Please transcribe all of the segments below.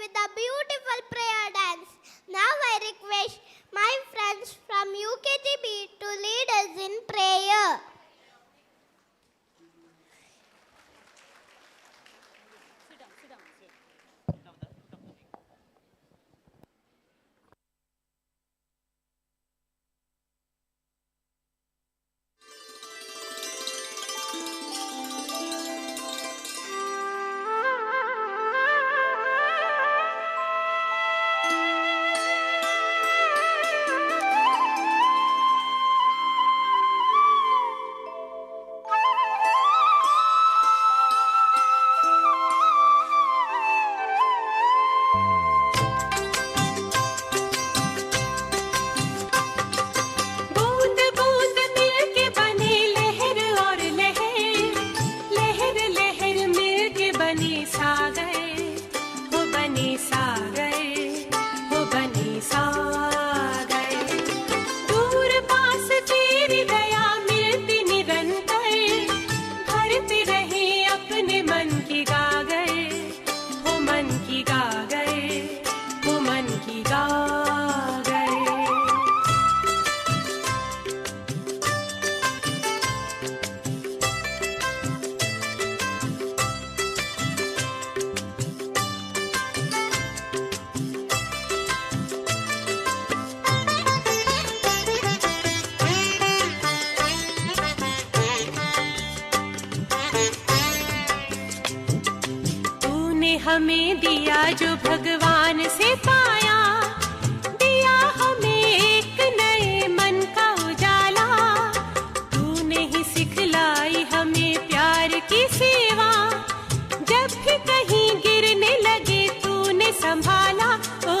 with a beautiful prayer dance. Now I request my friends from UKGB to lead us in prayer. बूंद बूंद मिलके बने लहर और लहर, लहर लहर मिलके बने सागर, हो बने सागर, हो बने सागर। दूर पास तेरी दया मिलती निरंतर, भरते रहे अपने मन की गागर, हो मन की गागर, हो मन की गागर। तूने हमें दिया जो भगवान से पाया, दिया हमें एक नए मन का उजाला। तूने ही सिखलाई हमें प्यार की सेवा, जब भी कहीं गिरने लगे तूने संभाला। ओ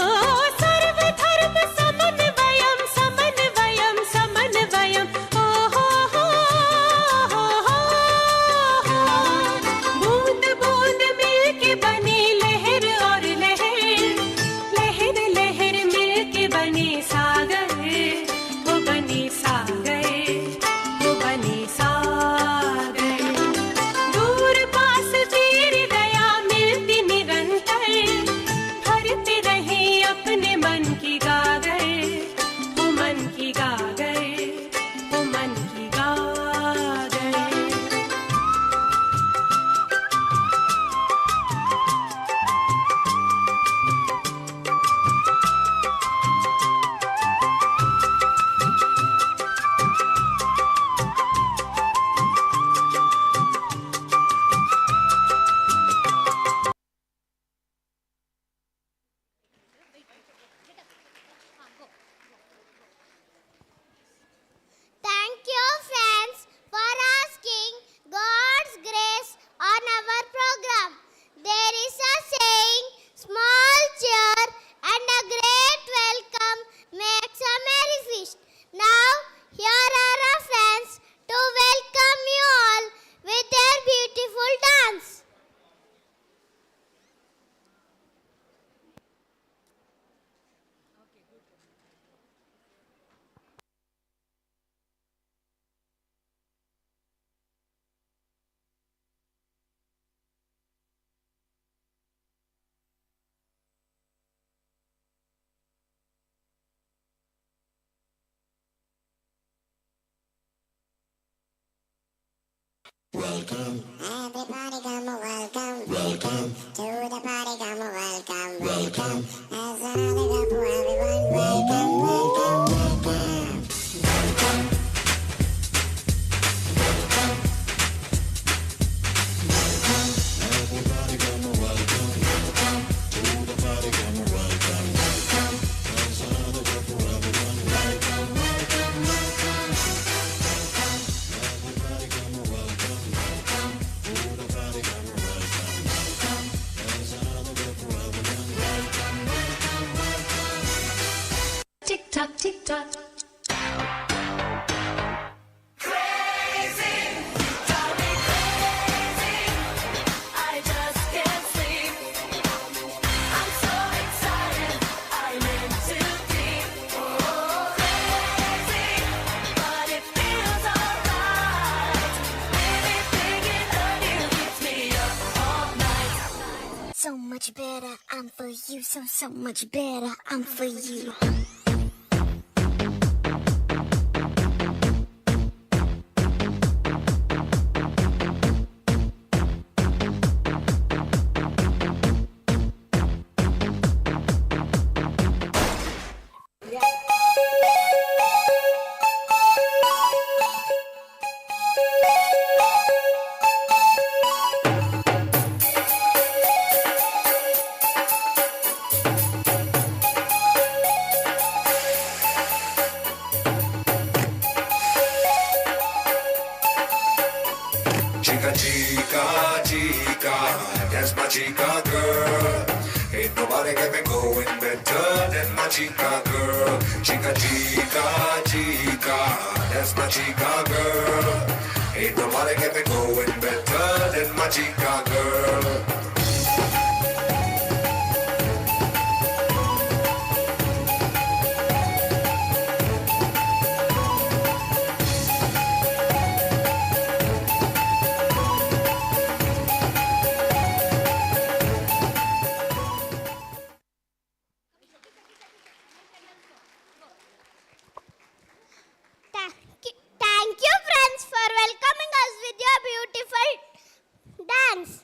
सर्वधर्म समन्वयम समन्वयम समन्वयम, ओ हो हो हो हो हो। बूंद बूंद मिलके बने लहर और लहर, लहर लहर मिलके बने सागर, हो बने सागर, हो बने सागर। दूर पास तेरी दया मिलती निरंतर, भरते रहे अपने मन की गागर, हो मन की गागर, हो मन की गागर। Thank you, friends, for asking God's grace on our program. There is a saying, small cheer and a great welcome makes a merry feast. Now, here are our friends to welcome you all with their beautiful dance. Welcome, Everybody come welcome, welcome, to the party come welcome, welcome, as another everyone welcome, welcome, welcome, welcome. Everybody come welcome, welcome to the party. Come welcome, welcome. There's another girl for everyone. Welcome, welcome, welcome, welcome. Everybody come welcome, welcome to the party. Come welcome, welcome. There's another girl for everyone. Welcome, welcome, welcome. Tick tock. so, so much better. I'm for you. Chica, chica, chica, that's my chica girl. Ain't nobody got me going better than my chica girl. Chica, chica, chica, that's my chica girl. Ain't nobody got me going better than my chica girl. Thank you, friends, for welcoming us with your beautiful dance.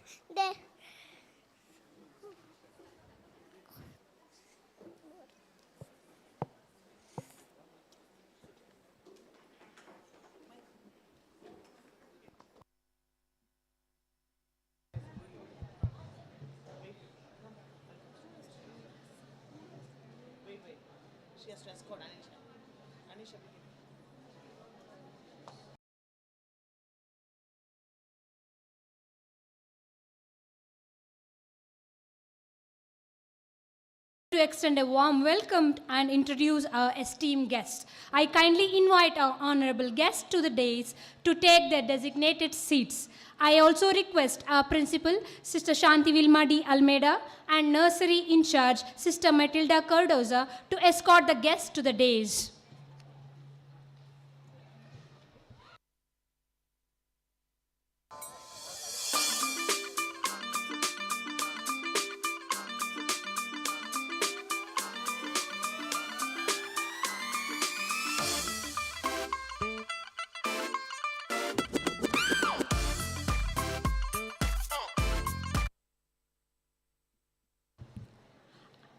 Wait, wait. She has to escort Anisha. Anisha, begin. To extend a warm welcome and introduce our esteemed guests. I kindly invite our honorable guests to the dais to take their designated seats. I also request our principal, Sister Shanti Vilma D. Almeida, and nursery in charge, Sister Matilda Cardoza, to escort the guests to the dais.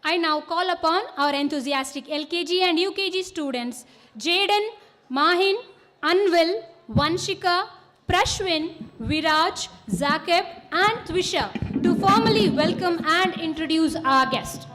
I now call upon our enthusiastic LKG and UKG students Jaden, Mahin, Anvil, Vanshika, Prashwin, Viraj, Zakeb, and Twisha to formally welcome and introduce our guest.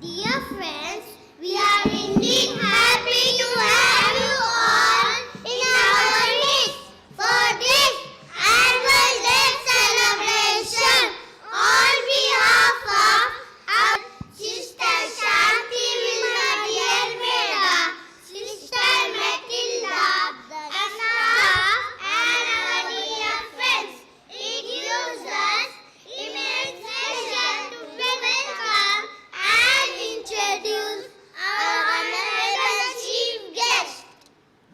Dear friends, we are indeed happy to have you all in our midst for this annual day celebration. On behalf of our sister Shanti Vilma Almeida, Sister Matilda, and staff, and our dear friends, it gives us immense pleasure to welcome and introduce our honorable chief guest.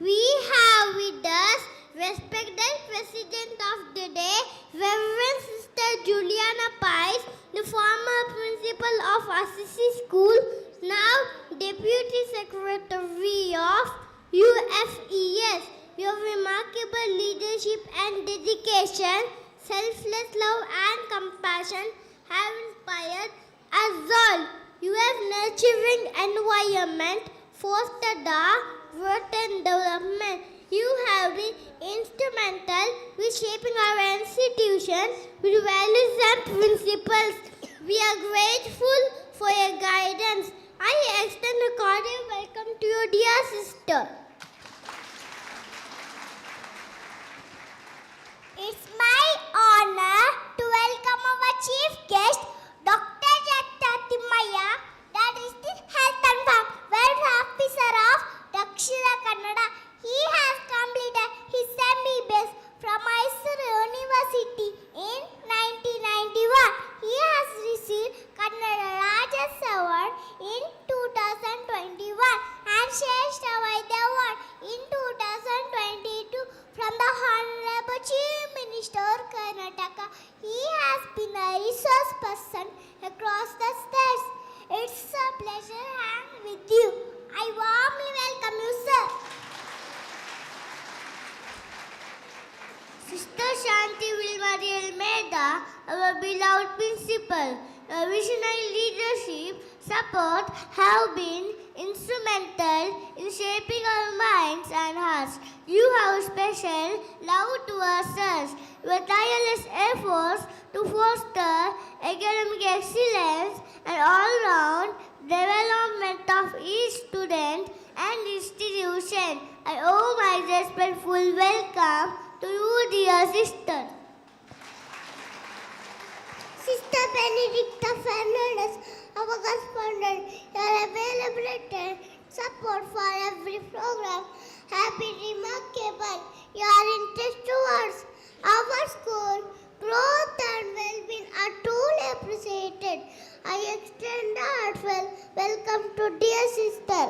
We have with us respected President of the day, Reverend Sister Juliana Pais, the former principal of Assisi School, now Deputy Secretary of UFES. Your remarkable leadership and dedication, selfless love and compassion have inspired us all. You have nurturing environment, fostered our growth and development. You have been instrumental with shaping our institution with values and principles. We are grateful for your guidance. I extend a cordial welcome to your dear sister. It's my honor to welcome our chief guest, Dr. Jatta Thimmaiah, that is the Health and Welfare Officer of Dakshina Kannada. He has completed his MBBS Karnataka. He has been a resource person across the states. It's a pleasure hang with you. I warmly welcome you, sir. Sister Shanti Wilmarie Almeida, our beloved principal, your visionary leadership, support have been instrumental in shaping our minds and hearts. You have special love towards us. Your tireless efforts to foster academic excellence and all-round development of each student and institution. I owe my respectful welcome to you, dear sister. Sister Benedicta Fernandez, our correspondent, your availability and support for every program have been remarkable. Your interest towards our school growth and well-being are truly appreciated. I extend a heartfelt welcome to dear sister.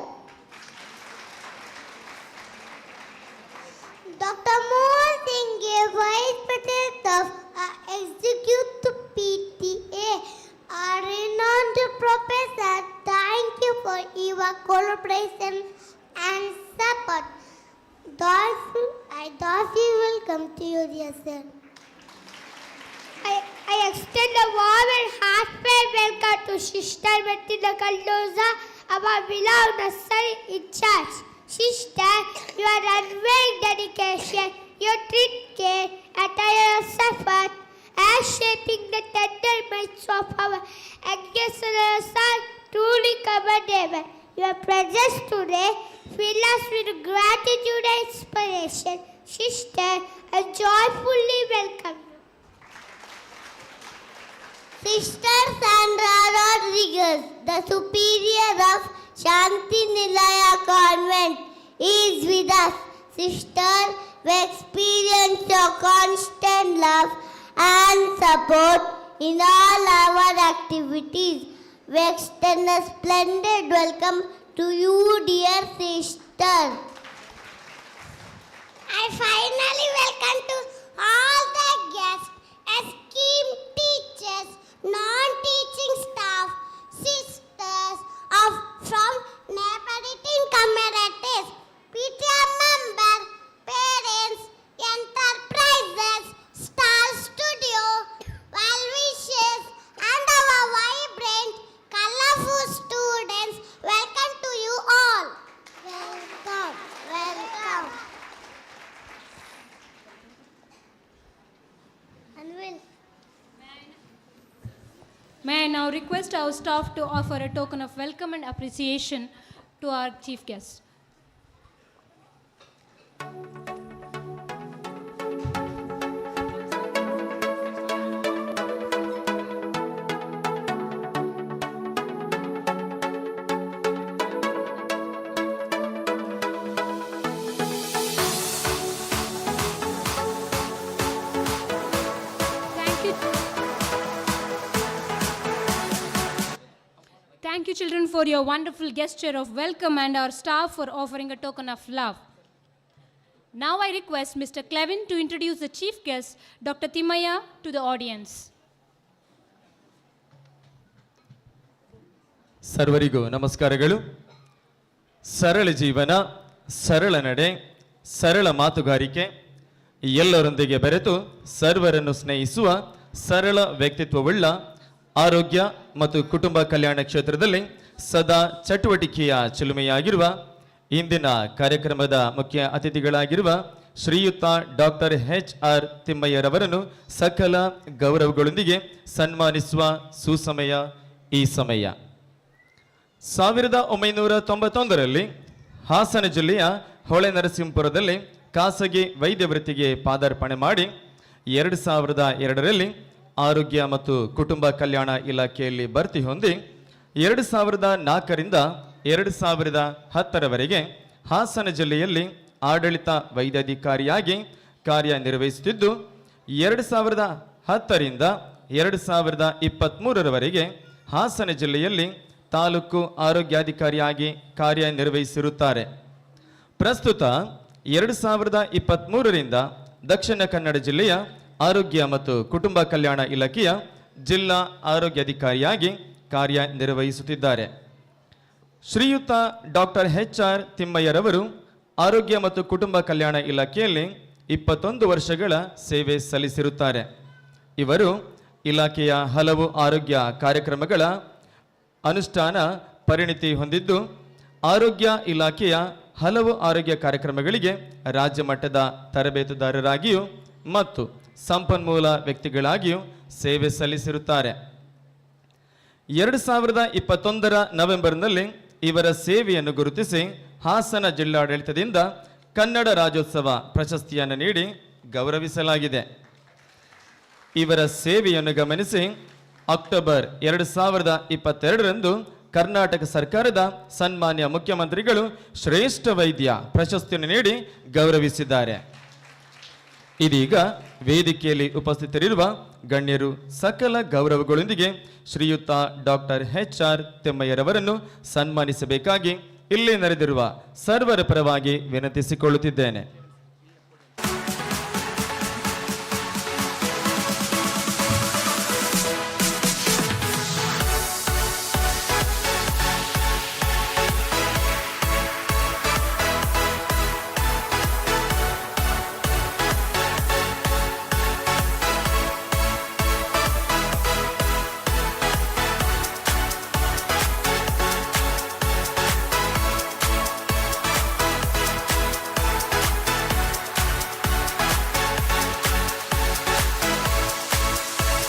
Dr. Mohan Singh, Vice President of our Executive PTA, our renowned professor, thank you for your collaboration and support. I Dorothy welcome to you, dear sir. I extend a warm and heartfelt welcome to Sister Bettina Cardoza, our beloved nursery in charge. Sister, your unwavering dedication, your treat care, and tireless effort as shaping the tender minds of our youngsters are truly commendable. Your presence today fills us with gratitude and inspiration. Sister, I joyfully welcome you. Sister Sandra Rodriguez, the superior of Shanti Nilaya Convent, is with us. Sister, we experience your constant love and support in all our activities. We extend a splendid welcome to you, dear sister. I finally welcome to all the guests, esteemed teachers, non-teaching staff, sisters of from neighboring communities, PTA member, parents, enterprises, Star Studio, well wishers, and our vibrant, colorful students. Welcome to you all. Welcome, welcome. Anvil. May I now request our staff to offer a token of welcome and appreciation to our chief guest. Thank you. Thank you, children, for your wonderful gesture of welcome and our staff for offering a token of love. Now I request Mr. Clevin to introduce the chief guest, Dr. Thimmaiah, to the audience. ಸರ್ವರಿಗೂ ನಮಸ್ಕಾರಗಳು. ಸರಳ ಜೀವನ, ಸರಳ ನಡೆ, ಸರಳ ಮಾತುಗಾರಿಕೆ, ಎಲ್ಲರೊಂದಿಗೆ ಬೆರೆತು ಸರ್ವರನ್ನು ಸ್ನೇಹಿಸುವ ಸರಳ ವ್ಯಕ್ತಿತ್ವವುಳ್ಳ, ಆರೋಗ್ಯ ಮತ್ತು ಕುಟುಂಬ ಕಲ್ಯಾಣ ಕ್ಷೇತ್ರದಲ್ಲಿ ಸದಾ ಚಟುವಟಿಕೆಯ ಚಿಲುಮೆಯಾಗಿರುವ, ಇಂದಿನ ಕಾರ್ಯಕ್ರಮದ ಮುಖ್ಯ ಅತಿಥಿಗಳಾಗಿರುವ ಶ್ರೀಯುತ ಡಾಕ್ಟರ್ ಎಚ್ ಆರ್ ತಿಮ್ಮಯ್ಯರವರನ್ನು ಸಕಲ ಗೌರವಗಳೊಂದಿಗೆ ಸನ್ಮಾನಿಸುವ ಸುಸಮಯ ಈ ಸಮಯ. 1991ರಲ್ಲಿ ಹಾಸನ ಜಿಲ್ಲೆಯ ಹೊಳೆ ನರಸಿಂಹಪುರದಲ್ಲಿ ಖಾಸಗಿ ವೈದ್ಯ ವೃತ್ತಿಗೆ ಪಾದಾರ್ಪಣೆ ಮಾಡಿ, 2002ರಲ್ಲಿ ಆರೋಗ್ಯ ಮತ್ತು ಕುಟುಂಬ ಕಲ್ಯಾಣ ಇಲಾಖೆಯಲ್ಲಿ ಭರ್ತಿ ಹೊಂದಿ, 2004ರಿಂದ 2010ರವರೆಗೆ ಹಾಸನ ಜಿಲ್ಲೆಯಲ್ಲಿ ಆಡಳಿತ ವೈದ್ಯಾಧಿಕಾರಿಯಾಗಿ ಕಾರ್ಯನಿರ್ವಹಿಸುತ್ತಿದ್ದು, 2010ರಿಂದ 2023ರವರೆಗೆ ಹಾಸನ ಜಿಲ್ಲೆಯಲ್ಲಿ ತಾಲೂಕು ಆರೋಗ್ಯಾಧಿಕಾರಿಯಾಗಿ ಕಾರ್ಯನಿರ್ವಹಿಸಿರುತ್ತಾರೆ. ಪ್ರಸ್ತುತ 2023ರಿಂದ ದಕ್ಷಿಣ ಕನ್ನಡ ಜಿಲ್ಲೆಯ ಆರೋಗ್ಯ ಮತ್ತು ಕುಟುಂಬ ಕಲ್ಯಾಣ ಇಲಾಖೆಯ ಜಿಲ್ಲಾ ಆರೋಗ್ಯಾಧಿಕಾರಿಯಾಗಿ ಕಾರ್ಯನಿರ್ವಹಿಸುತ್ತಿದ್ದಾರೆ. ಶ್ರೀಯುತ ಡಾಕ್ಟರ್ ಎಚ್ ಆರ್ ತಿಮ್ಮಯ್ಯರವರು ಆರೋಗ್ಯ ಮತ್ತು ಕುಟುಂಬ ಕಲ್ಯಾಣ ಇಲಾಖೆಯಲ್ಲಿ 21 ವರ್ಷಗಳ ಸೇವೆ ಸಲ್ಲಿಸಿರುತ್ತಾರೆ. ಇವರು ಇಲಾಖೆಯ ಹಲವು ಆರೋಗ್ಯ ಕಾರ್ಯಕ್ರಮಗಳ ಅನುಷ್ಠಾನ ಪರಿಣಿತಿ ಹೊಂದಿದ್ದು, ಆರೋಗ್ಯ ಇಲಾಖೆಯ ಹಲವು ಆರೋಗ್ಯ ಕಾರ್ಯಕ್ರಮಗಳಿಗೆ ರಾಜ್ಯ ಮಟ್ಟದ ತರಬೇತುದಾರರಾಗಿಯೂ ಮತ್ತು ಸಂಪನ್ಮೂಲ ವ್ಯಕ್ತಿಗಳಾಗಿಯೂ ಸೇವೆ ಸಲ್ಲಿಸಿರುತ್ತಾರೆ. 2021ರ ನವೆಂಬರ್ನಲ್ಲಿ ಇವರ ಸೇವೆಯನ್ನು ಗುರುತಿಸಿ ಹಾಸನ ಜಿಲ್ಲಾಡಳಿತದಿಂದ ಕನ್ನಡ ರಾಜ್ಯೋತ್ಸವ ಪ್ರಶಸ್ತಿಯನ್ನು ನೀಡಿ ಗೌರವಿಸಲಾಗಿದೆ. ಇವರ ಸೇವೆಯನ್ನು ಗಮನಿಸಿ ಅಕ್ಟೋಬರ್ 2022ರಂದು ಕರ್ನಾಟಕ ಸರ್ಕಾರದ ಸನ್ಮಾನ್ಯ ಮುಖ್ಯಮಂತ್ರಿಗಳು ಶ್ರೇಷ್ಠ ವೈದ್ಯ ಪ್ರಶಸ್ತಿಯನ್ನು ನೀಡಿ ಗೌರವಿಸಿದ್ದಾರೆ. ಇದೀಗ ವೇದಿಕೆಯಲ್ಲಿ ಉಪಸ್ಥಿತರಿರುವ ಗಣ್ಯರು ಸಕಲ ಗೌರವಗಳೊಂದಿಗೆ ಶ್ರೀಯುತ ಡಾಕ್ಟರ್ ಎಚ್ ಆರ್ ತಿಮ್ಮಯ್ಯರವರನ್ನು ಸನ್ಮಾನಿಸಬೇಕಾಗಿ ಇಲ್ಲಿ ನೆರೆದಿರುವ ಸರ್ವರ ಪರವಾಗಿ ವಿನಂತಿಸಿಕೊಳ್ಳುತ್ತಿದ್ದೇನೆ.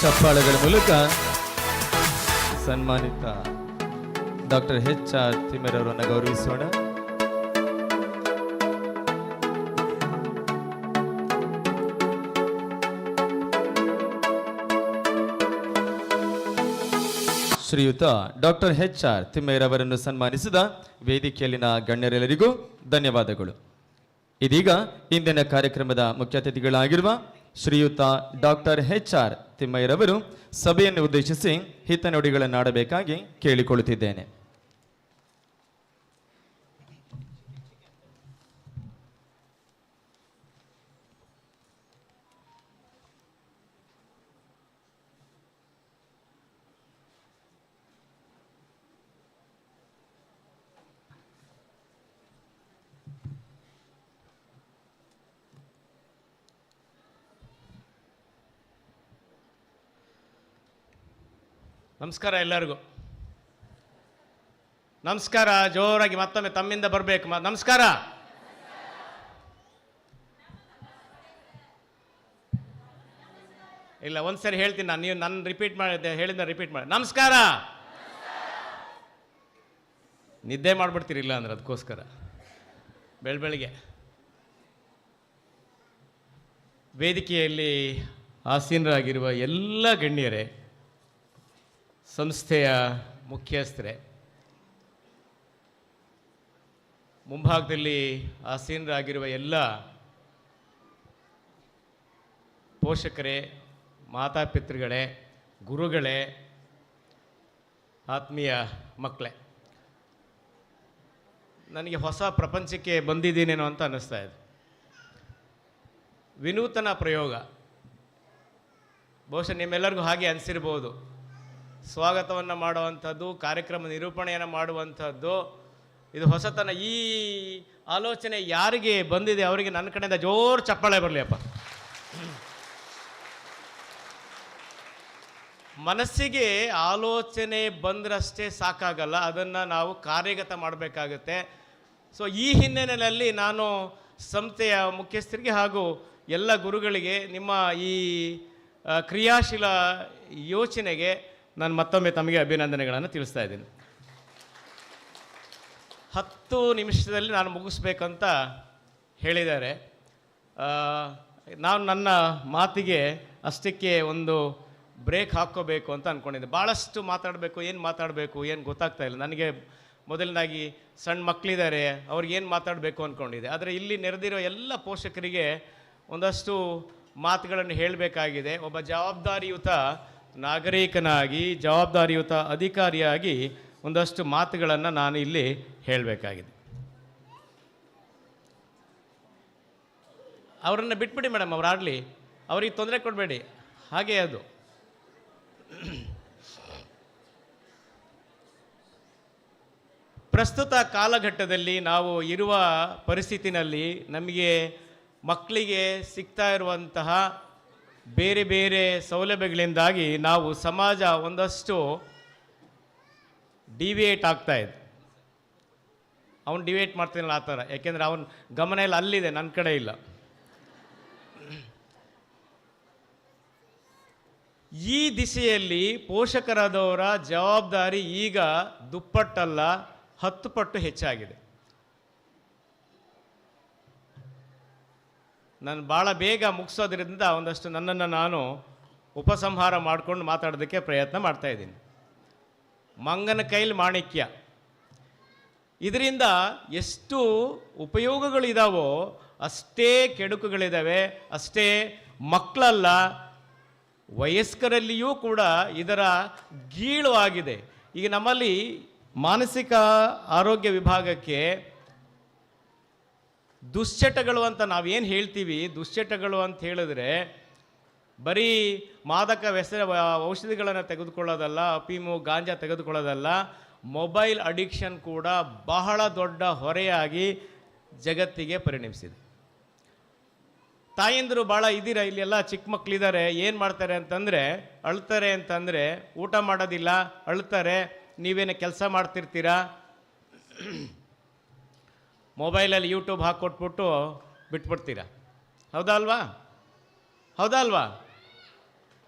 ಚಪ್ಪಾಳೆಗಳ ಮೂಲಕ ಸನ್ಮಾನಿತ ಡಾಕ್ಟರ್ ಎಚ್ ಆರ್ ತಿಮ್ಮಯ್ಯರವರನ್ನು ಗೌರವಿಸೋಣ. ಶ್ರೀಯುತ ಡಾಕ್ಟರ್ ಎಚ್ ಆರ್ ತಿಮ್ಮಯ್ಯರವರನ್ನು ಸನ್ಮಾನಿಸಿದ ವೇದಿಕೆಯಲ್ಲಿನ ಗಣ್ಯರೆಲ್ಲರಿಗೂ ಧನ್ಯವಾದಗಳು. ಇದೀಗ ಇಂದಿನ ಕಾರ್ಯಕ್ರಮದ ಮುಖ್ಯ ಅತಿಥಿಗಳಾಗಿರುವ ಶ್ರೀಯುತ ಡಾಕ್ಟರ್ ಎಚ್ ಆರ್ ತಿಮ್ಮಯ್ಯರವರು ಸಭೆಯನ್ನು ಉದ್ದೇಶಿಸಿ ಹಿತನುಡಿಗಳನ್ನಾಡಬೇಕಾಗಿ ಕೇಳಿಕೊಳ್ಳುತ್ತಿದ್ದೇನೆ. ನಮಸ್ಕಾರ ಎಲ್ಲರಿಗೂ. ನಮಸ್ಕಾರ ಜೋರಾಗಿ ಮತ್ತೊಮ್ಮೆ ತಮ್ಮಿಂದ ಬರಬೇಕು. ನಮಸ್ಕಾರ. ಇಲ್ಲ, ಒಂದ್ಸರಿ ಹೇಳ್ತೀನಿ ನಾನು, ನೀವು ನನ್ನ ರಿಪೀಟ್ ಮಾಡಿದ್ದೆ, ಹೇಳಿದ್ನ ರಿಪೀಟ್ ಮಾಡಿ. ನಮಸ್ಕಾರ. ನಿದ್ದೆ ಮಾಡಿಬಿಡ್ತೀರಿ ಇಲ್ಲ ಅಂದ್ರೆ, ಅದಕ್ಕೋಸ್ಕರ ಬೆಳಬೆಳಿಗ್ಗೆ. ವೇದಿಕೆಯಲ್ಲಿ ಆಸೀನರಾಗಿರುವ ಎಲ್ಲ ಗಣ್ಯರೇ, ಸಂಸ್ಥೆಯ ಮುಖ್ಯಸ್ಥರೇ, ಮುಂಭಾಗದಲ್ಲಿ ಆಸೀನರಾಗಿರುವ ಎಲ್ಲ ಪೋಷಕರೇ, ಮಾತಾಪಿತೃಗಳೇ, ಗುರುಗಳೇ, ಆತ್ಮೀಯ ಮಕ್ಕಳೇ, ನನಗೆ ಹೊಸ ಪ್ರಪಂಚಕ್ಕೆ ಬಂದಿದ್ದೀನೇನೋ ಅಂತ ಅನ್ನಿಸ್ತಾ ಇದೆ. ವಿನೂತನ ಪ್ರಯೋಗ, ಬಹುಶಃ ನಿಮ್ಮೆಲ್ಲರಿಗೂ ಹಾಗೆ ಅನಿಸಿರ್ಬೋದು. ಸ್ವಾಗತವನ್ನು ಮಾಡುವಂಥದ್ದು, ಕಾರ್ಯಕ್ರಮ ನಿರೂಪಣೆಯನ್ನು ಮಾಡುವಂಥದ್ದು, ಇದು ಹೊಸತನ. ಈ ಆಲೋಚನೆ ಯಾರಿಗೆ ಬಂದಿದೆ ಅವರಿಗೆ ನನ್ನ ಕಡೆಯಿಂದ ಜೋರು ಚಪ್ಪಾಳೆ ಬರಲಿ ಅಪ್ಪ. ಮನಸ್ಸಿಗೆ ಆಲೋಚನೆ ಬಂದ್ರಷ್ಟೇ ಸಾಕಾಗಲ್ಲ, ಅದನ್ನು ನಾವು ಕಾರ್ಯಗತ ಮಾಡಬೇಕಾಗತ್ತೆ. ಸೊ ಈ ಹಿನ್ನೆಲೆಯಲ್ಲಿ ನಾನು ಸಂಸ್ಥೆಯ ಮುಖ್ಯಸ್ಥರಿಗೆ ಹಾಗೂ ಎಲ್ಲ ಗುರುಗಳಿಗೆ ನಿಮ್ಮ ಈ ಕ್ರಿಯಾಶೀಲ ಯೋಚನೆಗೆ ನಾನು ಮತ್ತೊಮ್ಮೆ ತಮಗೆ ಅಭಿನಂದನೆಗಳನ್ನು ತಿಳಿಸ್ತಾ ಇದ್ದೀನಿ. 10 ನಿಮಿಷದಲ್ಲಿ ನಾನು ಮುಗಿಸ್ಬೇಕಂತ ಹೇಳಿದ್ದಾರೆ. ನಾನು ನನ್ನ ಮಾತಿಗೆ ಅಷ್ಟಕ್ಕೆ ಒಂದು ಬ್ರೇಕ್ ಹಾಕ್ಕೋಬೇಕು ಅಂತ ಅಂದ್ಕೊಂಡಿದ್ದೆ. ಭಾಳಷ್ಟು ಮಾತಾಡಬೇಕು, ಏನು ಮಾತಾಡಬೇಕು ಏನು ಗೊತ್ತಾಗ್ತಾ ಇಲ್ಲ ನನಗೆ. ಮೊದಲನೇದಾಗಿ ಸಣ್ಣ ಮಕ್ಕಳಿದ್ದಾರೆ, ಅವ್ರಿಗೇನು ಮಾತಾಡಬೇಕು ಅಂದ್ಕೊಂಡಿದ್ದೆ. ಆದರೆ ಇಲ್ಲಿ ನೆರೆದಿರೋ ಎಲ್ಲ ಪೋಷಕರಿಗೆ ಒಂದಷ್ಟು ಮಾತುಗಳನ್ನು ಹೇಳಬೇಕಾಗಿದೆ. ಒಬ್ಬ ಜವಾಬ್ದಾರಿಯುತ ನಾಗರಿಕನಾಗಿ, ಜವಾಬ್ದಾರಿಯುತ ಅಧಿಕಾರಿಯಾಗಿ ಒಂದಷ್ಟು ಮಾತುಗಳನ್ನು ನಾನು ಇಲ್ಲಿ ಹೇಳಬೇಕಾಗಿದೆ. ಅವರನ್ನು ಬಿಟ್ಬಿಡಿ ಮೇಡಮ್, ಅವ್ರು ಆಡಲಿ. ಅವ್ರಿಗೆ ತೊಂದರೆ ಕೊಡಬೇಡಿ, ಹಾಗೆ ಅದು. ಪ್ರಸ್ತುತ ಕಾಲಘಟ್ಟದಲ್ಲಿ ನಾವು ಇರುವ ಪರಿಸ್ಥಿತಿನಲ್ಲಿ ನಮಗೆ ಮಕ್ಕಳಿಗೆ ಸಿಗ್ತಾ ಇರುವಂತಹ ಬೇರೆ ಬೇರೆ ಸೌಲಭ್ಯಗಳಿಂದಾಗಿ ನಾವು ಸಮಾಜ ಒಂದಷ್ಟು ಡಿವಿಯೇಟ್ ಆಗ್ತಾ ಇದೆ. ಅವನು ಡಿವಿಯೇಟ್ ಮಾಡ್ತಾನಲ್ಲ ಆ ಥರ, ಯಾಕೆಂದರೆ ಅವನ ಗಮನ ಎಲ್ಲ ಅಲ್ಲಿದೆ, ನನ್ನ ಕಡೆ ಇಲ್ಲ. ಈ ದಿಶೆಯಲ್ಲಿ ಪೋಷಕರಾದವರ ಜವಾಬ್ದಾರಿ ಈಗ ದುಪ್ಪಟ್ಟಲ್ಲ, 10 ಪಟ್ಟು ಹೆಚ್ಚಾಗಿದೆ. ನಾನು ಭಾಳ ಬೇಗ ಮುಗಿಸೋದ್ರಿಂದ ಒಂದಷ್ಟು ನನ್ನನ್ನು ನಾನು ಉಪಸಂಹಾರ ಮಾಡಿಕೊಂಡು ಮಾತಾಡೋದಕ್ಕೆ ಪ್ರಯತ್ನ ಮಾಡ್ತಾಯಿದ್ದೀನಿ. ಮಂಗನ ಕೈಲಿ ಮಾಣಿಕ್ಯ, ಇದರಿಂದ ಎಷ್ಟು ಉಪಯೋಗಗಳಿದಾವೋ ಅಷ್ಟೇ ಕೆಡುಕುಗಳಿದ್ದಾವೆ. ಅಷ್ಟೇ ಮಕ್ಕಳಲ್ಲ, ವಯಸ್ಕರಲ್ಲಿಯೂ ಕೂಡ ಇದರ ಗೀಳು ಆಗಿದೆ. ಈಗ ನಮ್ಮಲ್ಲಿ ಮಾನಸಿಕ ಆರೋಗ್ಯ ವಿಭಾಗಕ್ಕೆ ದುಶ್ಚಟಗಳು ಅಂತ ನಾವೇನು ಹೇಳ್ತೀವಿ, ದುಶ್ಚಟಗಳು ಅಂತ ಹೇಳಿದ್ರೆ ಬರೀ ಮಾದಕ ವ್ಯಸನ ಔಷಧಿಗಳನ್ನು ತೆಗೆದುಕೊಳ್ಳೋದಲ್ಲ, ಅಫೀಮು ಗಾಂಜಾ ತೆಗೆದುಕೊಳ್ಳೋದಲ್ಲ, ಮೊಬೈಲ್ ಅಡಿಕ್ಷನ್ ಕೂಡ ಬಹಳ ದೊಡ್ಡ ಹೊರೆಯಾಗಿ ಜಗತ್ತಿಗೆ ಪರಿಣಮಿಸಿದೆ. ತಾಯಂದಿರು ಭಾಳ ಇದ್ದೀರ, ಇಲ್ಲೆಲ್ಲ ಚಿಕ್ಕ ಮಕ್ಕಳಿದ್ದಾರೆ, ಏನು ಮಾಡ್ತಾರೆ ಅಂತಂದರೆ ಅಳ್ತಾರೆ ಅಂತಂದರೆ ಊಟ ಮಾಡೋದಿಲ್ಲ, ಅಳ್ತಾರೆ, ನೀವೇನು ಕೆಲಸ ಮಾಡ್ತಿರ್ತೀರಾ, ಮೊಬೈಲಲ್ಲಿ ಯೂಟ್ಯೂಬ್ ಹಾಕ್ಕೊಟ್ಬಿಟ್ಟು ಬಿಟ್ಬಿಡ್ತೀರ, ಹೌದಾ ಅಲ್ವಾ? ಹೌದಾ ಅಲ್ವಾ?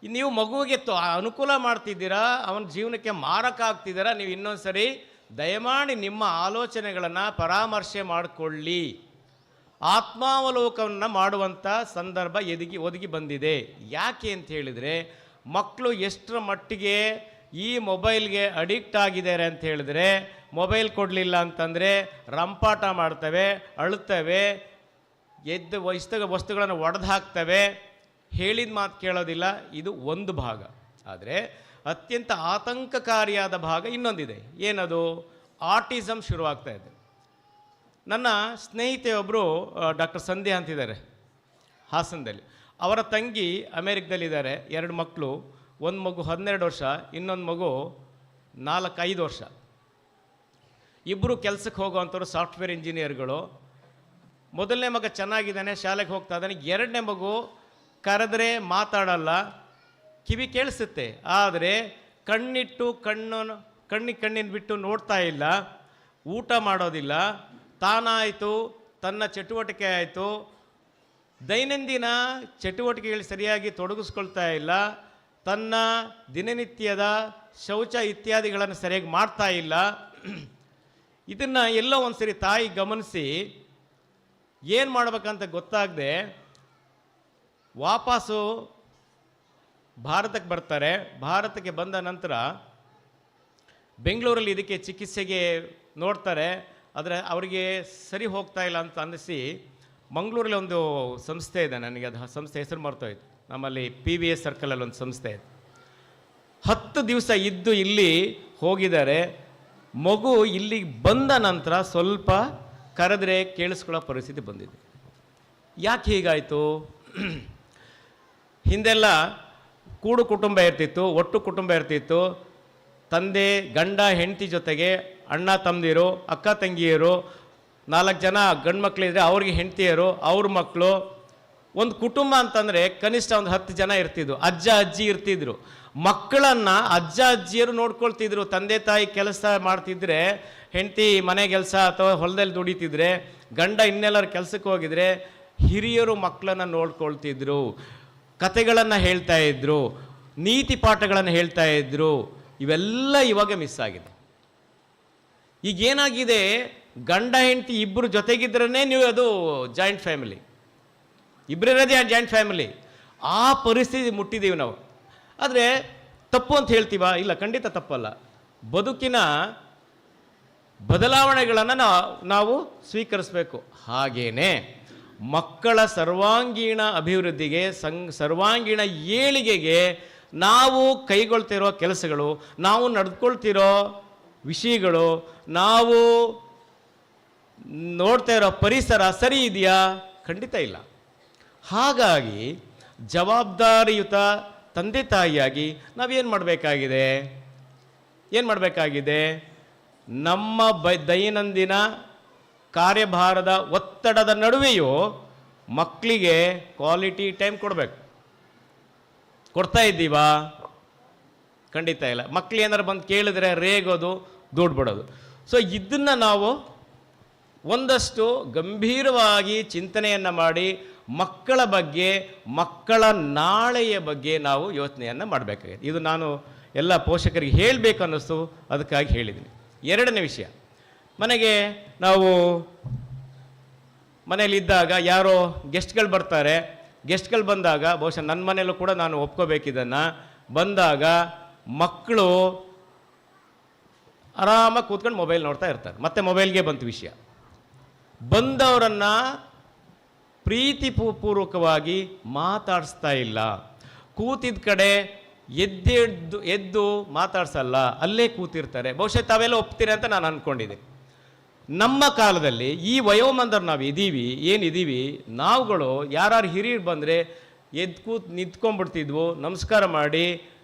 ನೀವು ಮಗುವಿಗೆ ಅನುಕೂಲ ಮಾಡ್ತಿದ್ದೀರಾ, ಅವನ ಜೀವನಕ್ಕೆ ಮಾರಕ ಆಗ್ತಿದ್ದೀರಾ. ನೀವು ಇನ್ನೊಂದು ಸರಿ ದಯಮಾಡಿ ನಿಮ್ಮ ಆಲೋಚನೆಗಳನ್ನು ಪರಾಮರ್ಶೆ ಮಾಡಿಕೊಳ್ಳಿ. ಆತ್ಮಾವಲೋಕವನ್ನು ಮಾಡುವಂಥ ಸಂದರ್ಭ ಒದಗಿ ಬಂದಿದೆ. ಯಾಕೆ ಅಂತ ಹೇಳಿದರೆ, ಮಕ್ಕಳು ಎಷ್ಟರ ಮಟ್ಟಿಗೆ ಈ ಮೊಬೈಲ್ಗೆ ಅಡಿಕ್ಟ್ ಆಗಿದ್ದಾರೆ ಅಂತ ಹೇಳಿದರೆ, ಮೊಬೈಲ್ ಕೊಡಲಿಲ್ಲ ಅಂತಂದರೆ ರಂಪಾಟ ಮಾಡ್ತವೆ, ಅಳುತ್ತವೆ, ಎದ್ದು ವಸ್ತುಗಳನ್ನು ಒಡೆದು ಹಾಕ್ತವೆ, ಹೇಳಿದ ಮಾತು ಕೇಳೋದಿಲ್ಲ. ಇದು ಒಂದು ಭಾಗ. ಆದರೆ ಅತ್ಯಂತ ಆತಂಕಕಾರಿಯಾದ ಭಾಗ ಇನ್ನೊಂದಿದೆ. ಏನದು? ಆಟಿಸಮ್ ಶುರುವಾಗ್ತಾ ಇದೆ. ನನ್ನ ಸ್ನೇಹಿತೆಯೊಬ್ಬರು ಡಾಕ್ಟರ್ ಸಂಧ್ಯಾ ಅಂತಿದ್ದಾರೆ ಹಾಸನದಲ್ಲಿ. ಅವರ ತಂಗಿ ಅಮೇರಿಕದಲ್ಲಿದ್ದಾರೆ, 2 ಮಕ್ಕಳು, ಒಂದು ಮಗು 12 ವರ್ಷ, ಇನ್ನೊಂದು ಮಗು 4-5 ವರ್ಷ. ಇಬ್ಬರು ಕೆಲಸಕ್ಕೆ ಹೋಗುವಂಥವ್ರು, ಸಾಫ್ಟ್ವೇರ್ ಇಂಜಿನಿಯರ್ಗಳು. ಮೊದಲನೇ ಮಗ ಚೆನ್ನಾಗಿದ್ದಾನೆ, ಶಾಲೆಗೆ ಹೋಗ್ತಾ ಇದ್ದಾನೆ. ಎರಡನೇ ಮಗು ಕರೆದ್ರೆ ಮಾತಾಡಲ್ಲ, ಕಿವಿ ಕೇಳಿಸುತ್ತೆ, ಆದರೆ ಕಣ್ಣಿಟ್ಟು ಕಣ್ಣಿನ ಬಿಟ್ಟು ನೋಡ್ತಾ ಇಲ್ಲ, ಊಟ ಮಾಡೋದಿಲ್ಲ, ತಾನಾಯಿತು, ತನ್ನ ಚಟುವಟಿಕೆ ಆಯಿತು, ದೈನಂದಿನ ಚಟುವಟಿಕೆಗಳು ಸರಿಯಾಗಿ ತೊಡಗಿಸ್ಕೊಳ್ತಾ ಇಲ್ಲ, ತನ್ನ ದಿನನಿತ್ಯದ ಶೌಚ ಇತ್ಯಾದಿಗಳನ್ನು ಸರಿಯಾಗಿ ಮಾಡ್ತಾ ಇಲ್ಲ. ಇದನ್ನು ಎಲ್ಲೋ ಒಂದು ಸರಿ ತಾಯಿ ಗಮನಿಸಿ ಏನು ಮಾಡಬೇಕಂತ ಗೊತ್ತಾಗದೆ ವಾಪಸ್ಸು ಭಾರತಕ್ಕೆ ಬರ್ತಾರೆ. ಭಾರತಕ್ಕೆ ಬಂದ ನಂತರ ಬೆಂಗಳೂರಲ್ಲಿ ಇದಕ್ಕೆ ಚಿಕಿತ್ಸೆಗೆ ನೋಡ್ತಾರೆ, ಆದರೆ ಅವರಿಗೆ ಸರಿ ಹೋಗ್ತಾ ಇಲ್ಲ ಅಂತ ಅನ್ನಿಸಿ ಮಂಗಳೂರಲ್ಲಿ ಒಂದು ಸಂಸ್ಥೆ ಇದೆ, ನನಗೆ ಅದು ಸಂಸ್ಥೆ ಹೆಸರು ಮರ್ತೋಯ್ತು, ನಮ್ಮಲ್ಲಿ PVS ಸರ್ಕಲಲ್ಲಿ ಒಂದು ಸಂಸ್ಥೆ ಇದೆ. 10 ದಿವಸ ಇದ್ದು ಇಲ್ಲಿ ಹೋಗಿದ್ದಾರೆ. ಮಗು ಇಲ್ಲಿಗೆ ಬಂದ ನಂತರ ಸ್ವಲ್ಪ ಕರೆದ್ರೆ ಕೇಳಿಸ್ಕೊಳ್ಳೋ ಪರಿಸ್ಥಿತಿ ಬಂದಿದೆ. ಯಾಕೆ ಹೀಗಾಯಿತು? ಹಿಂದೆಲ್ಲ ಕೂಡು ಕುಟುಂಬ ಇರ್ತಿತ್ತು, ಒಟ್ಟು ಕುಟುಂಬ ಇರ್ತಿತ್ತು. ತಂದೆ, ಗಂಡ, ಹೆಂಡತಿ ಜೊತೆಗೆ ಅಣ್ಣ ತಮ್ಮದಿರು, ಅಕ್ಕ ತಂಗಿಯರು, 4 ಜನ ಗಂಡು ಮಕ್ಕಳಿದ್ರೆ ಅವ್ರಿಗೆ ಹೆಂಡತಿಯರು, ಅವ್ರ ಮಕ್ಕಳು, ಒಂದು ಕುಟುಂಬ ಅಂತಂದರೆ ಕನಿಷ್ಠ ಒಂದು 10 ಜನ ಇರ್ತಿದ್ರು. ಅಜ್ಜ ಅಜ್ಜಿ ಇರ್ತಿದ್ರು. ಮಕ್ಕಳನ್ನು ಅಜ್ಜ ಅಜ್ಜಿಯರು ನೋಡ್ಕೊಳ್ತಿದ್ರು. ತಂದೆ ತಾಯಿ ಕೆಲಸ ಮಾಡ್ತಿದ್ರೆ, ಹೆಂಡತಿ ಮನೆ ಕೆಲಸ ಅಥವಾ ಹೊಲದಲ್ಲಿ ದುಡಿತಿದ್ರೆ, ಗಂಡ ಇನ್ನೆಲ್ಲರ ಕೆಲಸಕ್ಕೆ ಹೋಗಿದ್ರೆ ಹಿರಿಯರು ಮಕ್ಕಳನ್ನು ನೋಡ್ಕೊಳ್ತಿದ್ರು, ಕತೆಗಳನ್ನು ಹೇಳ್ತಾಯಿದ್ರು, ನೀತಿ ಪಾಠಗಳನ್ನು ಹೇಳ್ತಾಯಿದ್ರು. ಇವೆಲ್ಲ ಇವಾಗ ಮಿಸ್ ಆಗಿದೆ. ಈಗೇನಾಗಿದೆ, ಗಂಡ ಹೆಂಡತಿ ಇಬ್ಬರು ಜೊತೆಗಿದ್ರೇ ನೀವು ಅದು ಜಾಯಿಂಟ್ ಫ್ಯಾಮಿಲಿ, ಇಬ್ಬರಿರೋದೇ ಜಾಯಿಂಟ್ ಫ್ಯಾಮಿಲಿ. ಆ ಪರಿಸ್ಥಿತಿ ಮುಟ್ಟಿದ್ದೀವಿ ನಾವು. ಆದರೆ ತಪ್ಪು ಅಂತ ಹೇಳ್ತೀವಾ? ಇಲ್ಲ, ಖಂಡಿತ ತಪ್ಪಲ್ಲ. ಬದುಕಿನ ಬದಲಾವಣೆಗಳನ್ನು ನಾವು ಸ್ವೀಕರಿಸಬೇಕು. ಹಾಗೇನೆ ಮಕ್ಕಳ ಸರ್ವಾಂಗೀಣ ಅಭಿವೃದ್ಧಿಗೆ, ಸರ್ವಾಂಗೀಣ ಏಳಿಗೆಗೆ ನಾವು ಕೈಗೊಳ್ತಿರೋ ಕೆಲಸಗಳು, ನಾವು ನಡೆದುಕೊಳ್ತಿರೋ ವಿಷಯಗಳು, ನಾವು ನೋಡ್ತಾ ಇರೋ ಪರಿಸರ ಸರಿ ಇದೆಯಾ? ಖಂಡಿತ ಇಲ್ಲ. ಹಾಗಾಗಿ ಜವಾಬ್ದಾರಿಯುತ ತಂದೆ ತಾಯಿಯಾಗಿ ನಾವೇನು ಮಾಡಬೇಕಾಗಿದೆ? ಏನು ಮಾಡಬೇಕಾಗಿದೆ? ನಮ್ಮ ದೈನಂದಿನ ಕಾರ್ಯಭಾರದ ಒತ್ತಡದ ನಡುವೆಯೂ ಮಕ್ಕಳಿಗೆ ಕ್ವಾಲಿಟಿ ಟೈಮ್ ಕೊಡಬೇಕು. ಕೊಡ್ತಾ ಇದ್ದೀವಾ? ಖಂಡಿತ ಇಲ್ಲ. ಮಕ್ಳು ಏನಾರು ಬಂದು ಕೇಳಿದ್ರೆ ರೇಗೋದು, ದುಡ್ಡು ಬಿಡೋದು. ಸೊ ಇದನ್ನು ನಾವು ಒಂದಷ್ಟು ಗಂಭೀರವಾಗಿ ಚಿಂತನೆಯನ್ನು ಮಾಡಿ ಮಕ್ಕಳ ಬಗ್ಗೆ, ಮಕ್ಕಳ ನಾಳೆಯ ಬಗ್ಗೆ ನಾವು ಯೋಚನೆಯನ್ನು ಮಾಡಬೇಕಾಗಿದೆ. ಇದು ನಾನು ಎಲ್ಲ ಪೋಷಕರಿಗೆ ಹೇಳಬೇಕು ಅನ್ನಿಸ್ತು, ಅದಕ್ಕಾಗಿ ಹೇಳಿದ್ದೀನಿ. ಎರಡನೇ ವಿಷಯ, ಮನೆಗೆ ನಾವು ಮನೆಯಲ್ಲಿದ್ದಾಗ ಯಾರೋ ಗೆಸ್ಟ್ಗಳು ಬರ್ತಾರೆ. ಗೆಸ್ಟ್ಗಳು ಬಂದಾಗ ಬಹುಶಃ ನನ್ನ ಮನೆಯಲ್ಲೂ ಕೂಡ ನಾನು ಒಪ್ಕೋಬೇಕಿದ್ದನ್ನು, ಬಂದಾಗ ಮಕ್ಕಳು ಆರಾಮಾಗಿ ಕೂತ್ಕೊಂಡು ಮೊಬೈಲ್ ನೋಡ್ತಾ ಇರ್ತಾರೆ. ಮತ್ತೆ ಮೊಬೈಲ್ಗೆ ಬಂತು ವಿಷಯ. ಬಂದವರನ್ನು ಪ್ರೀತಿ ಪೂರ್ವಕವಾಗಿ ಮಾತಾಡಿಸ್ತಾ ಇಲ್ಲ. ಕೂತಿದ್ದ ಕಡೆ ಎದ್ದೆದ್ದು ಎದ್ದು ಮಾತಾಡ್ಸಲ್ಲ, ಅಲ್ಲೇ ಕೂತಿರ್ತಾರೆ. ಬಹುಶಃ ತಾವೆಲ್ಲ ಒಪ್ತೀರ ಅಂತ ನಾನು ಅಂದ್ಕೊಂಡಿದ್ದೆ. ನಮ್ಮ ಕಾಲದಲ್ಲಿ ಈ ವಯೋಮಾನದವ್ರು ನಾವು ಇದ್ದೀವಿ, ಏನಿದ್ದೀವಿ ನಾವುಗಳು, ಯಾರು ಹಿರಿಯರು ಬಂದರೆ ಎದ್ದು ಕೂತ್ ನಿಂತ್ಕೊಂಡ್ಬಿಡ್ತಿದ್ವು, ನಮಸ್ಕಾರ ಮಾಡಿ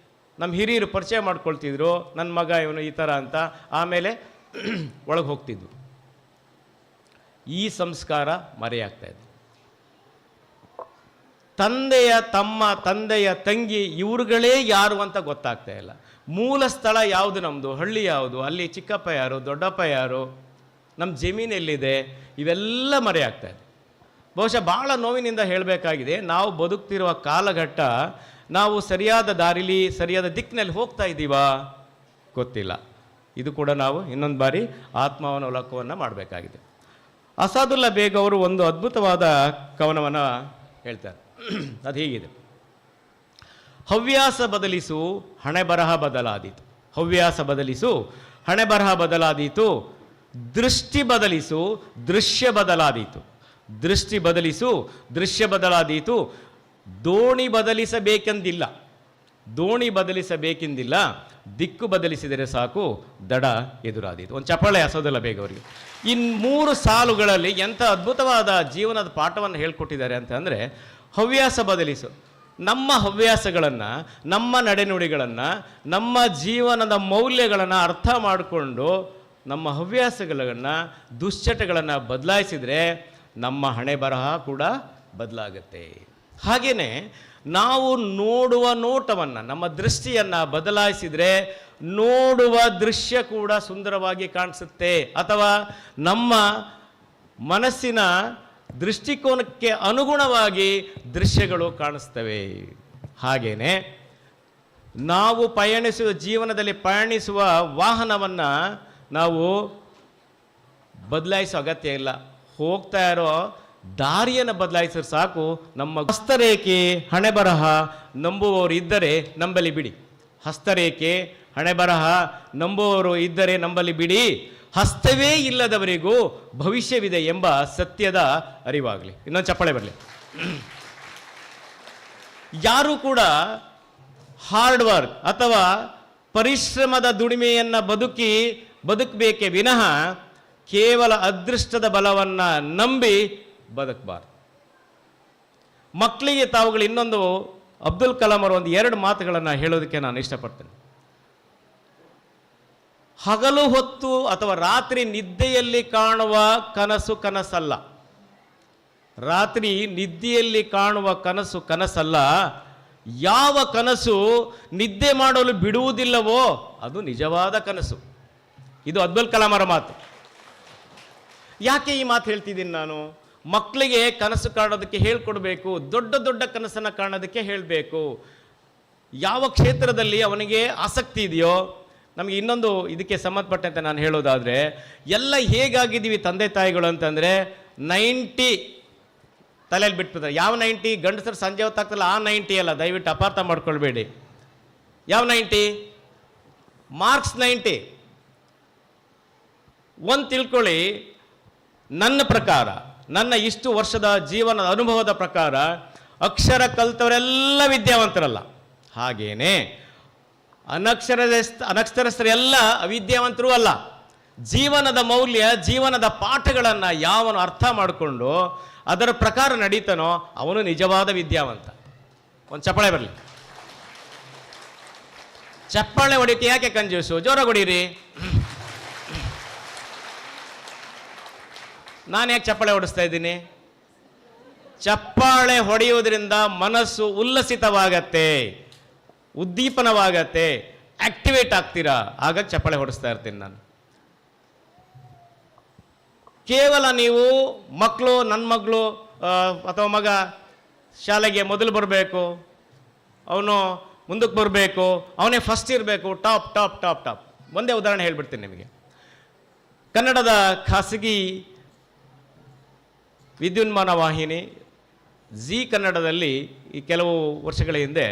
ನಮ್ಮ ಹಿರಿಯರು ಪರಿಚಯ ಮಾಡ್ಕೊಳ್ತಿದ್ರು, ನನ್ನ ಮಗ ಇವನು ಈ ಥರ ಅಂತ. ಆಮೇಲೆ ಒಳಗೆ ಹೋಗ್ತಿದ್ವು. ಈ ಸಂಸ್ಕಾರ ಮರೆಯಾಗ್ತಾ ಇದೆ. ತಂದೆಯ ತಮ್ಮ, ತಂದೆಯ ತಂಗಿ ಇವರುಗಳೇ ಯಾರು ಅಂತ ಗೊತ್ತಾಗ್ತಾ ಇಲ್ಲ. ಮೂಲ ಸ್ಥಳ ಯಾವುದು ನಮ್ಮದು, ಹಳ್ಳಿ ಯಾವುದು, ಅಲ್ಲಿ ಚಿಕ್ಕಪ್ಪ ಯಾರು, ದೊಡ್ಡಪ್ಪ ಯಾರು, ನಮ್ಮ ಜಮೀನು ಎಲ್ಲಿದೆ, ಇವೆಲ್ಲ ಮರೆಯಾಗ್ತಾ ಇದೆ. ಬಹುಶಃ ಭಾಳ ನೋವಿನಿಂದ ಹೇಳಬೇಕಾಗಿದೆ, ನಾವು ಬದುಕ್ತಿರುವ ಕಾಲಘಟ್ಟ ನಾವು ಸರಿಯಾದ ದಾರಿಲಿ ಸರಿಯಾದ ದಿಕ್ಕಿನಲ್ಲಿ ಹೋಗ್ತಾ ಇದ್ದೀವಾ ಗೊತ್ತಿಲ್ಲ. ಇದು ಕೂಡ ನಾವು ಇನ್ನೊಂದು ಬಾರಿ ಆತ್ಮಾವಲೋಕವನ್ನು ಮಾಡಬೇಕಾಗಿದೆ. ಅಸಾದುಲ್ಲಾ ಬೇಗ್ ಅವರು ಒಂದು ಅದ್ಭುತವಾದ ಕವನವನ್ನು ಹೇಳ್ತಾರೆ. ಅದು ಹೀಗಿದೆ: ಹವ್ಯಾಸ ಬದಲಿಸು ಹಣೆ ಬರಹ ಬದಲಾದೀತು, ಹವ್ಯಾಸ ಬದಲಿಸು ಹಣೆ ಬರಹ ಬದಲಾದೀತು, ದೃಷ್ಟಿ ಬದಲಿಸು ದೃಶ್ಯ ಬದಲಾದೀತು, ದೃಷ್ಟಿ ಬದಲಿಸು ದೃಶ್ಯ ಬದಲಾದೀತು, ದೋಣಿ ಬದಲಿಸಬೇಕೆಂದಿಲ್ಲ, ದೋಣಿ ಬದಲಿಸಬೇಕೆಂದಿಲ್ಲ, ದಿಕ್ಕು ಬದಲಿಸಿದರೆ ಸಾಕು ದಡ ಎದುರಾದೀತು. ಒಂದು ಚಪ್ಪಾಳೆ ಅಸಾದುಲ್ಲಾ ಬೇಗ್ ಅವರಿಗೆ. ಇನ್ನು 3 ಸಾಲುಗಳಲ್ಲಿ ಎಂಥ ಅದ್ಭುತವಾದ ಜೀವನದ ಪಾಠವನ್ನು ಹೇಳ್ಕೊಟ್ಟಿದ್ದಾರೆ ಅಂತಂದರೆ, ಹವ್ಯಾಸ ಬದಲಿಸು, ನಮ್ಮ ಹವ್ಯಾಸಗಳನ್ನು, ನಮ್ಮ ನಡೆನುಡಿಗಳನ್ನು, ನಮ್ಮ ಜೀವನದ ಮೌಲ್ಯಗಳನ್ನು ಅರ್ಥ ಮಾಡಿಕೊಂಡು ನಮ್ಮ ಹವ್ಯಾಸಗಳನ್ನು, ದುಶ್ಚಟಗಳನ್ನು ಬದಲಾಯಿಸಿದರೆ ನಮ್ಮ ಹಣೆ ಬರಹ ಕೂಡ ಬದಲಾಗುತ್ತೆ. ಹಾಗೆಯೇ ನಾವು ನೋಡುವ ನೋಟವನ್ನು, ನಮ್ಮ ದೃಷ್ಟಿಯನ್ನು ಬದಲಾಯಿಸಿದರೆ ನೋಡುವ ದೃಶ್ಯ ಕೂಡ ಸುಂದರವಾಗಿ ಕಾಣಿಸುತ್ತೆ, ಅಥವಾ ನಮ್ಮ ಮನಸ್ಸಿನ ದೃಷ್ಟಿಕೋನಕ್ಕೆ ಅನುಗುಣವಾಗಿ ದೃಶ್ಯಗಳು ಕಾಣಿಸ್ತವೆ. ಹಾಗೆಯೇ ನಾವು ಪಯಣಿಸುವ ಜೀವನದಲ್ಲಿ ಪಯಣಿಸುವ ವಾಹನವನ್ನು ನಾವು ಬದಲಾಯಿಸೋ ಅಗತ್ಯ ಇಲ್ಲ. ಹೋಗ್ತಾ ಇರೋ ದಾರಿಯನ್ನು ಬದಲಾಯಿಸಿದ್ರೆ ಸಾಕು. ನಮ್ಮ ಹಸ್ತರೇಖೆ ಹಣೆಬರಹ ನಂಬುವವರು ಇದ್ದರೆ ನಂಬಲಿ ಬಿಡಿ, ಹಸ್ತರೇಖೆ ಹಣೆಬರಹ ನಂಬುವವರು ಇದ್ದರೆ ನಂಬಲಿ ಬಿಡಿ, ಹಸ್ತವೇ ಇಲ್ಲದವರಿಗೂ ಭವಿಷ್ಯವಿದೆ ಎಂಬ ಸತ್ಯದ ಅರಿವಾಗಲಿ. ಇನ್ನೊಂದು ಚಪ್ಪಾಳೆ ಬರಲಿ. ಯಾರೂ ಕೂಡ ಹಾರ್ಡ್ ವರ್ಕ್ ಅಥವಾ ಪರಿಶ್ರಮದ ದುಡಿಮೆಯನ್ನು ಬದುಕಬೇಕೇ ವಿನಃ ಕೇವಲ ಅದೃಷ್ಟದ ಬಲವನ್ನು ನಂಬಿ ಬದುಕಬಾರ್ದು. ಮಕ್ಕಳಿಗೆ ತಾವುಗಳು ಇನ್ನೊಂದು ಅಬ್ದುಲ್ ಕಲಾಂ ಅವರ ಒಂದು 2 ಮಾತುಗಳನ್ನು ಹೇಳೋದಕ್ಕೆ ನಾನು ಇಷ್ಟಪಡ್ತೇನೆ. ಹಗಲು ಹೊತ್ತು ಅಥವಾ ರಾತ್ರಿ ನಿದ್ದೆಯಲ್ಲಿ ಕಾಣುವ ಕನಸು ಕನಸಲ್ಲ, ರಾತ್ರಿ ನಿದ್ದೆಯಲ್ಲಿ ಕಾಣುವ ಕನಸು ಕನಸಲ್ಲ, ಯಾವ ಕನಸು ನಿದ್ದೆ ಮಾಡಲು ಬಿಡುವುದಿಲ್ಲವೋ ಅದು ನಿಜವಾದ ಕನಸು. ಇದು ಅಬ್ದುಲ್ ಕಲಾಂ ಅವರ ಮಾತು. ಯಾಕೆ ಈ ಮಾತು ಹೇಳ್ತಿದ್ದೀನಿ ನಾನು? ಮಕ್ಕಳಿಗೆ ಕನಸು ಕಾಣೋದಕ್ಕೆ ಹೇಳ್ಕೊಡ್ಬೇಕು, ದೊಡ್ಡ ದೊಡ್ಡ ಕನಸನ್ನು ಕಾಣೋದಕ್ಕೆ ಹೇಳಬೇಕು. ಯಾವ ಕ್ಷೇತ್ರದಲ್ಲಿ ಅವನಿಗೆ ಆಸಕ್ತಿ ಇದೆಯೋ. ನಮಗೆ ಇನ್ನೊಂದು ಇದಕ್ಕೆ ಸಂಬಂಧಪಟ್ಟಂತೆ ನಾನು ಹೇಳೋದಾದರೆ, ಎಲ್ಲ ಹೇಗಾಗಿದ್ದೀವಿ ತಂದೆ ತಾಯಿಗಳು ಅಂತಂದರೆ 90 ತಲೆಯಲ್ಲಿ ಬಿಟ್ಬಿಡ್ತಾರೆ. ಯಾವ 90? ಗಂಡಸರು ಸಂಜೆ ಹೊತ್ತಾಗ್ತಲ್ಲ ಆ 90 ಅಲ್ಲ, ದಯವಿಟ್ಟು ಅಪಾರ್ಥ ಮಾಡ್ಕೊಳ್ಬೇಡಿ. ಯಾವ 90? ಮಾರ್ಕ್ಸ್ 90. ಒಂದು ತಿಳ್ಕೊಳ್ಳಿ, ನನ್ನ ಪ್ರಕಾರ, ನನ್ನ ಇಷ್ಟು ವರ್ಷದ ಜೀವನದ ಅನುಭವದ ಪ್ರಕಾರ, ಅಕ್ಷರ ಕಲ್ತವರೆಲ್ಲ ವಿದ್ಯಾವಂತರಲ್ಲ, ಹಾಗೇನೆ ಅನಕ್ಷರಸ್ಥರೆಲ್ಲ ಅವಿದ್ಯಾವಂತರೂ ಅಲ್ಲ. ಜೀವನದ ಮೌಲ್ಯ, ಜೀವನದ ಪಾಠಗಳನ್ನು ಯಾವನು ಅರ್ಥ ಮಾಡಿಕೊಂಡು ಅದರ ಪ್ರಕಾರ ನಡೀತಾನೋ ಅವನು ನಿಜವಾದ ವಿದ್ಯಾವಂತ. ಒಂದು ಚಪ್ಪಾಳೆ ಬರಲಿ. ಚಪ್ಪಾಳೆ ಹೊಡಿಯೋಕ್ಕೆ ಯಾಕೆ ಕಂಜೂಸು? ಜೋರಾಗಿ ಹೊಡೀರಿ. ನಾನು ಯಾಕೆ ಚಪ್ಪಾಳೆ ಹೊಡಿಸ್ತಾ ಇದ್ದೀನಿ? ಚಪ್ಪಾಳೆ ಹೊಡೆಯುವುದರಿಂದ ಮನಸ್ಸು ಉಲ್ಲಸಿತವಾಗತ್ತೆ, ಉದ್ದೀಪನವಾಗತ್ತೆ, ಆಕ್ಟಿವೇಟ್ ಆಗ್ತೀರಾ. ಆಗ ಚಪ್ಪಾಳೆ ಹೊಡಿಸ್ತಾ ಇರ್ತೀನಿ ನಾನು. ಕೇವಲ ನೀವು ಮಕ್ಕಳು, ನನ್ನ ಮಗಳು ಅಥವಾ ಮಗ ಶಾಲೆಗೆ ಮೊದಲು ಬರಬೇಕು, ಅವನು ಮುಂದಕ್ಕೆ ಬರಬೇಕು, ಅವನೇ ಫಸ್ಟ್ ಇರಬೇಕು, ಟಾಪ್ ಟಾಪ್ ಟಾಪ್ ಟಾಪ್. ಒಂದೇ ಉದಾಹರಣೆ ಹೇಳ್ಬಿಡ್ತೀನಿ ನಿಮಗೆ. ಕನ್ನಡದ ಖಾಸಗಿ ವಿದ್ಯುನ್ಮಾನ ವಾಹಿನಿ ಜೀ ಕನ್ನಡದಲ್ಲಿ ಈ ಕೆಲವು ವರ್ಷಗಳ ಹಿಂದೆ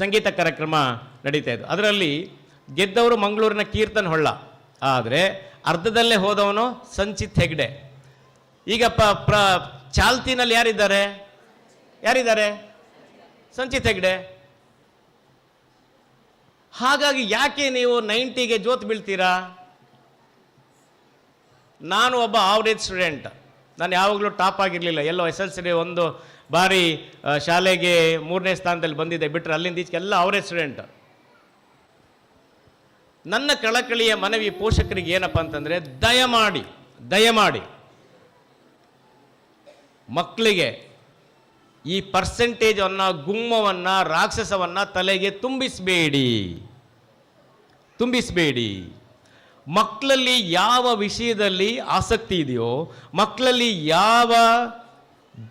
ಸಂಗೀತ ಕಾರ್ಯಕ್ರಮ ನಡೀತಾ ಇತ್ತು. ಅದರಲ್ಲಿ ಗೆದ್ದವರು ಮಂಗಳೂರಿನ ಕೀರ್ತನ್ ಹೊಳ್ಳ, ಆದರೆ ಅರ್ಧದಲ್ಲೇ ಹೋದವನು ಸಂಚಿತ್ ಹೆಗ್ಡೆ. ಈಗ ಚಾಲ್ತಿನಲ್ಲಿ ಯಾರಿದ್ದಾರೆ? ಯಾರಿದ್ದಾರೆ? ಸಂಚಿತ್ ಹೆಗ್ಡೆ. ಹಾಗಾಗಿ ಯಾಕೆ ನೀವು 90ಗೆ ಜೋತು ಬೀಳ್ತೀರಾ? ನಾನು ಒಬ್ಬ ಆವ್ರೇಜ್ ಸ್ಟೂಡೆಂಟ್, ನಾನು ಯಾವಾಗಲೂ ಟಾಪ್ ಆಗಿರಲಿಲ್ಲ. ಎಲ್ಲೋ SLC ಒಂದು ಬಾರಿ ಶಾಲೆಗೆ 3ನೇ ಸ್ಥಾನದಲ್ಲಿ ಬಂದಿದ್ದೆ, ಬಿಟ್ಟರೆ ಅಲ್ಲಿಂದ ಈಚೆಗೆ ಎಲ್ಲ ಆವ್ರೇಜ್ ಸ್ಟೂಡೆಂಟ್. ನನ್ನ ಕಳಕಳಿಯ ಮನವಿ ಪೋಷಕರಿಗೆ ಏನಪ್ಪ ಅಂತಂದರೆ, ದಯಮಾಡಿ ದಯಮಾಡಿ ಮಕ್ಕಳಿಗೆ ಈ ಪರ್ಸೆಂಟೇಜನ್ನು, ಗುಮ್ಮವನ್ನು, ರಾಕ್ಷಸವನ್ನು ತಲೆಗೆ ತುಂಬಿಸಬೇಡಿ, ತುಂಬಿಸಬೇಡಿ. ಮಕ್ಕಳಲ್ಲಿ ಯಾವ ವಿಷಯದಲ್ಲಿ ಆಸಕ್ತಿ ಇದೆಯೋ, ಮಕ್ಕಳಲ್ಲಿ ಯಾವ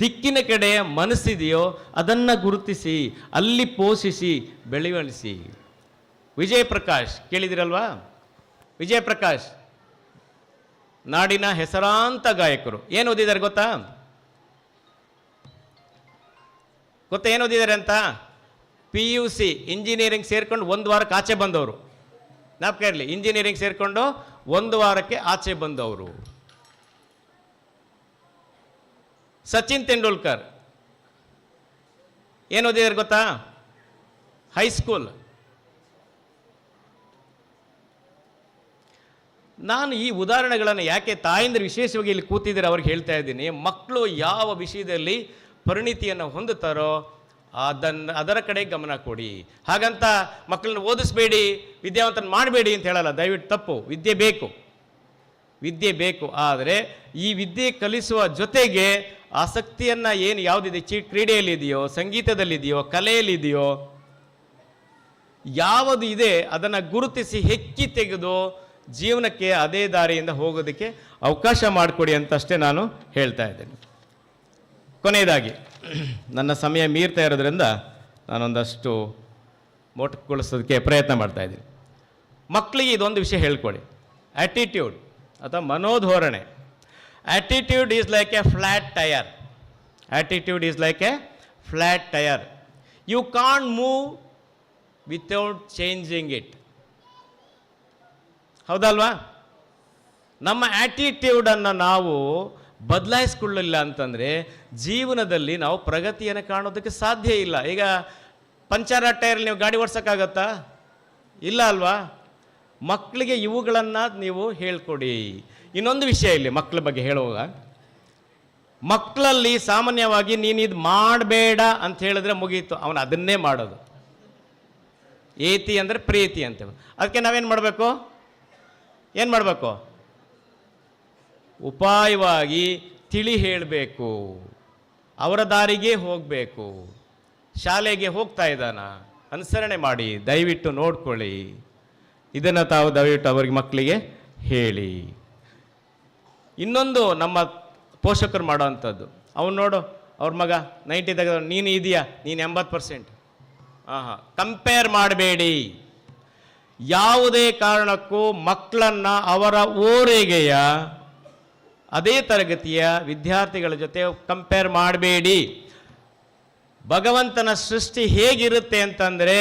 ದಿಕ್ಕಿನ ಕಡೆ ಮನಸ್ಸಿದೆಯೋ ಅದನ್ನು ಗುರುತಿಸಿ, ಅಲ್ಲಿ ಪೋಷಿಸಿ, ಬೆಳೆವಣಿಸಿ. ವಿಜಯ ಪ್ರಕಾಶ್ ಕೇಳಿದಿರಲ್ವಾ? ವಿಜಯ ಪ್ರಕಾಶ್ ನಾಡಿನ ಹೆಸರಾಂತ ಗಾಯಕರು. ಏನು ಓದಿದ್ದಾರೆ ಗೊತ್ತಾ? ಗೊತ್ತಾ ಏನು ಓದಿದ್ದಾರೆ ಅಂತ? PUC engineering ಸೇರ್ಕೊಂಡು ಒಂದು ವಾರಕ್ಕೆ ಆಚೆ ಬಂದವರು. ಜ್ಞಾಪಕ ಇರಲಿ, ಇಂಜಿನಿಯರಿಂಗ್ ಸೇರಿಕೊಂಡು ಒಂದು ವಾರಕ್ಕೆ ಆಚೆ ಬಂದವರು. ಸಚಿನ್ ತೆಂಡೂಲ್ಕರ್ ಏನು ಓದಿದ್ದಾರೆ ಗೊತ್ತಾ? ಹೈಸ್ಕೂಲ್. ನಾನು ಈ ಉದಾಹರಣೆಗಳನ್ನು ಯಾಕೆ ತಾಯಂದಿರು ವಿಶೇಷವಾಗಿ ಇಲ್ಲಿ ಕೂತಿದ್ದಾರೆ ಅವ್ರಿಗೆ ಹೇಳ್ತಾ ಇದ್ದೀನಿ. ಮಕ್ಕಳು ಯಾವ ವಿಷಯದಲ್ಲಿ ಪರಿಣಿತಿಯನ್ನು ಹೊಂದುತ್ತಾರೋ ಅದರ ಕಡೆ ಗಮನ ಕೊಡಿ. ಹಾಗಂತ ಮಕ್ಕಳನ್ನ ಓದಿಸ್ಬೇಡಿ, ವಿದ್ಯಾವಂತನ ಮಾಡಬೇಡಿ ಅಂತ ಹೇಳಲ್ಲ, ದಯವಿಟ್ಟು ತಪ್ಪು. ವಿದ್ಯೆ ಬೇಕು, ವಿದ್ಯೆ ಬೇಕು. ಆದರೆ ಈ ವಿದ್ಯೆ ಕಲಿಸುವ ಜೊತೆಗೆ ಆಸಕ್ತಿಯನ್ನು ಏನು ಯಾವುದಿದೆ, ಕ್ರೀಡೆಯಲ್ಲಿದೆಯೋ, ಸಂಗೀತದಲ್ಲಿದೆಯೋ, ಕಲೆಯಲ್ಲಿದೆಯೋ, ಯಾವುದು ಇದೆ ಅದನ್ನು ಗುರುತಿಸಿ ಹೆಕ್ಕಿ ತೆಗೆದು ಜೀವನಕ್ಕೆ ಅದೇ ದಾರಿಯಿಂದ ಹೋಗೋದಕ್ಕೆ ಅವಕಾಶ ಮಾಡಿಕೊಡಿ ಅಂತಷ್ಟೇ ನಾನು ಹೇಳ್ತಾ ಇದ್ದೇನೆ. ಕೊನೆಯದಾಗಿ, ನನ್ನ ಸಮಯ ಮೀರ್ತಾ ಇರೋದ್ರಿಂದ ನಾನೊಂದಷ್ಟು ಮೊಟಕುಗೊಳಿಸೋದಕ್ಕೆ ಪ್ರಯತ್ನ ಮಾಡ್ತಾಯಿದ್ದೀನಿ. ಮಕ್ಕಳಿಗೆ ಇದೊಂದು ವಿಷಯ ಹೇಳ್ಕೊಡಿ, ಆ್ಯಟಿಟ್ಯೂಡ್ ಅಥವಾ ಮನೋಧೋರಣೆ. Attitude is like a flat tyre. Attitude is like a flat tyre. You can't move without changing it. ಹೌದಲ್ವಾ? ನಮ್ಮ ಆ್ಯಟಿಟ್ಯೂಡನ್ನು ನಾವು ಬದಲಾಯಿಸ್ಕೊಳ್ಳಿಲ್ಲ ಅಂತಂದರೆ ಜೀವನದಲ್ಲಿ ನಾವು ಪ್ರಗತಿಯನ್ನು ಕಾಣೋದಕ್ಕೆ ಸಾಧ್ಯ ಇಲ್ಲ. ಈಗ ಪಂಚರ್ ಟೈರಲ್ಲಿ ನೀವು ಗಾಡಿ ಓಡ್ಸೋಕ್ಕಾಗತ್ತಾ? ಇಲ್ಲ ಅಲ್ವಾ? ಮಕ್ಕಳಿಗೆ ಇವುಗಳನ್ನು ನೀವು ಹೇಳ್ಕೊಡಿ. ಇನ್ನೊಂದು ವಿಷಯ ಇಲ್ಲಿ ಮಕ್ಕಳ ಬಗ್ಗೆ ಹೇಳುವಾಗ, ಮಕ್ಕಳಲ್ಲಿ ಸಾಮಾನ್ಯವಾಗಿ ನೀನು ಇದು ಮಾಡಬೇಡ ಅಂತ ಹೇಳಿದ್ರೆ ಮುಗೀತು, ಅವನು ಅದನ್ನೇ ಮಾಡೋದು. ಏತಿ ಅಂದರೆ ಪ್ರೀತಿ ಅಂತ. ಅದಕ್ಕೆ ನಾವೇನು ಮಾಡಬೇಕು? ಏನು ಮಾಡಬೇಕು? ಉಪಾಯವಾಗಿ ತಿಳಿ ಹೇಳಬೇಕು, ಅವರ ದಾರಿಗೆ ಹೋಗಬೇಕು. ಶಾಲೆಗೆ ಹೋಗ್ತಾ ಇದ್ದಾನ, ಅನುಸರಣೆ ಮಾಡಿ, ದಯವಿಟ್ಟು ನೋಡ್ಕೊಳ್ಳಿ. ಇದನ್ನು ತಾವು ದಯವಿಟ್ಟು ಅವರಿಗೆ ಮಕ್ಕಳಿಗೆ ಹೇಳಿ. ಇನ್ನೊಂದು ನಮ್ಮ ಪೋಷಕರು ಮಾಡೋ ಅಂಥದ್ದು, ಅವ್ನು ನೋಡು ಅವ್ರ ಮಗ 90 ತೆಗೆದ, ನೀನು ಇದೆಯಾ, ನೀನು 80%. ಹಾಂ, ಕಂಪೇರ್ ಮಾಡಬೇಡಿ. ಯಾವುದೇ ಕಾರಣಕ್ಕೂ ಮಕ್ಕಳನ್ನು ಅವರ ಓರೆಗೆಯ ಅದೇ ತರಗತಿಯ ವಿದ್ಯಾರ್ಥಿಗಳ ಜೊತೆ ಕಂಪೇರ್ ಮಾಡಬೇಡಿ. ಭಗವಂತನ ಸೃಷ್ಟಿ ಹೇಗಿರುತ್ತೆ ಅಂತಂದರೆ,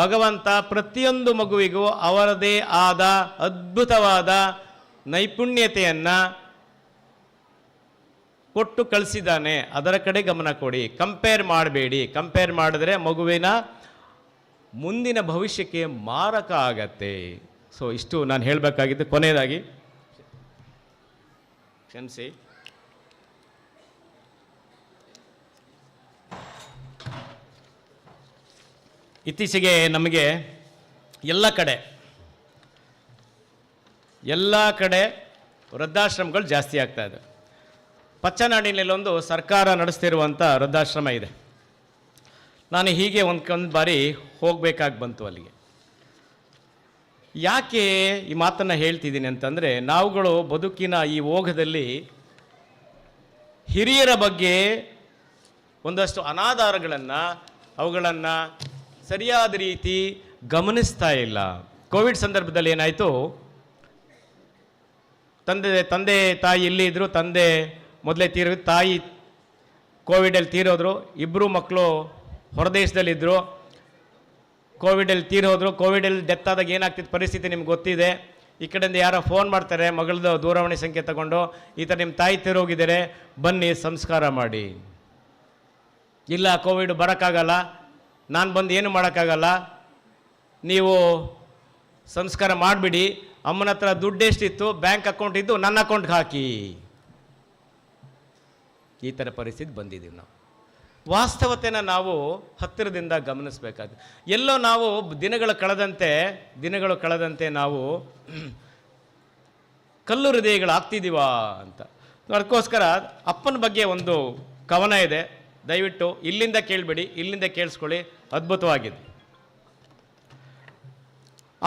ಭಗವಂತ ಪ್ರತಿಯೊಂದು ಮಗುವಿಗೂ ಅವರದೇ ಆದ ಅದ್ಭುತವಾದ ನೈಪುಣ್ಯತೆಯನ್ನು ಕೊಟ್ಟು ಕಳಿಸಿದ್ದಾನೆ. ಅದರ ಕಡೆ ಗಮನ ಕೊಡಿ, ಕಂಪೇರ್ ಮಾಡಬೇಡಿ. ಕಂಪೇರ್ ಮಾಡಿದ್ರೆ ಮಗುವಿನ ಮುಂದಿನ ಭವಿಷ್ಯಕ್ಕೆ ಮಾರಕ ಆಗತ್ತೆ. ಸೊ ಇಷ್ಟು ನಾನು ಹೇಳಬೇಕಾಗಿದ್ದು. ಕೊನೆಯದಾಗಿ ಕ್ಷಮಿಸಿ, ಇತ್ತೀಚೆಗೆ ನಮಗೆ ಎಲ್ಲ ಕಡೆ ವೃದ್ಧಾಶ್ರಮಗಳು ಜಾಸ್ತಿ ಆಗ್ತಾ ಇದೆ. ಪಚ್ಚನಾಡಿನಲ್ಲೊಂದು ಸರ್ಕಾರ ನಡೆಸ್ತಿರುವಂಥ ವೃದ್ಧಾಶ್ರಮ ಇದೆ. ನಾನು ಹೀಗೆ ಒಂದು ಬಾರಿ ಹೋಗಬೇಕಾಗಿ ಬಂತು ಅಲ್ಲಿಗೆ. ಯಾಕೆ ಈ ಮಾತನ್ನು ಹೇಳ್ತಿದ್ದೀನಿ ಅಂತಂದರೆ, ನಾವುಗಳು ಬದುಕಿನ ಈ ಓಘದಲ್ಲಿ ಹಿರಿಯರ ಬಗ್ಗೆ ಒಂದಷ್ಟು ಅನಾದಾರಗಳನ್ನು, ಅವುಗಳನ್ನು ಸರಿಯಾದ ರೀತಿ ಗಮನಿಸ್ತಾ ಇಲ್ಲ. ಕೋವಿಡ್ ಸಂದರ್ಭದಲ್ಲಿ ಏನಾಯಿತು, ತಂದೆ ತಂದೆ ತಾಯಿ ಇಲ್ಲಿ ಇದ್ದರು, ತಂದೆ ಮೊದಲೇ ತೀರೋ, ತಾಯಿ ಕೋವಿಡಲ್ಲಿ ತೀರೋದ್ರು, ಇಬ್ಬರು ಮಕ್ಕಳು ಹೊರದೇಶದಲ್ಲಿದ್ದರು, ಕೋವಿಡಲ್ಲಿ ತೀರೋದ್ರು. ಕೋವಿಡಲ್ಲಿ ಡೆತ್ ಆದಾಗ ಏನಾಗ್ತಿತ್ತು ಪರಿಸ್ಥಿತಿ ನಿಮ್ಗೆ ಗೊತ್ತಿದೆ. ಈ ಕಡೆಯಿಂದ ಯಾರೋ ಫೋನ್ ಮಾಡ್ತಾರೆ, ಮಗಳದ್ದು ದೂರವಾಣಿ ಸಂಖ್ಯೆ ತಗೊಂಡು, ಈ ಥರ ನಿಮ್ಮ ತಾಯಿ ತೀರೋಗಿದ್ದಾರೆ, ಬನ್ನಿ ಸಂಸ್ಕಾರ ಮಾಡಿ. ಇಲ್ಲ, ಕೋವಿಡ್ ಬರೋಕ್ಕಾಗಲ್ಲ, ನಾನು ಬಂದು ಏನು ಮಾಡೋಕ್ಕಾಗಲ್ಲ, ನೀವು ಸಂಸ್ಕಾರ ಮಾಡಿಬಿಡಿ, ಅಮ್ಮನ ಹತ್ರ ದುಡ್ಡೆಷ್ಟಿತ್ತು, ಬ್ಯಾಂಕ್ ಅಕೌಂಟ್ ಇದ್ದು ನನ್ನ ಅಕೌಂಟ್ಗೆ ಹಾಕಿ. ಈ ಥರ ಪರಿಸ್ಥಿತಿ ಬಂದಿದ್ದೀವಿ ನಾವು. ವಾಸ್ತವತೆನ ನಾವು ಹತ್ತಿರದಿಂದ ಗಮನಿಸಬೇಕಾದ. ಎಲ್ಲೋ ನಾವು ದಿನಗಳು ಕಳೆದಂತೆ ನಾವು ಕಲ್ಲು ಹೃದಯಗಳಾಗ್ತಿದ್ದೀವಾ ಅಂತ. ಅದಕ್ಕೋಸ್ಕರ ಅಪ್ಪನ ಬಗ್ಗೆ ಒಂದು ಕವನ ಇದೆ, ದಯವಿಟ್ಟು ಇಲ್ಲಿಂದ ಕೇಳಬೇಡಿ, ಇಲ್ಲಿಂದ ಕೇಳಿಸ್ಕೊಳ್ಳಿ, ಅದ್ಭುತವಾಗಿದೆ.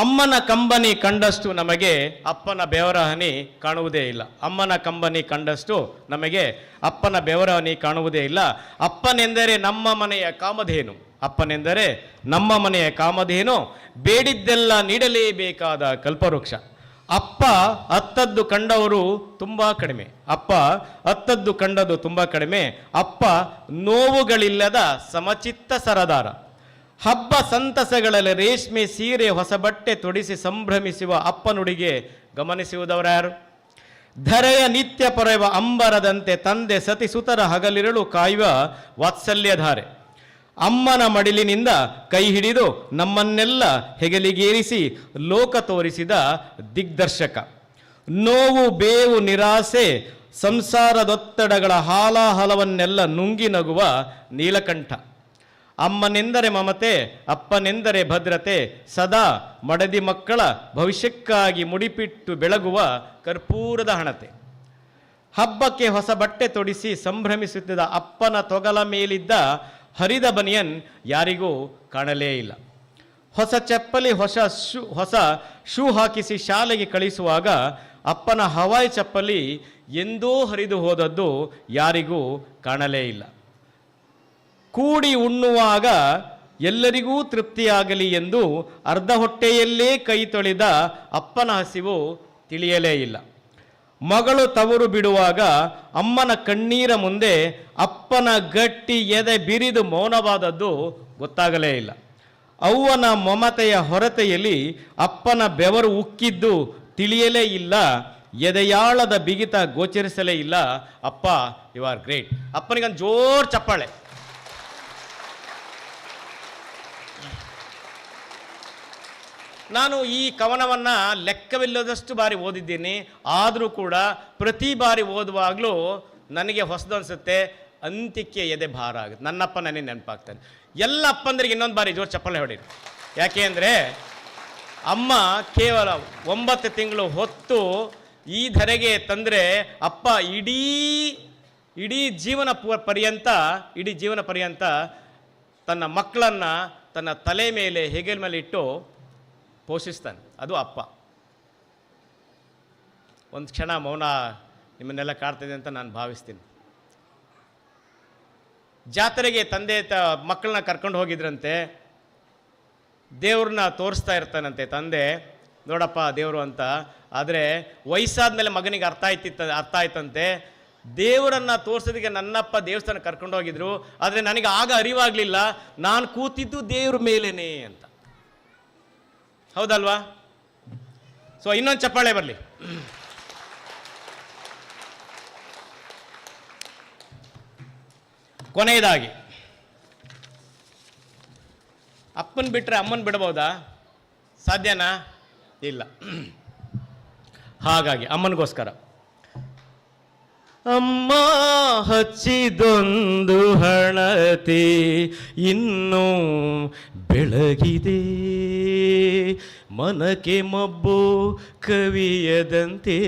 ಅಮ್ಮನ ಕಂಬನಿ ಕಂಡಷ್ಟು ನಮಗೆ ಅಪ್ಪನ ಬೆವರ ಹನಿ ಕಾಣುವುದೇ ಇಲ್ಲ. ಅಮ್ಮನ ಕಂಬನಿ ಕಂಡಷ್ಟು ನಮಗೆ ಅಪ್ಪನ ಬೆವರ ಹನಿ ಕಾಣುವುದೇ ಇಲ್ಲ. ಅಪ್ಪನೆಂದರೆ ನಮ್ಮ ಮನೆಯ ಕಾಮಧೇನು, ಅಪ್ಪನೆಂದರೆ ನಮ್ಮ ಮನೆಯ ಕಾಮಧೇನು, ಬೇಡಿದ್ದೆಲ್ಲ ನೀಡಲೇಬೇಕಾದ ಕಲ್ಪವೃಕ್ಷ. ಅಪ್ಪ ಅತ್ತದ್ದು ಕಂಡವರು ತುಂಬ ಕಡಿಮೆ, ಅಪ್ಪ ಅತ್ತದ್ದು ಕಂಡದ್ದು ತುಂಬ ಕಡಿಮೆ. ಅಪ್ಪ ನೋವುಗಳಿಲ್ಲದ ಸಮಚಿತ್ತ ಸರದಾರ. ಹಬ್ಬ ಸಂತಸಗಳಲ್ಲಿ ರೇಷ್ಮೆ ಸೀರೆ ಹೊಸ ಬಟ್ಟೆ ತೊಡಿಸಿ ಸಂಭ್ರಮಿಸುವ ಅಪ್ಪನುಡಿಗೆ ಗಮನಿಸುವುದವರ್ಯಾರು? ಧರೆಯ ನಿತ್ಯ ಪೊರೆವ ಅಂಬರದಂತೆ ತಂದೆ ಸತಿಸುತರ ಹಗಲಿರುಳು ಕಾಯುವ ವಾತ್ಸಲ್ಯಧಾರೆ. ಅಮ್ಮನ ಮಡಿಲಿನಿಂದ ಕೈ ಹಿಡಿದು ನಮ್ಮನ್ನೆಲ್ಲ ಹೆಗಲಿಗೇರಿಸಿ ಲೋಕ ತೋರಿಸಿದ ದಿಗ್ದರ್ಶಕ. ನೋವು ಬೇವು ನಿರಾಸೆ ಸಂಸಾರದೊತ್ತಡಗಳ ಹಾಲಾಹಲವನ್ನೆಲ್ಲ ನುಂಗಿ ನಗುವ ನೀಲಕಂಠ. ಅಮ್ಮನೆಂದರೆ ಮಮತೆ, ಅಪ್ಪನೆಂದರೆ ಭದ್ರತೆ, ಸದಾ ಮಡದಿ ಮಕ್ಕಳ ಭವಿಷ್ಯಕ್ಕಾಗಿ ಮುಡಿಪಿಟ್ಟು ಬೆಳಗುವ ಕರ್ಪೂರದ ಹಣತೆ. ಹಬ್ಬಕ್ಕೆ ಹೊಸ ಬಟ್ಟೆ ತೊಡಿಸಿ ಸಂಭ್ರಮಿಸುತ್ತಿದ್ದ ಅಪ್ಪನ ತೊಗಲ ಮೇಲಿದ್ದ ಹರಿದ ಬನಿಯನ್ ಯಾರಿಗೂ ಕಾಣಲೇ ಇಲ್ಲ. ಹೊಸ ಚಪ್ಪಲಿ ಹೊಸ ಶೂ ಹಾಕಿಸಿ ಶಾಲೆಗೆ ಕಳಿಸುವಾಗ ಅಪ್ಪನ ಹವಾಯ್ ಚಪ್ಪಲಿ ಎಂದೋ ಹರಿದು ಹೋದದ್ದು ಯಾರಿಗೂ ಕಾಣಲೇ ಇಲ್ಲ. ಕೂಡಿ ಉಣ್ಣುವಾಗ ಎಲ್ಲರಿಗೂ ತೃಪ್ತಿಯಾಗಲಿ ಎಂದು ಅರ್ಧ ಹೊಟ್ಟೆಯಲ್ಲೇ ಕೈ ತೊಳೆದ ಅಪ್ಪನ ಹಸಿವು ತಿಳಿಯಲೇ ಇಲ್ಲ. ಮಗಳು ತವರು ಬಿಡುವಾಗ ಅಮ್ಮನ ಕಣ್ಣೀರ ಮುಂದೆ ಅಪ್ಪನ ಗಟ್ಟಿ ಎದೆ ಬಿರಿದು ಮೌನವಾದದ್ದು ಗೊತ್ತಾಗಲೇ ಇಲ್ಲ. ಅವ್ವನ ಮಮತೆಯ ಹೊರತೆಯಲ್ಲಿ ಅಪ್ಪನ ಬೆವರು ಉಕ್ಕಿದ್ದು ತಿಳಿಯಲೇ ಇಲ್ಲ. ಎದೆಯಾಳದ ಬಿಗಿತ ಗೋಚರಿಸಲೇ ಇಲ್ಲ. ಅಪ್ಪ, you are great. ಅಪ್ಪನಿಗೊಂದು ಜೋರು ಚಪ್ಪಾಳೆ. ನಾನು ಈ ಕವನವನ್ನು ಲೆಕ್ಕವಿಲ್ಲದಷ್ಟು ಬಾರಿ ಓದಿದ್ದೀನಿ. ಆದರೂ ಕೂಡ ಪ್ರತಿ ಬಾರಿ ಓದುವಾಗಲೂ ನನಗೆ ಹೊಸದು ಅನಿಸುತ್ತೆ, ಅಂತ್ಯಕ್ಕೆ ಎದೆ ಭಾರ ಆಗುತ್ತೆ. ನನ್ನಪ್ಪ ನನಗೆ ನೆನಪಾಗ್ತಾನೆ. ಎಲ್ಲ ಅಪ್ಪಂದ್ರಿಗೆ ಇನ್ನೊಂದು ಬಾರಿ ಜೋರು ಚಪ್ಪಾಳೆ ಹೊಡೀರಿ. ಯಾಕೆ ಅಂದರೆ ಅಮ್ಮ ಕೇವಲ 9 ತಿಂಗಳು ಹೊತ್ತು ಈ ಧರೆಗೆ ತಂದರೆ ಅಪ್ಪ ಇಡೀ ಇಡೀ ಜೀವನ ಪರ್ಯಂತ ಇಡೀ ಜೀವನ ಪರ್ಯಂತ ತನ್ನ ಮಕ್ಕಳನ್ನು ತನ್ನ ತಲೆ ಮೇಲೆ ಹೆಗಲ ಮೇಲೆ ಇಟ್ಟು ಪೋಷಿಸ್ತಾನೆ. ಅದು ಅಪ್ಪ. ಒಂದು ಕ್ಷಣ ಮೌನ ನಿಮ್ಮನ್ನೆಲ್ಲ ಕಾಡ್ತಿದೆ ಅಂತ ನಾನು ಭಾವಿಸ್ತೀನಿ. ಜಾತ್ರೆಗೆ ತಂದೆ ಮಕ್ಕಳನ್ನ ಕರ್ಕೊಂಡು ಹೋಗಿದ್ರಂತೆ. ದೇವ್ರನ್ನ ತೋರಿಸ್ತಾ ಇರ್ತಾನಂತೆ ತಂದೆ, ನೋಡಪ್ಪ ದೇವರು ಅಂತ. ಆದರೆ ವಯಸ್ಸಾದ ಮೇಲೆ ಮಗನಿಗೆ ಅರ್ಥ ಆಯ್ತಂತೆ, ದೇವರನ್ನು ತೋರಿಸೋದಕ್ಕೆ ನನ್ನಪ್ಪ ದೇವಸ್ಥಾನ ಕರ್ಕೊಂಡು ಹೋಗಿದ್ರು, ಆದರೆ ನನಗೆ ಆಗ ಅರಿವಾಗಲಿಲ್ಲ, ನಾನು ಕೂತಿದ್ದು ದೇವ್ರ ಮೇಲೇನೆ ಅಂತ. ಹೌದಲ್ವಾ? ಸೊ ಇನ್ನೊಂದು ಚಪ್ಪಾಳೆ ಬರಲಿ. ಕೊನೆಯದಾಗಿ, ಅಪ್ಪನ ಬಿಟ್ಟರೆ ಅಮ್ಮನ ಬಿಡ್ಬೋದಾ? ಸಾಧ್ಯನಾ? ಇಲ್ಲ. ಹಾಗಾಗಿ ಅಮ್ಮನಿಗೋಸ್ಕರ ಅಮ್ಮ ಹಚ್ಚಿದೊಂದು ಹಣತೆ ಇನ್ನೂ ಬೆಳಗಿದೆ, ಮನಕ್ಕೆ ಮಬ್ಬು ಕವಿಯದಂತೆ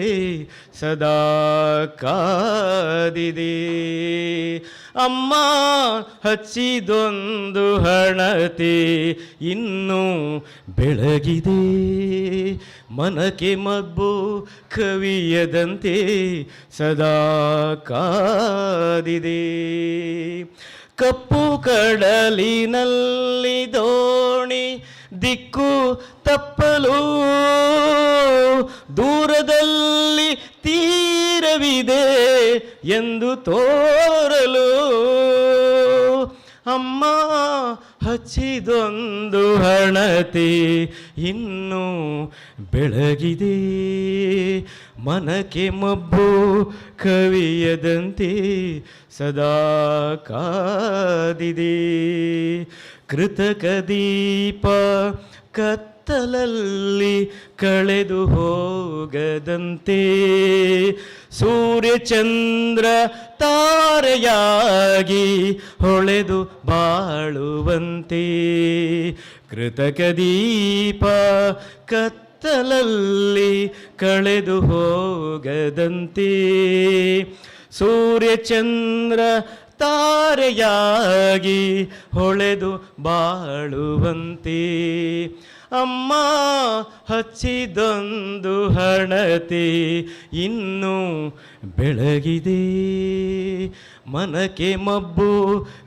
ಸದಾ ಕಾದಿದೆ. ಅಮ್ಮ ಹಚ್ಚಿದೊಂದು ಹಣತೆ ಇನ್ನೂ ಬೆಳಗಿದೆ, ಮನಕ್ಕೆ ಮಬ್ಬು ಕವಿಯದಂತೆ ಸದಾ ಕಾದಿದೆ. ಕಪ್ಪು ಕಡಲಿನಲ್ಲಿ ದೋಣಿ ದಿಕ್ಕು ತಪ್ಪಲು, ದೂರದಲ್ಲಿ ತೀರವಿದೆ ಎಂದು ತೋರಲು. ಅಮ್ಮ ಹಚ್ಚಿದೊಂದು ಹಣತೆ ಇನ್ನೂ ಬೆಳಗಿದೆ, ಮನಕ್ಕೆ ಮಬ್ಬು ಕವಿಯದಂತೆ ಸದಾ ಕಾದಿದೆ. ಕೃತಕ ದೀಪ ಕತ್ತಲಲ್ಲಿ ಕಳೆದು ಹೋಗದಂತೆ, ಸೂರ್ಯಚಂದ್ರ ತಾರೆಯಾಗಿ ಹೊಳೆದು ಬಾಳುವಂತೆ. ಕೃತಕ ದೀಪ ಕತ್ತಲಲ್ಲಿ ಕಳೆದು ಹೋಗದಂತೆ, ಸೂರ್ಯಚಂದ್ರ ತಾರೆಯಾಗಿ ಹೊಳೆದು ಬಾಳುವಂತೆ. ಅಮ್ಮ ಹಚ್ಚಿದೊಂದು ಹಣತೆ ಇನ್ನೂ ಬೆಳಗಿದೆ, ಮನಕ್ಕೆ ಮಬ್ಬು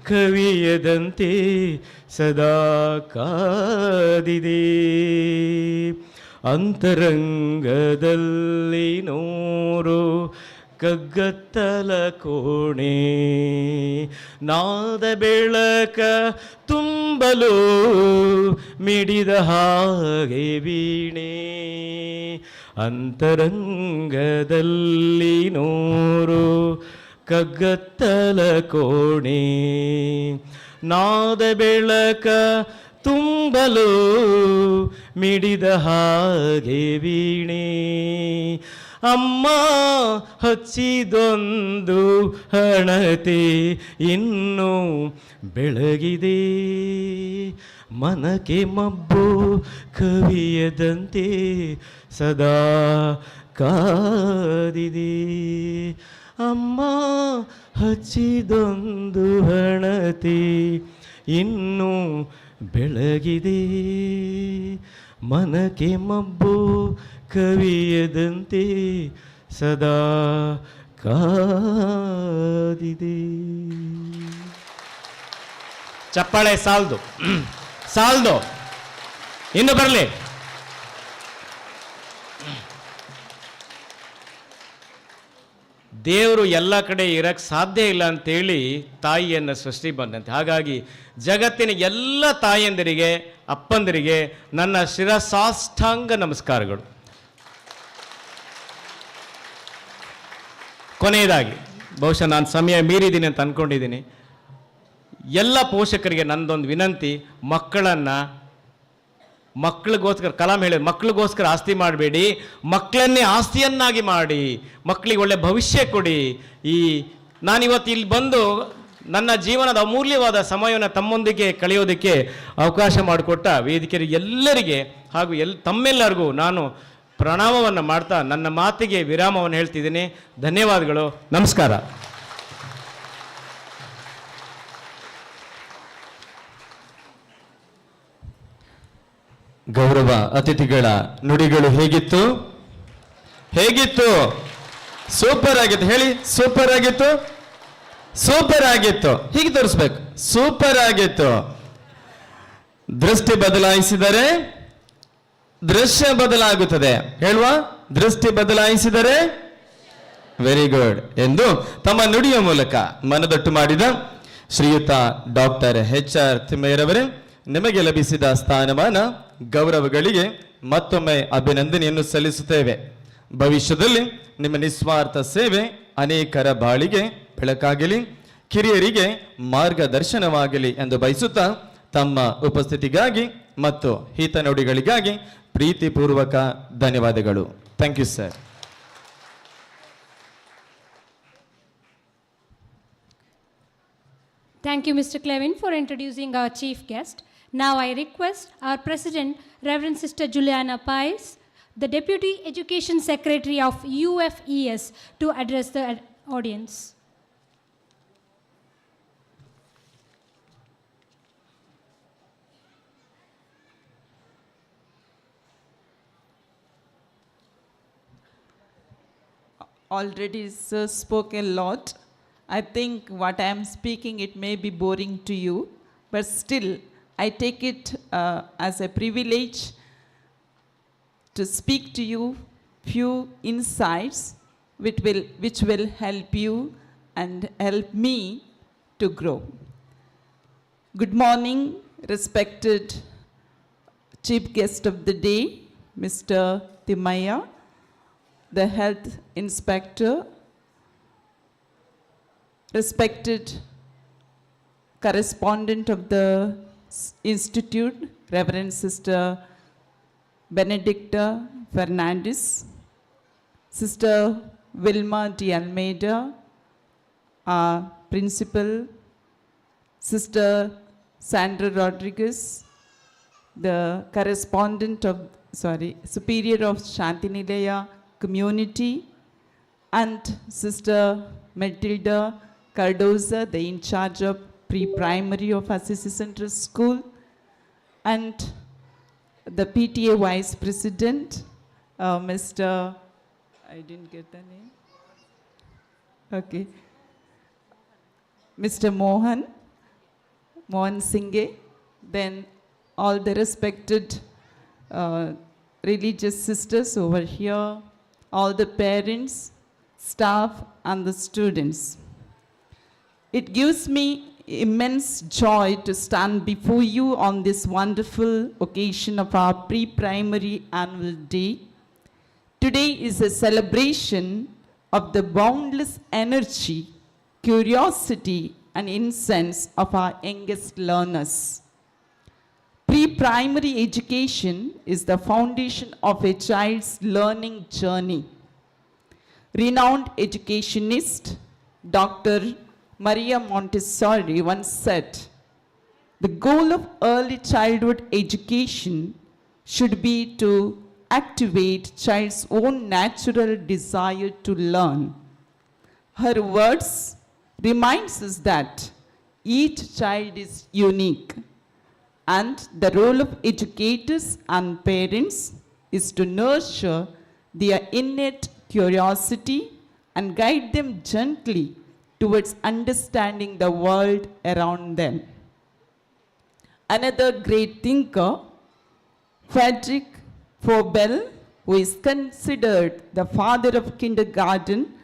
ಕವಿಯದಂತೆ ಸದಾ ಕಾದಿದೆ. ಅಂತರಂಗದಲ್ಲಿ ನೂರು ಕಗ್ಗತ್ತಲ ಕೋಣೆ, ನಾದ ಬೆಳಕ ತುಂಬಲು ಮಿಡಿದ ಹಾಗೆ ವೀಣೆ. ಅಂತರಂಗದಲ್ಲಿ ನೂರು ಕಗ್ಗತ್ತಲ ಕೋಣೆ, ನಾದ ಬೆಳಕ ತುಂಬಲು ಮಿಡಿದ ಹಾಗೆ ವೀಣೆ. ಅಮ್ಮ ಹಚ್ಚಿದೊಂದು ಹಣತೆ ಇನ್ನೂ ಬೆಳಗಿದೆ, ಮನಕ್ಕೆ ಮಬ್ಬು ಕವಿಯದಂತೆ ಸದಾ ಕಾದಿದೆ. ಅಮ್ಮ ಹಚ್ಚಿದೊಂದು ಹಣತೆ ಇನ್ನೂ ಬೆಳಗಿದೆ, ಮನಕ್ಕೆ ಮಬ್ಬು ಕವಿಯದಂತೆ ಸದಾ ಕಾದಿದೆ. ಚಪ್ಪಾಳೆ ಸಾಲ್ದು ಸಾಲ್ದು, ಇನ್ನು ಬರಲಿ. ದೇವರು ಎಲ್ಲ ಕಡೆ ಇರಕ್ಕೆ ಸಾಧ್ಯ ಇಲ್ಲ ಅಂತೇಳಿ ತಾಯಿಯನ್ನು ಸೃಷ್ಟಿ ಬಂದಂತೆ. ಹಾಗಾಗಿ ಜಗತ್ತಿನ ಎಲ್ಲ ತಾಯಂದಿರಿಗೆ, ಅಪ್ಪಂದಿರಿಗೆ ನನ್ನ ಶಿರಸಾಷ್ಟಾಂಗ ನಮಸ್ಕಾರಗಳು. ಕೊನೆಯದಾಗಿ, ಬಹುಶಃ ನಾನು ಸಮಯ ಮೀರಿದ್ದೀನಿ ಅಂತ ಅಂದ್ಕೊಂಡಿದ್ದೀನಿ. ಎಲ್ಲ ಪೋಷಕರಿಗೆ ನನ್ನದೊಂದು ವಿನಂತಿ, ಮಕ್ಕಳನ್ನು ಮಕ್ಕಳಿಗೋಸ್ಕರ, ಕಲಾಂ ಹೇಳಿದ, ಮಕ್ಕಳಿಗೋಸ್ಕರ ಆಸ್ತಿ ಮಾಡಬೇಡಿ, ಮಕ್ಕಳನ್ನೇ ಆಸ್ತಿಯನ್ನಾಗಿ ಮಾಡಿ, ಮಕ್ಕಳಿಗೆ ಒಳ್ಳೆ ಭವಿಷ್ಯ ಕೊಡಿ. ಈ ನಾನಿವತ್ತು ಇಲ್ಲಿ ಬಂದು ನನ್ನ ಜೀವನದ ಅಮೂಲ್ಯವಾದ ಸಮಯವನ್ನು ತಮ್ಮೊಂದಿಗೆ ಕಳೆಯೋದಕ್ಕೆ ಅವಕಾಶ ಮಾಡಿಕೊಟ್ಟ ವೇದಿಕೆಯರಿಗೆ ಎಲ್ಲರಿಗೆ ಹಾಗೂ ತಮ್ಮೆಲ್ಲರಿಗೂ ನಾನು ಪ್ರಣಾಮವನ್ನು ಮಾಡ್ತಾ ನನ್ನ ಮಾತಿಗೆ ವಿರಾಮವನ್ನು ಹೇಳ್ತಿದ್ದೀನಿ. ಧನ್ಯವಾದಗಳು, ನಮಸ್ಕಾರ. ಗೌರವ ಅತಿಥಿಗಳ ನುಡಿಗಳು ಹೇಗಿತ್ತು? ಹೇಗಿತ್ತು? ಸೂಪರ್ ಆಗಿತ್ತು. ಹೇಳಿ, ಸೂಪರ್ ಆಗಿತ್ತು, ಸೂಪರ್ ಆಗಿತ್ತು. ಹೀಗೆ ತೋರಿಸ್ಬೇಕು, ಸೂಪರ್ ಆಗಿತ್ತು. ದೃಷ್ಟಿ ಬದಲಾಯಿಸಿದರೆ ದೃಶ್ಯ ಬದಲಾಗುತ್ತದೆ. ಹೇಳುವ, ದೃಷ್ಟಿ ಬದಲಾಯಿಸಿದರೆ ವೆರಿ ಗುಡ್ ಎಂದು ತಮ್ಮ ನುಡಿಯ ಮೂಲಕ ಮನದಟ್ಟು ಮಾಡಿದ ಶ್ರೀಯುತ ಡಾಕ್ಟರ್ ಎಚ್ ಆರ್ ತಿಮ್ಮಯ್ಯರವರೇ, ನಿಮಗೆ ಲಭಿಸಿದ ಸ್ಥಾನಮಾನ ಗೌರವಗಳಿಗೆ ಮತ್ತೊಮ್ಮೆ ಅಭಿನಂದನೆಯನ್ನು ಸಲ್ಲಿಸುತ್ತೇವೆ. ಭವಿಷ್ಯದಲ್ಲಿ ನಿಮ್ಮ ನಿಸ್ವಾರ್ಥ ಸೇವೆ ಅನೇಕರ ಬಾಳಿಗೆ ಬೆಳಕಾಗಲಿ, ಕಿರಿಯರಿಗೆ ಮಾರ್ಗದರ್ಶನವಾಗಲಿ ಎಂದು ಬಯಸುತ್ತಾ ತಮ್ಮ ಉಪಸ್ಥಿತಿಗಾಗಿ ಮತ್ತು ಹಿತನುಡಿಗಳಿಗಾಗಿ ಪ್ರೀತಿಪೂರ್ವಕ ಧನ್ಯವಾದಗಳು. Thank you sir. Thank you, Mr. Clevin, for introducing our chief guest. Now I request our President, Reverend Sister Juliana Paes, the Deputy Education Secretary of UFES, to address the audience. Already sir spoke a lot. I think what I am speaking, it may be boring to you, but still, I take it as a privilege to speak to you few insights which will help you and help me to grow. Good morning, respected chief guest of the day, Mr. Thimmaiah, the health inspector, respected correspondent of the institute, Reverend Sister Benedicta Fernandez, Sister Wilma D. Almeida, our principal, Sister Sandra Rodriguez, the correspondent of, sorry, superior of Shantinilaya community, and Sister Matilda Cardoza, the in charge of pre-primary of Assisi Central School, and the PTA Vice President, Mr. I didn't get the name. Okay. Mr. Mohan Singhe, then all the respected religious sisters over here, all the parents, staff, and the students. It gives me immense joy to stand before you on this wonderful occasion of our pre-primary annual day. Today is a celebration of the boundless energy, curiosity, and innocence of our youngest learners. Pre-primary education is the foundation of a child's learning journey. Renowned educationist Dr. Maria Montessori once said, "The goal of early childhood education should be to activate child's own natural desire to learn." Her words reminds us that each child is unique, and the role of educators and parents is to nurture their innate curiosity and guide them gently towards understanding the world around them. Another great thinker, Frederick Froebel, who is considered the father of kindergarten,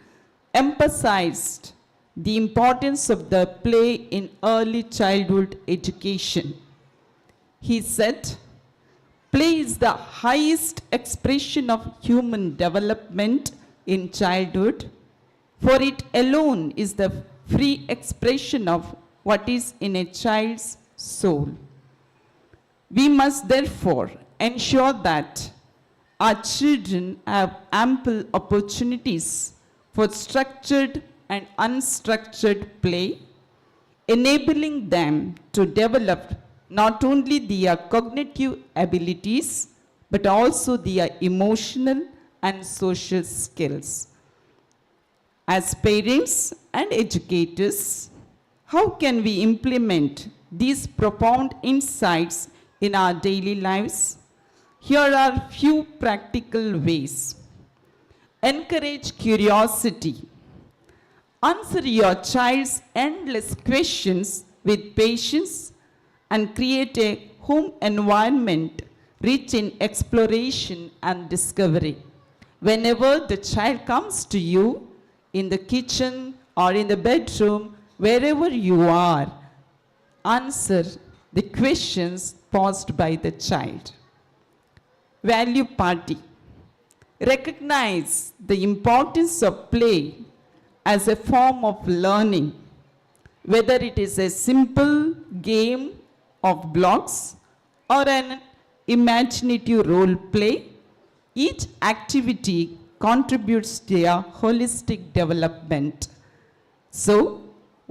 emphasized the importance of the play in early childhood education. He said, "Play is the highest expression of human development in childhood, for it alone is the free expression of what is in a child's soul. We must therefore ensure that our children have ample opportunities for structured and unstructured play, enabling them to develop not only their cognitive abilities, but also their emotional and social skills." As parents and educators, how can we implement these profound insights in our daily lives? Here are few practical ways. Encourage curiosity. Answer your child's endless questions with patience and create a home environment rich in exploration and discovery. Whenever the child comes to you, in the kitchen or in the bedroom, wherever you are, answer the questions posed by the child. Value party. Recognize the importance of play as a form of learning, whether it is a simple game of blocks or an imaginative role play. Each activity contributes to their holistic development. So,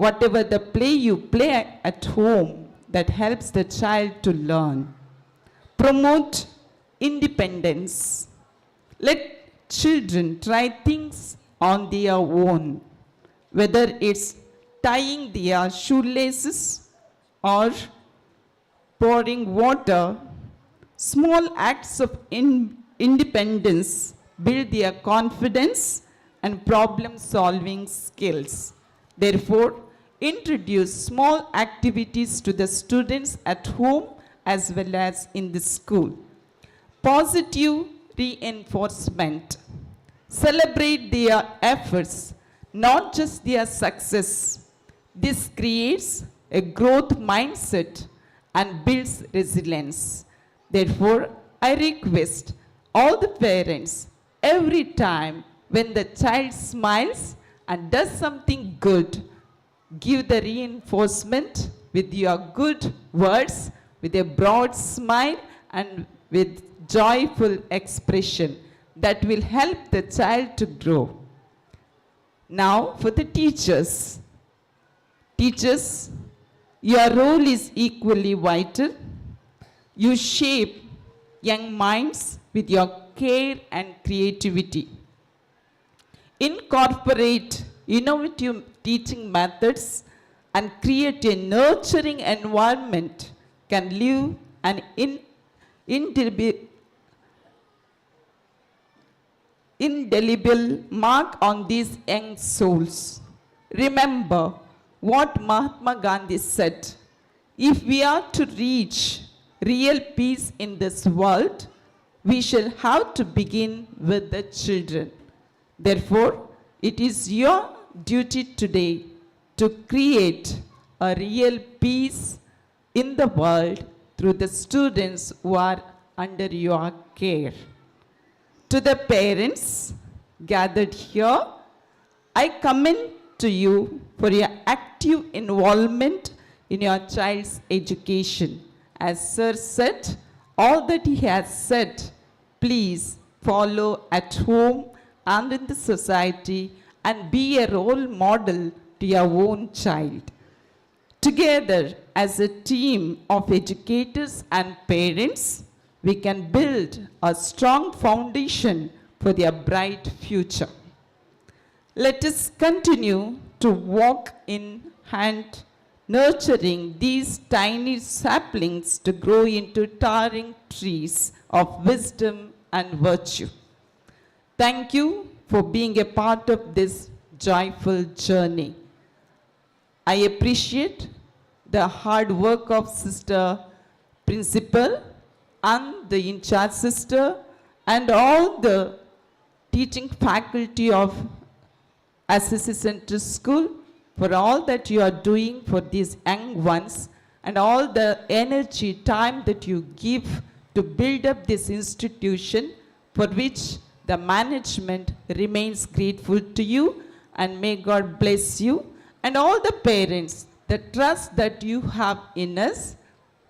Whatever the play you play at home that helps the child to learn. Promote independence. Let children try things on their own, whether it's tying their shoelaces or pouring water. Small acts of independence build their confidence and problem solving skills. Therefore, introduce small activities to the students at home as well as in the school. Positive reinforcement. Celebrate their efforts, not just their success. This creates a growth mindset and builds resilience. Therefore, I request all the parents, every time when the child smiles and does something good, give the reinforcement with your good words, with a broad smile and with joyful expression that will help the child to grow. Now for the teachers. Teachers, your role is equally vital. You shape young minds with your care and creativity. Incorporate innovative teaching methods and create a nurturing environment can leave an indelible mark on these young souls. Remember what Mahatma Gandhi said, if we are to reach real peace in this world, we shall have to begin with the children. Therefore, it is your duty today to create a real peace in the world through the students who are under your care. To the parents gathered here, I commend to you for your active involvement in your child's education. As Sir said, all that he has said, please follow at home and in the society and be a role model to your own child. Together, as a team of educators and parents, we can build a strong foundation for their bright future. Let us continue to walk in hand, nurturing these tiny saplings to grow into towering trees of wisdom and virtue. Thank you for being a part of this joyful journey. I appreciate the hard work of Sister Principal and the in-charge sister and all the teaching faculty of Assisi Central School for all that you are doing for these young ones and all the energy, time that you give to build up this institution, for which the management remains grateful to you, and may God bless you and all the parents, the trust that you have in us,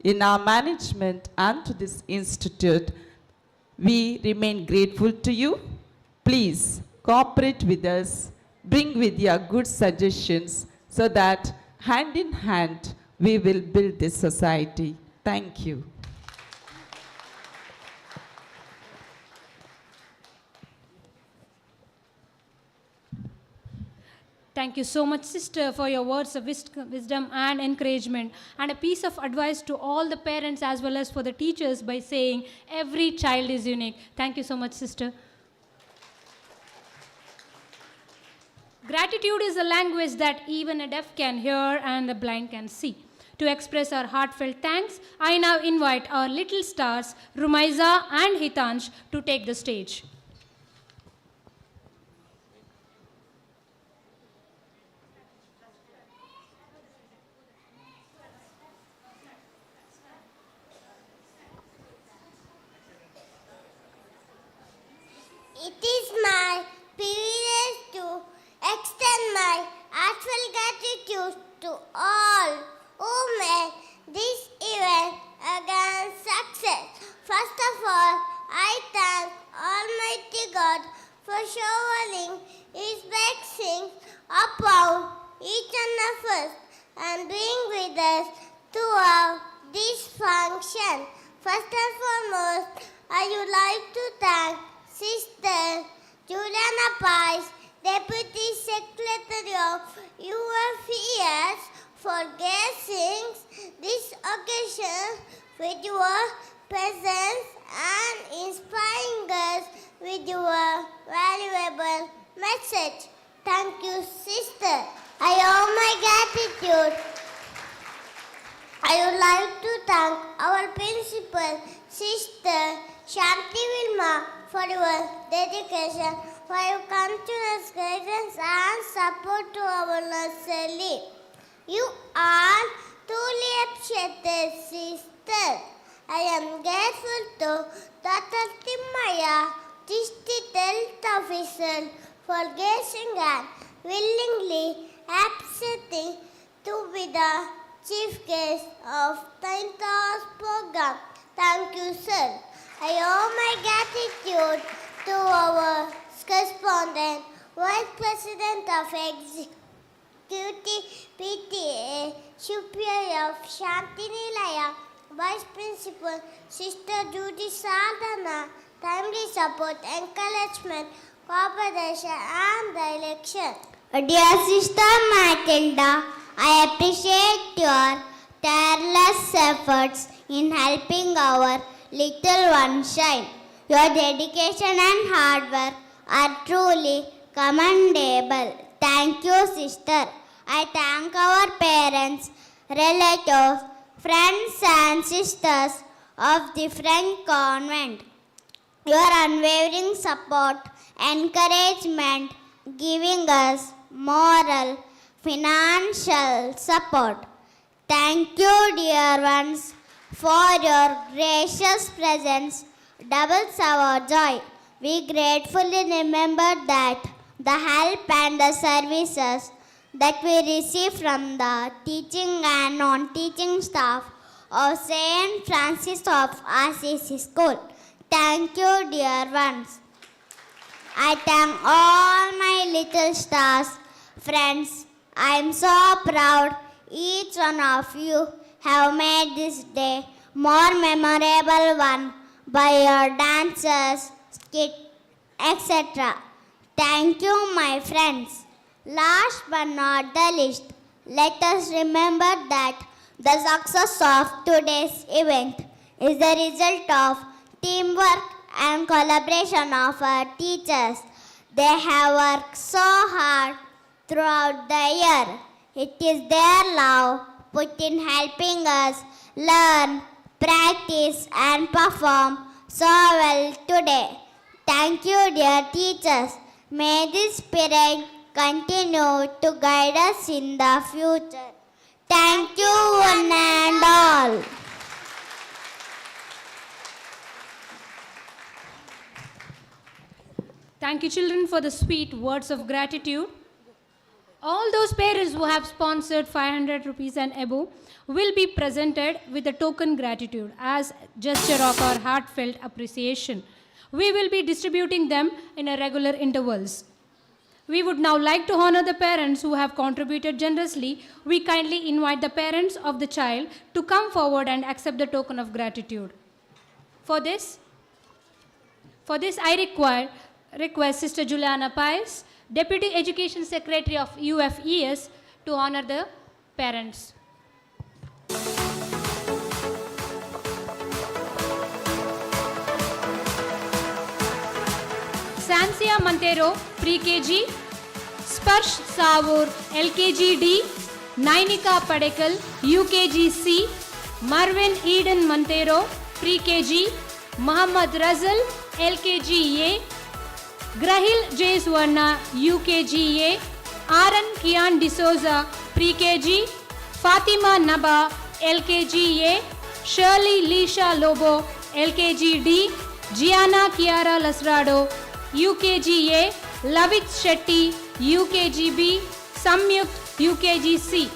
in our management and to this institute. We remain grateful to you. Please cooperate with us, bring with your good suggestions so that hand in hand we will build this society. Thank you. Thank you so much, sister, for your words of wisdom and encouragement, and a piece of advice to all the parents as well as for the teachers by saying every child is unique. Thank you so much, sister. Gratitude is a language that even a deaf can hear and the blind can see. To express our heartfelt thanks, I now invite our little stars, Rumaiza and Hitansh, to take the stage. It is my privilege to extend my heartfelt gratitude to all who made this event a grand success. First of all, I thank Almighty God for showering His blessings upon each one of us. function. First and foremost, I would like to thank Sister Juliana Pais, Deputy Secretary of UFES, for gracing this occasion with your presence and inspiring us with your valuable message. Thank you, sister. I owe my gratitude. I would like to thank our principal, Sister Shanti Vilma, for your dedication, for your continuous guidance and support to our nursery. You are truly appreciated, sister. I am grateful to Dr. Timaya, District Health Officer, for gracing and willingly accepting to be the chief guest of 10th hours program. Thank you, sir. I owe my gratitude to our correspondent, Vice President of Executive PTA, Superior of Shanti Nilaya, Vice Principal, Sister Judy Sadhana, timely support, encouragement, cooperation, and direction. Dear Sister Matilda, I appreciate your tireless efforts in helping our little one shine. Your dedication and hard work are truly commendable. Thank you, sister. I thank our parents, relatives, friends, and sisters of the French convent. Your unwavering support, encouragement, giving us moral, financial support. Thank you, dear ones, for your gracious presence doubles our joy. We gratefully remember that the help and the services that we receive from the teaching and non-teaching staff of St. Francis of Assisi School. Thank you, dear ones. I thank all my little stars, friends. I am so proud each one of you have made this day more memorable one by your dances, skit, etc. Thank you, my friends. Last but not the least, let us remember that the success of today's event is the result of teamwork and collaboration of our teachers. They have worked so hard throughout the year. It is their love put in helping us learn, practice, and perform so well today. Thank you, dear teachers. May this spirit continue to guide us in the future. Thank you, one and all. Thank you, children, for the sweet words of gratitude. All those parents who have sponsored 500 rupees and above will be presented with a token gratitude as gesture of our heartfelt appreciation. We will be distributing them in a regular intervals. We would now like to honor the parents who have contributed generously. We kindly invite the parents of the child to come forward and accept the token of gratitude. For this, I request Sister Juliana Pies, Deputy Education Secretary of UFES, to honor the parents. Sancia Montero, Pre-KG, Sparsh Savur, LKG D, Nainika Padekal, UKG C, Marvin Eden Montero, Pre-KG, Muhammad Razal, LKG A, Grahil J. Swarna, UKG A, Aaron Kian D'Souza, Pre-KG, Fatima Naba, LKG A, Shirley Lisha Lobo, LKG D, Gianna Chiara Lasrado, UKG A, Lavit Shetty, UKG B, Samyukt, UKG C.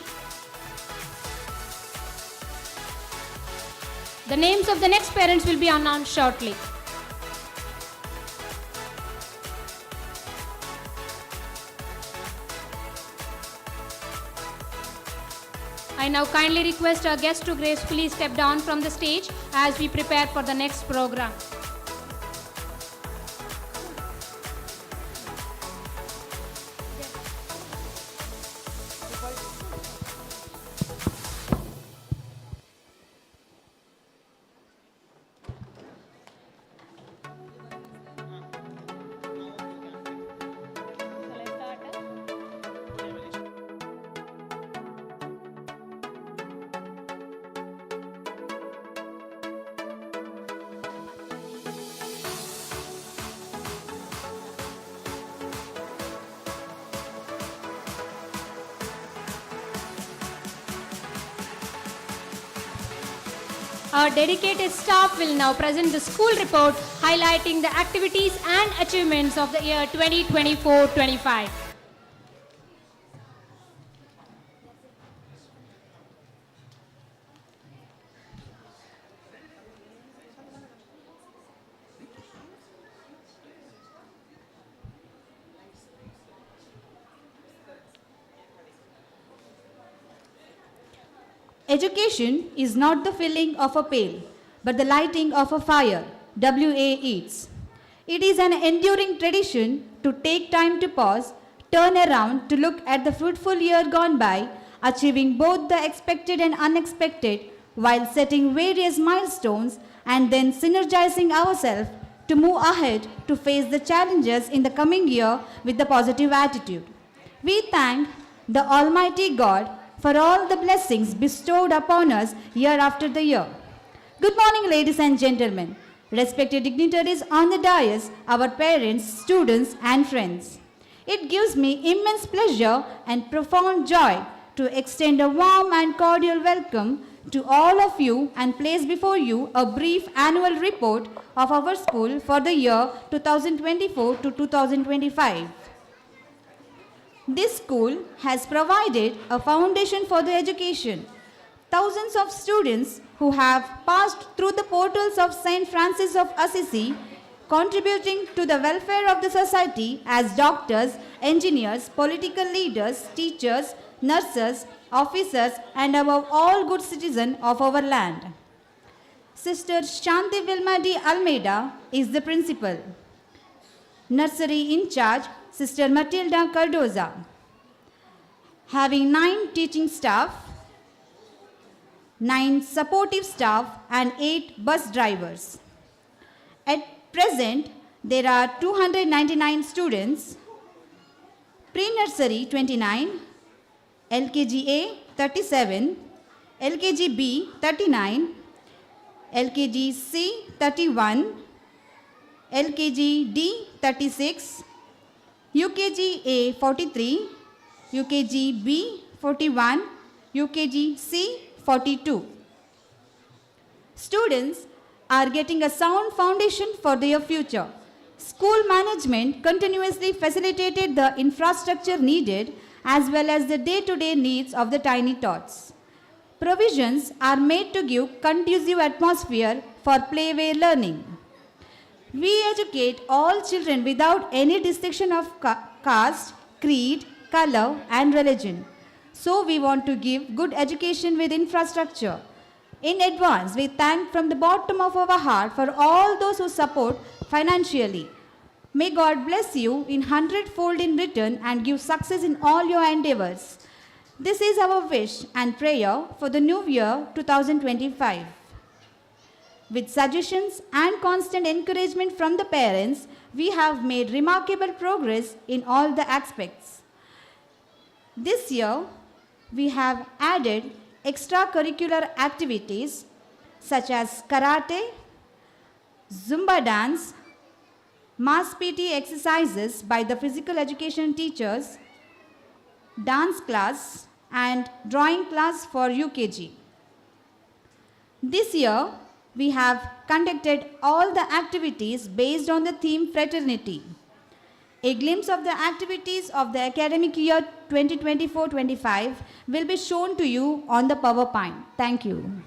The names of the next parents will be announced shortly. I now kindly request our guests to gracefully step down from the stage as we prepare for the next program. Our dedicated staff will now present the school report highlighting the activities and achievements of the year 2024-25. Education is not the filling of a pail, but the lighting of a fire. W.A. Yeats. It is an enduring tradition to take time to pause, turn around to look at the fruitful year gone by, achieving both the expected and unexpected while setting various milestones and then synergizing ourselves to move ahead to face the challenges in the coming year with a positive attitude. We thank the Almighty God for all the blessings bestowed upon us year after the year. Good morning, ladies and gentlemen, respected dignitaries on the dais, our parents, students, and friends. It gives me immense pleasure and profound joy to extend a warm and cordial welcome to all of you and place before you a brief annual report of our school for the year 2024 to 2025. This school has provided a foundation for the education. Thousands of students who have passed through the portals of St. Francis of Assisi, contributing to the welfare of the society as doctors, engineers, political leaders, teachers, nurses, officers, and above all good citizens of our land. Sister Shanti Vilma D. Almeida is the principal. Nursery in charge, Sister Matilda Cardoza. Having 9 teaching staff, 9 supportive staff, and 8 bus drivers. At present, there are 299 students, pre-nursery 29, LKGA 37, LKGB 39, LKGC 31, LKGD 36, UKGA 43, UKGB 41, UKGC 42. Students are getting a sound foundation for their future. School management continuously facilitated the infrastructure needed as well as the day-to-day needs of the tiny tots. Provisions are made to give conducive atmosphere for playway learning. We educate all children without any distinction of caste, creed, color, and religion. So we want to give good education with infrastructure. In advance, we thank from the bottom of our heart for all those who support financially. May God bless you in hundredfold in return and give success in all your endeavors. This is our wish and prayer for the new year 2025. With suggestions and constant encouragement from the parents, we have made remarkable progress in all the aspects. This year, we have added extracurricular activities such as karate, Zumba dance, mass PT exercises by the physical education teachers, dance class, and drawing class for UKG. This year, we have conducted all the activities based on the theme fraternity. A glimpse of the activities of the academic year 2024-25 will be shown to you on the PowerPoint. Thank you.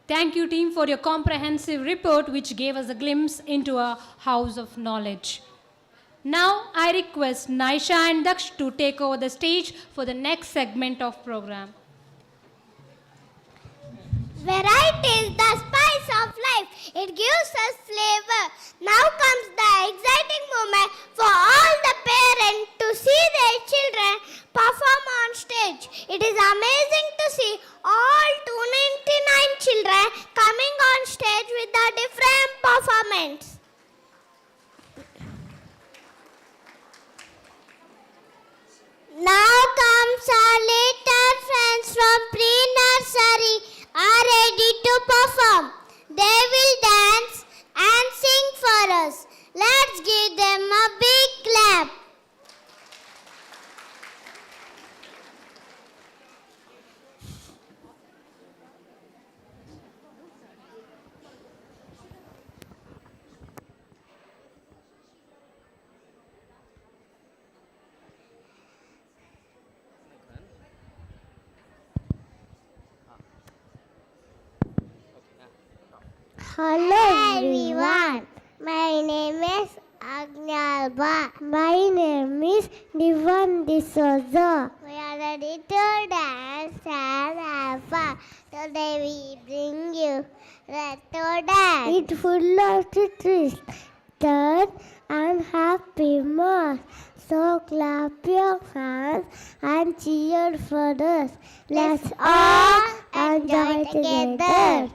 Thank you, team, for your comprehensive report, which gave us a glimpse into a house of knowledge. Now, I request Naisha and Daksh to take over the stage for the next segment of program. Variety is the spice of life. It gives us flavor. Now comes the exciting moment for all the parents to see their children perform on stage. It is amazing to see all 299 children coming on stage with the different performance. Now comes our little friends from pre-nursery are ready to perform. They will dance and sing for us. Let's give them a big clap. Hello everyone. My name is Agnalba. My name is Divan D'Souza. We are ready to dance and have fun. Today we bring you retro dance. It's full of twist, turn and happy more. So clap your hands and cheer for us. Let's all enjoy together.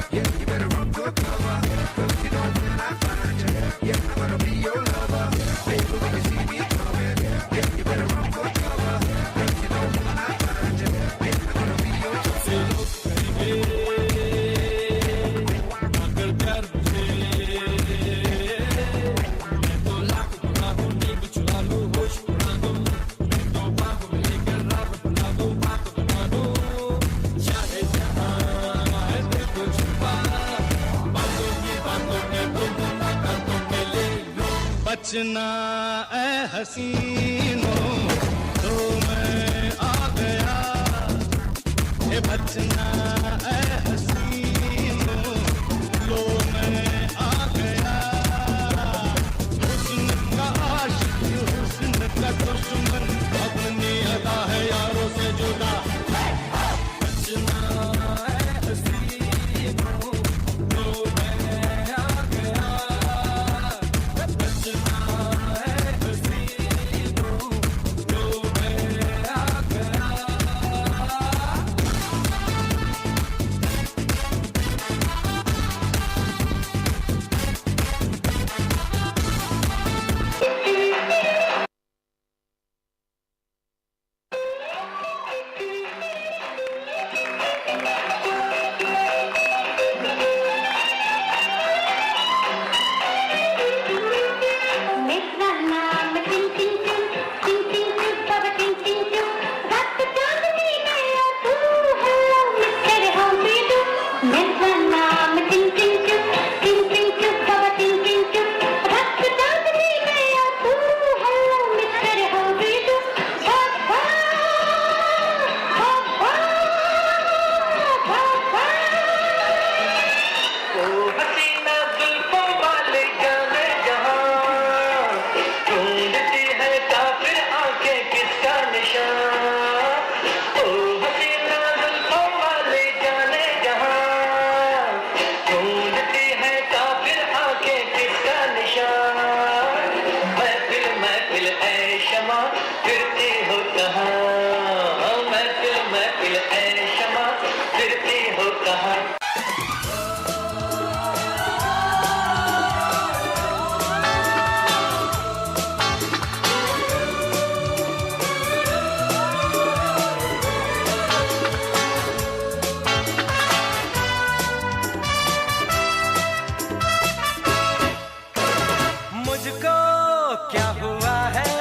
Yeah, you better run for cover. 'Cause you know when I find you. Yeah. बचना ए हसीनो, तो मैं आ गया। हे बचना ए हसीनो, लो मैं आ गया। हुस्न का आशिक, हुस्न का दुश्मन, अपनी अदा है यारों से जुदा। बचना ए हसीनो, लो मैं आ गया। बचना ए हसीनो, लो मैं आ गया। मेरा नाम टिंग टिंग टिंग टिंग टिंग टिंग बाबा टिंग टिंग टिंग। रात चांदनी में और तू, hello mister how do do. मेरा नाम टिंग टिंग टिंग टिंग टिंग टिंग बाबा टिंग टिंग टिंग। रात चांदनी में और तू, hello mister how do do. बाबा बाबा बाबा। ओ हसीना जुल्फों वाले जाने जहां, ढूंढती है काफिर आंखें किसका निशान। ओ हसीना जुल्फों वाले जाने जहां, ढूंढती है काफिर आंखें किसका निशान। महफिल महफिल ऐ शमा फिरती हो कहाँ, महफिल महफिल ऐ शमा फिरती हो कहाँ। मुझको क्या हुआ है,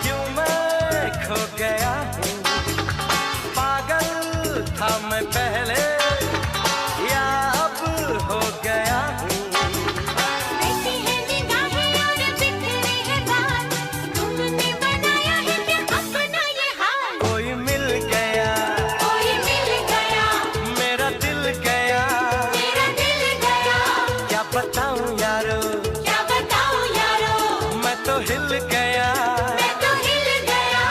क्यों मैं खो गया हूँ। पागल था मैं पहले या अब हो गया हूँ। ऐसी है निगाहें और बिखरे है बाल, तुमने बनाया है क्या अपना ये हाल। कोई मिल गया, कोई मिल गया, मेरा दिल गया, मेरा दिल गया। क्या बताऊँ यारो, क्या बताऊं यारो, मैं तो हिल गया, मैं तो हिल गया।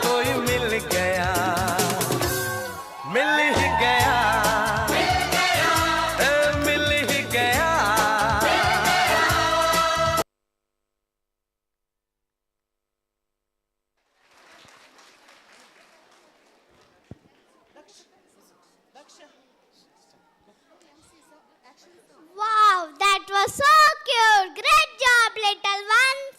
कोई मिल गया, मिल ही गया, ए, मिल ही Gaya. Wow, that was so cute. Great job, little ones.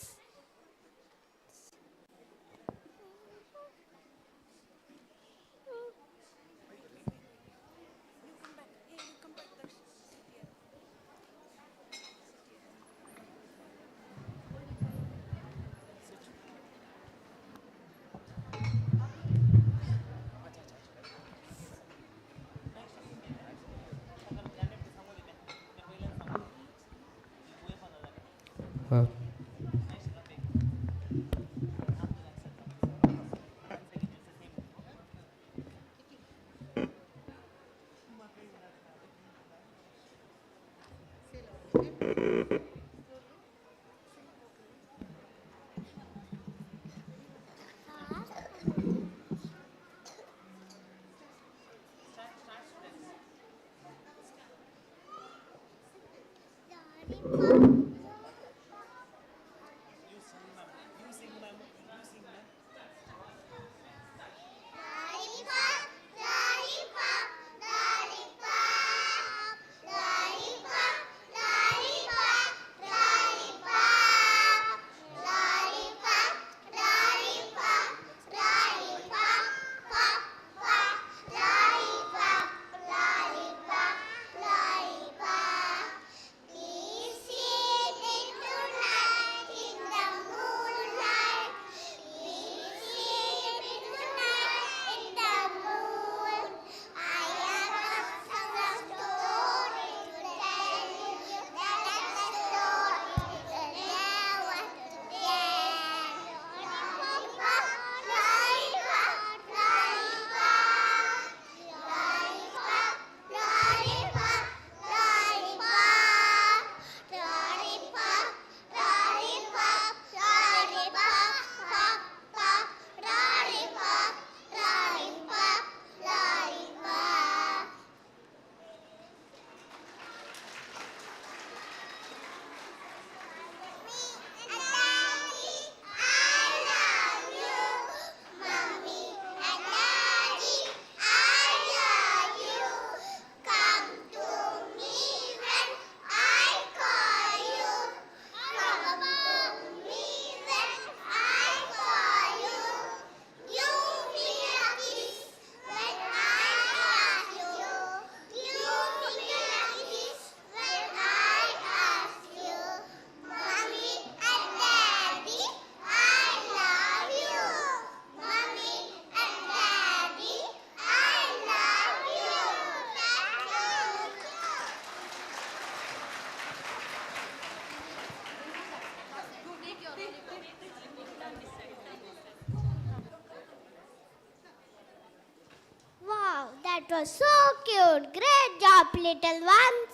was so cute. Great job, little ones.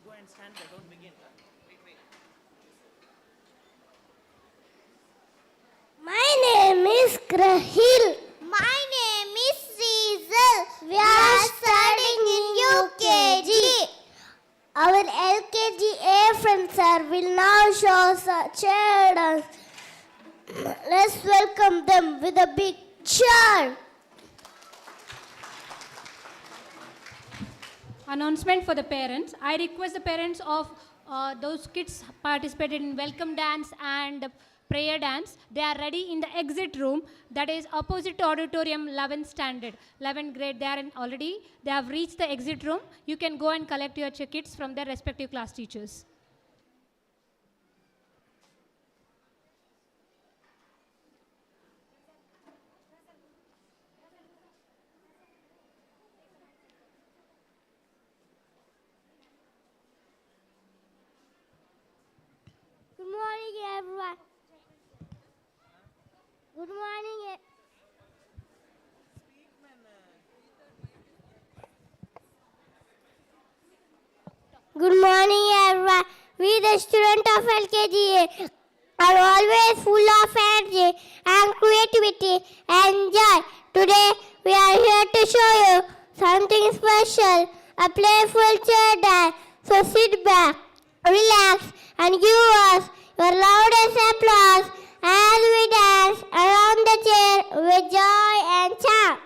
Go and stand there, don't begin. Wait, wait. My name is Krahil. My name is Cecil. We are studying in UKG. Our LKG A friends sir will now show us a chair dance. Let's welcome them with a big cheer. Announcement for the parents. I request the parents of those kids participated in welcome dance and prayer dance. They are ready in the exit room, that is opposite to auditorium 11th standard, 11th grade. They are in already. They have reached the exit room. You can go and collect your kids from their respective class teachers. Good morning, everyone. Good morning. Good morning, everyone. We, the student of LKGA, are always full of energy and creativity and joy. Today, we are here to show you something special, a playful chair dance. So sit back, relax, and give us your loudest applause as we dance around the chair with joy and charm.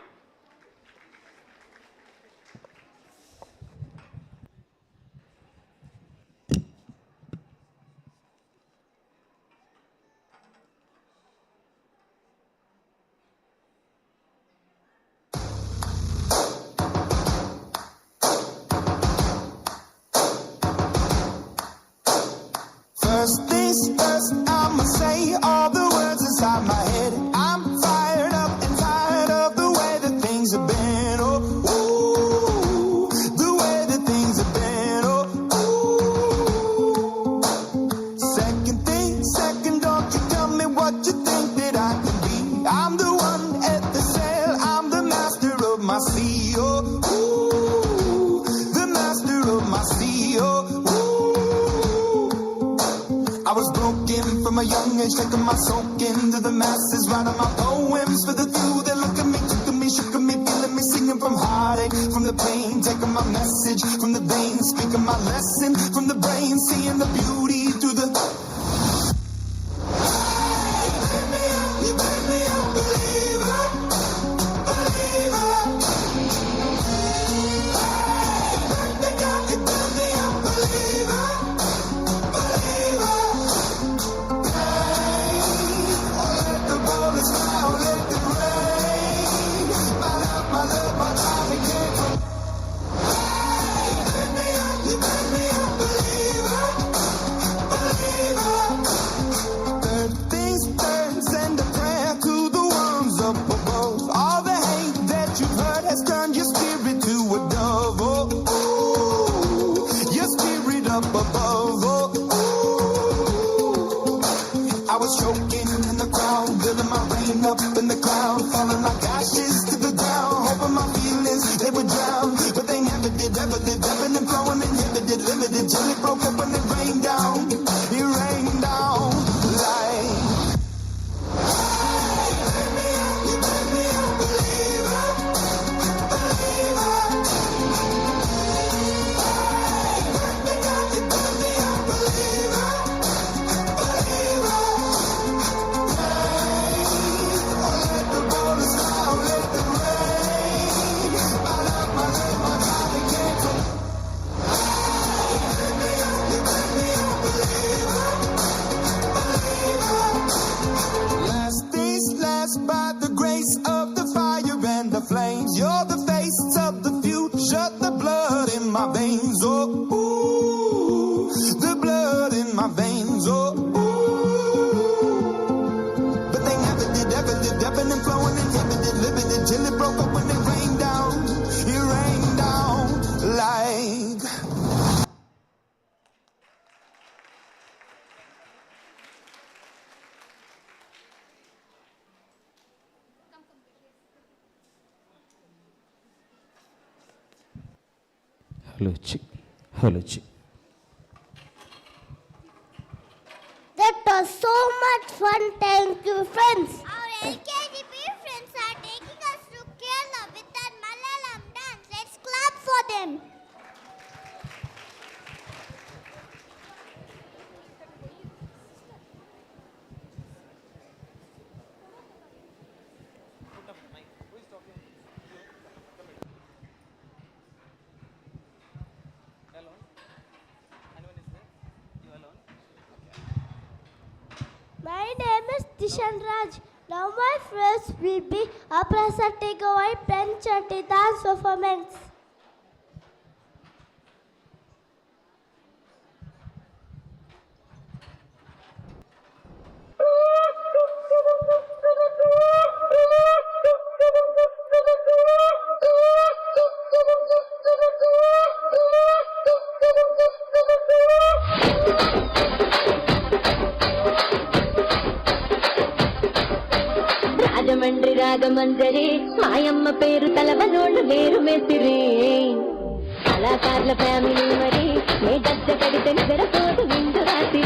First things first, I'ma say all the words inside my head. I'm fired up and tired of the way that things have been. Oh, ooh, the way that things have been. Oh, ooh. Second thing, second, don't you tell me what you think that I can be. I'm the one at the sail, I'm the master of my sea. Oh, ooh, the master of my sea. Oh, ooh. I was broken from a young age, taking my soak into the masses, writing my poems for the few that look at me, took at me, shook at me, feeling me, singing from heartache, from the pain, taking my message from the veins, speaking my lesson from the brain, seeing the beauty through the. Hey, you made me a believer, believer. Hey, you made me a believer, believer. The bullets fly, let the rain. My love, my love, my time, it came from. Hey, you made me a believer, believer. Third things third, send a prayer to the ones up above. All the hate that you've heard has turned your spirit to a dove. Oh, ooh, your spirit up above. Oh, ooh. I was choking in the crowd, building my rain up in the cloud, falling like ashes to the ground, hoping my feelings they would drown, but they never did, ever did, ebbing and flowing, inhibited, limited, till it broke up and it rained down like. Hey, you made me a believer, believer. Hey, you made me a believer, believer. Let the bullets fly, let the rain. My love, my love, my time, it came from. Hey, you made me a believer, believer. Last things last, by the grace of the fire and the flames. You're the face of the future, the blood in my veins. Oh, ooh, the blood in my veins. Oh, ooh. But they never did, ever did, ebbing and flowing, inhibited, limited, till it broke up when it rained down. It rained down like. Hello check, hello check. That was so much fun. Thank you, friends. Our LKGP friends are taking us to Kerala with their Malayalam dance. Let's clap for them. My name is Tishan Raj. Now my friends will be presenting our Panchati dance performance. Rajahmundry Ragamanjari మాయమ్మ పేరు తలవనోళ్ళు లేరు మేసిరి కళాకారుల family మరి నే గజ్జ కడితే నిద్రపోదు నిండు రాత్రి.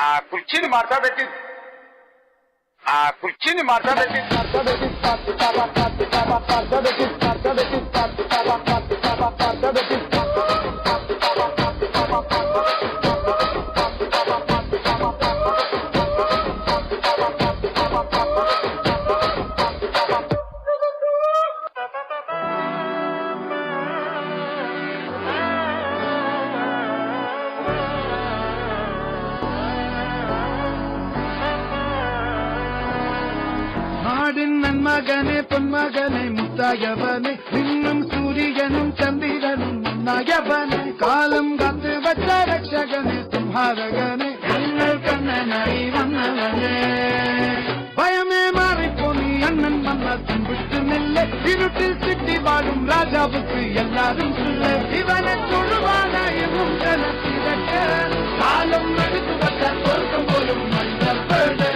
ఆ కుర్చీని మార్చబెట్టి, ఆ కుర్చీని మార్చబెట్టి, మార్చబెట్టి, നാടിൻ നന്മകനെ പൊന്മകനെ മുത്തായവനെ നിന്നും സൂര്യനും ചന്ദ്രനും ഒന്നായവനെ കാലം കാത്തു വച്ച രക്ഷകനെ സംഹാരകനെ ഞങ്ങൾ കണ്ണനായി വന്നവനെ ഭയമേ മാറിപ്പോനി അണ്ണൻ വന്ന തുമ്പിട്ടുന്നില്ല ഇരുട്ടിൽ സിറ്റി വാഴും രാജാവുക്ക് എല്ലാരും ചൊല്ല് ഇവനെ തൊഴുവാനായും ജനത്തിരക്ക് കാലം എടുത്തു വച്ച സ്വർഗം പോലും മണ്ണപ്പെട്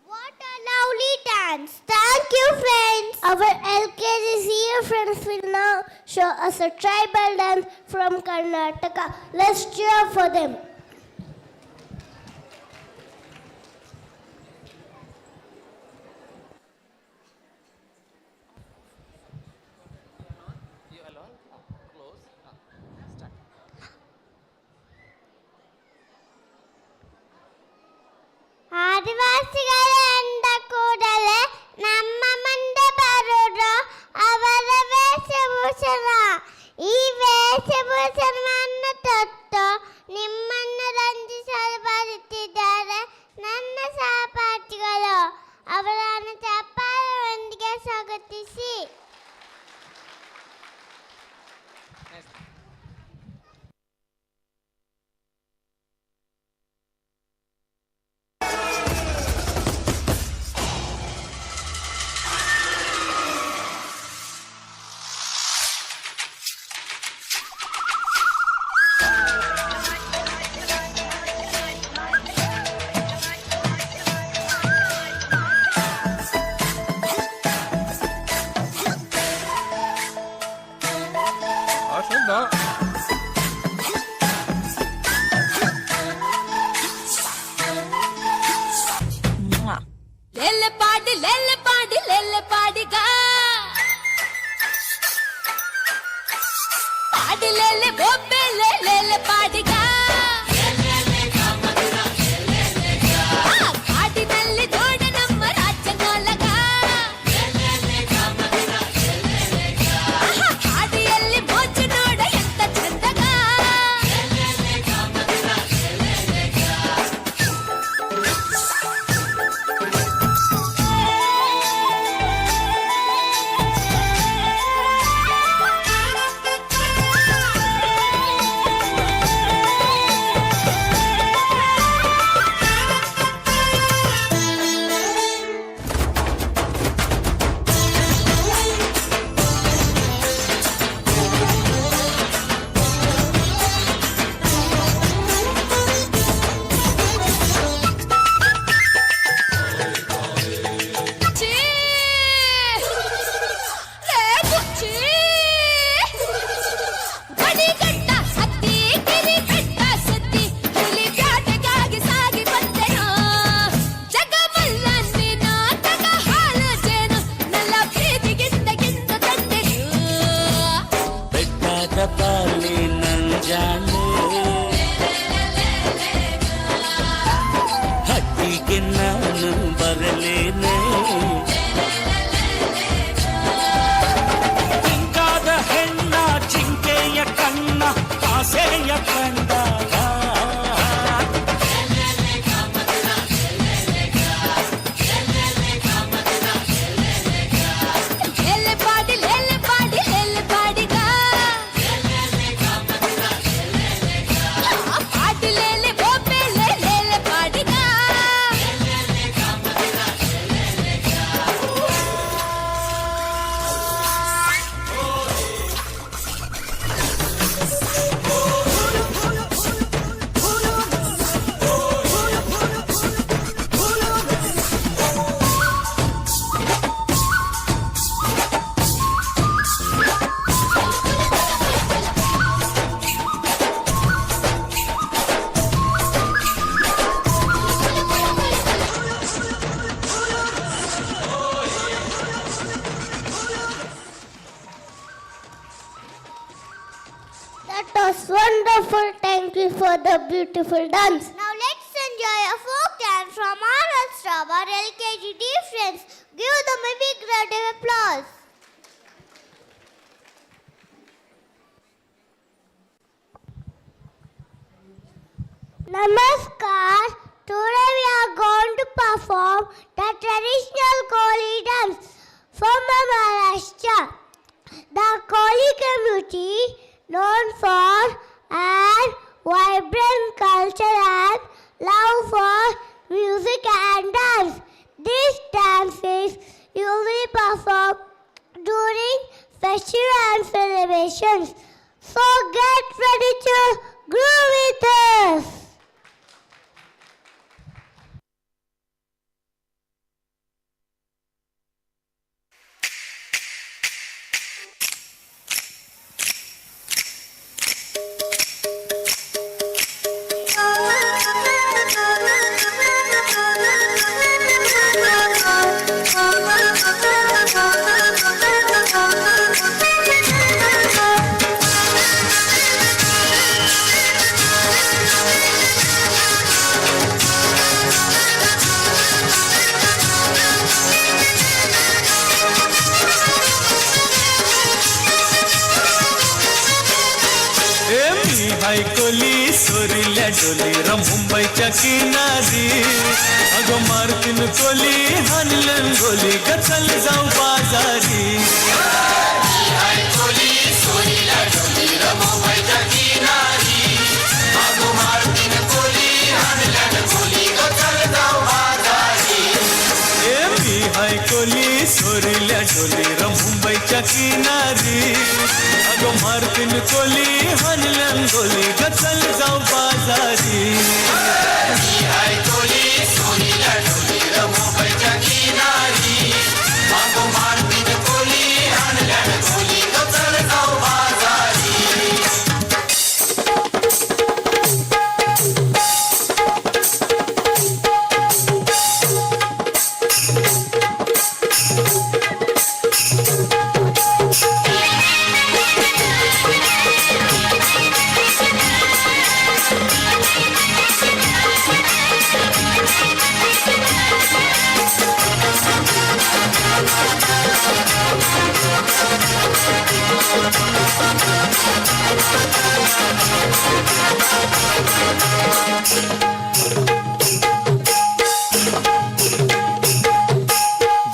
What a lovely dance. Thank you, friends. Our LKG senior friends will now show us a tribal dance from Karnataka. Let's cheer for them. You alone? Close. Start. ಆದಿವಾಸಿಗಳು ಎಂದ ಕೂಡಲೇ ನಮ್ಮ ಮುಂದೆ ಬರುವುದು ಅವರ ವೇಷಭೂಷಣ. ಈ ವೇಷಭೂಷಣವನ್ನು ತೊಟ್ಟು ನಿಮ್ಮನ್ನು ರಂಜಿಸಲು ಬರುತ್ತಿದ್ದಾರೆ ನನ್ನ ಸಹಪಾಠಿಗಳು. ಅವರನ್ನು ಚಪ್ಪಾಳೆಯೊಂದಿಗೆ ಸ್ವಾಗತಿಸಿ. you for the beautiful dance. Now let's enjoy a folk dance from our Strava LKG D friends. Give them a big round of applause. Namaskar. Today we are going to perform the traditional Koli dance from Maharashtra. The Koli community, known for an vibrant culture and love for music and dance. This dance is usually performed during festival and celebrations. So get ready to groove with us. ए मी हाय कोली सोरील्या डोली र मुंबईच्या किनारी. अगं मारतीन कोली हाणलं गोली ग चल जाऊ बाजारी. ए मी हाय कोली सोरील्या डोली र मुंबईच्या किनारी. अगं मारतीन कोली हाणलं गोली ग चल जाऊ बाजारी.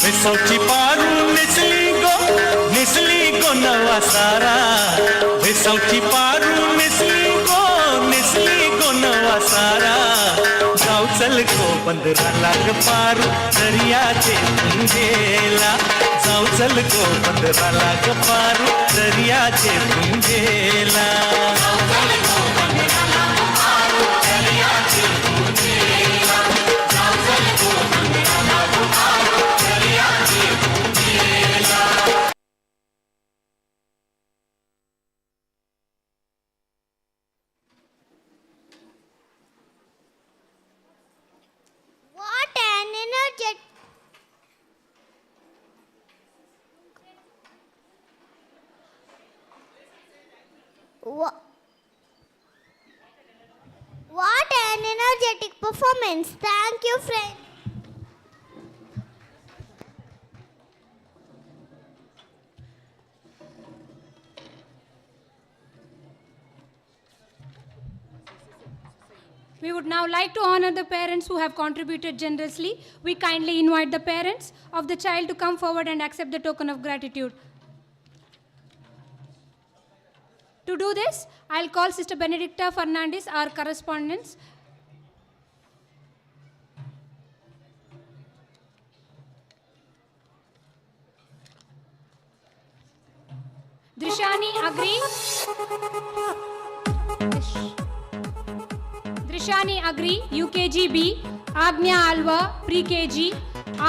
विसवची पारू निसली गो, निसली गो नवा सारा. विसवची पारू निसली गो, निसली गो नवा सारा. जाऊ चल गो बंदराला ग पारू दर्याचे पुंजेला. जाऊ चल गो बंदराला ग Paru दर्याचे पुंजेला. What an energetic What an energetic performance. Thank you, friend. We would now like to honor the parents who have contributed generously. We kindly invite the parents of the child to come forward and accept the token of gratitude. To do this, I'll call Sister Benedicta Fernandez, our correspondent. Drishani Agri. Drishani Agri, UKG B, Agnya Alva, Pre-KG,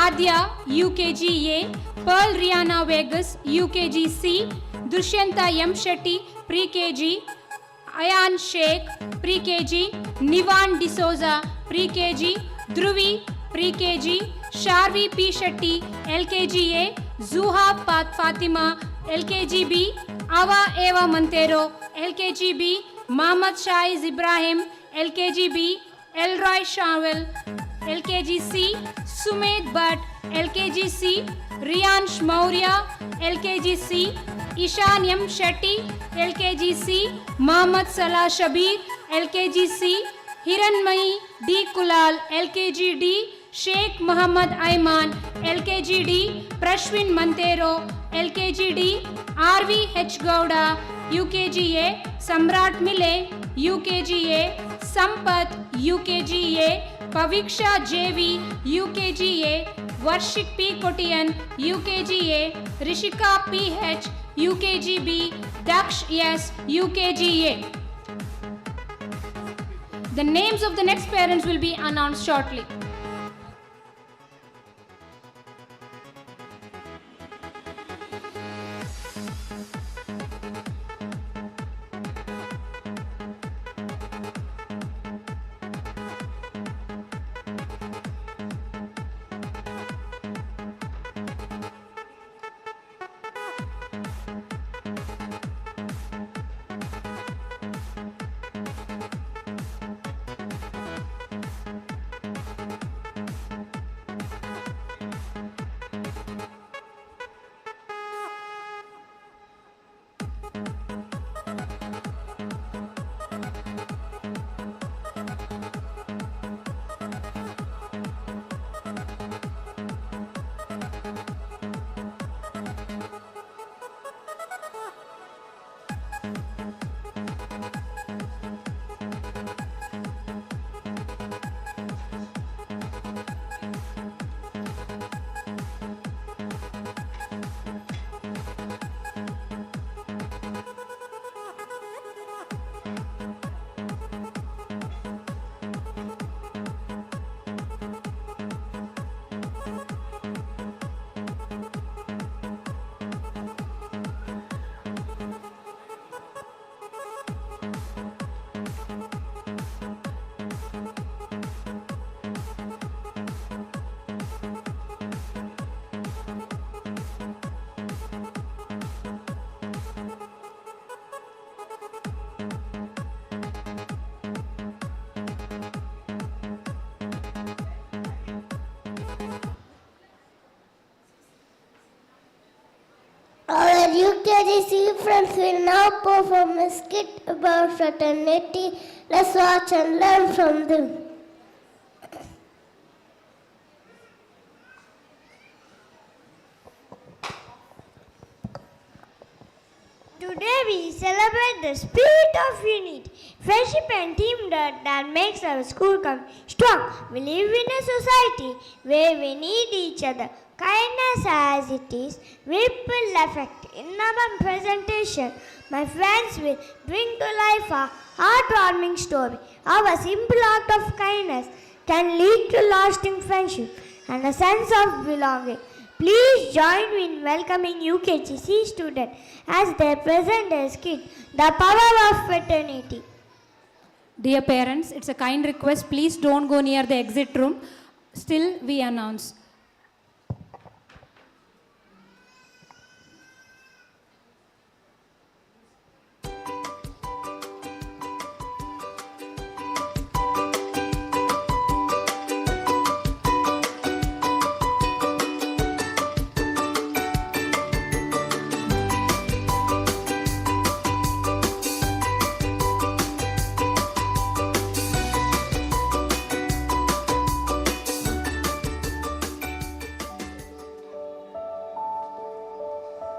Adya, UKG A, Pearl Rihanna Vegas, UKG C, Dushyanta M. Shetty, Pre-KG, Ayan Sheikh, Pre-KG, Nivan D'Souza, Pre-KG, Dhruvi, Pre-KG, Sharvi P. Shetty, LKG A, Zuha Pat Fatima, LKG B, Ava Eva Montero, LKG B, Mohammad Shaiz Ibrahim, LKG B, Elroy Shawel, LKG C, Sumedh Bhatt, LKG C, Riyansh Maurya, LKG C, Ishan M. Shetty, LKG C, Mohammad Salah Shabir, LKG C, Hiranmayi D. Kulal, LKG D, Sheikh Muhammad Ayman, LKG D, Prashwin Mantero, LKG D, RV H. Gowda, UKG A, Samrat Mile, UKG A, Sampath, UKG A, Paviksha JV, UKG A, Varshik P. Kotian, UKG A, Rishika PH, UKG B, Daksh S, UKG A. The names of the next parents will be announced shortly. Our UKGC friends will now perform a skit about fraternity. Let's watch and learn from them. Today we celebrate the spirit of unity, friendship and teamwork that makes our school come strong. We live in a society where we need each other. Kindness as it is, ripple effect. In our presentation, my friends will bring to life a heartwarming story. Our simple act of kindness can lead to lasting friendship and a sense of belonging. Please join me in welcoming UKGC students as they present their skit, The Power of Fraternity. Dear parents, it's a kind request. Please don't go near the exit room. Still, we announce.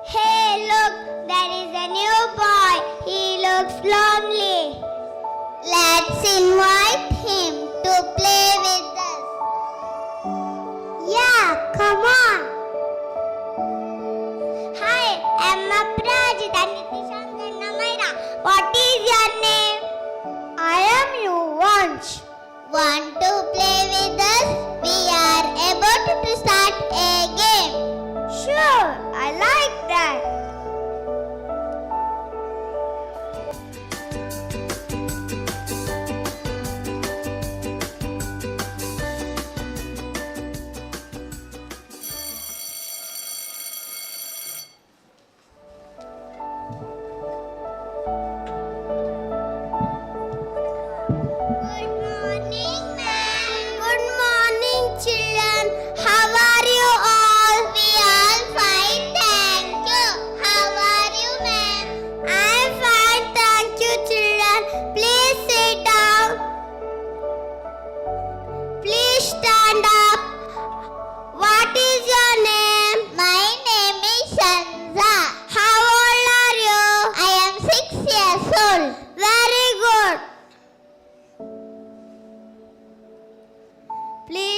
Hey, look, there is a new boy. He looks lonely. Let's invite him to play with us. Yeah, come on. Hi, I'm Aprajit and Nitishant and Namaira. What is your name? I am Yuvansh. Want to play with us? We are about to start a game. Sure, I like that.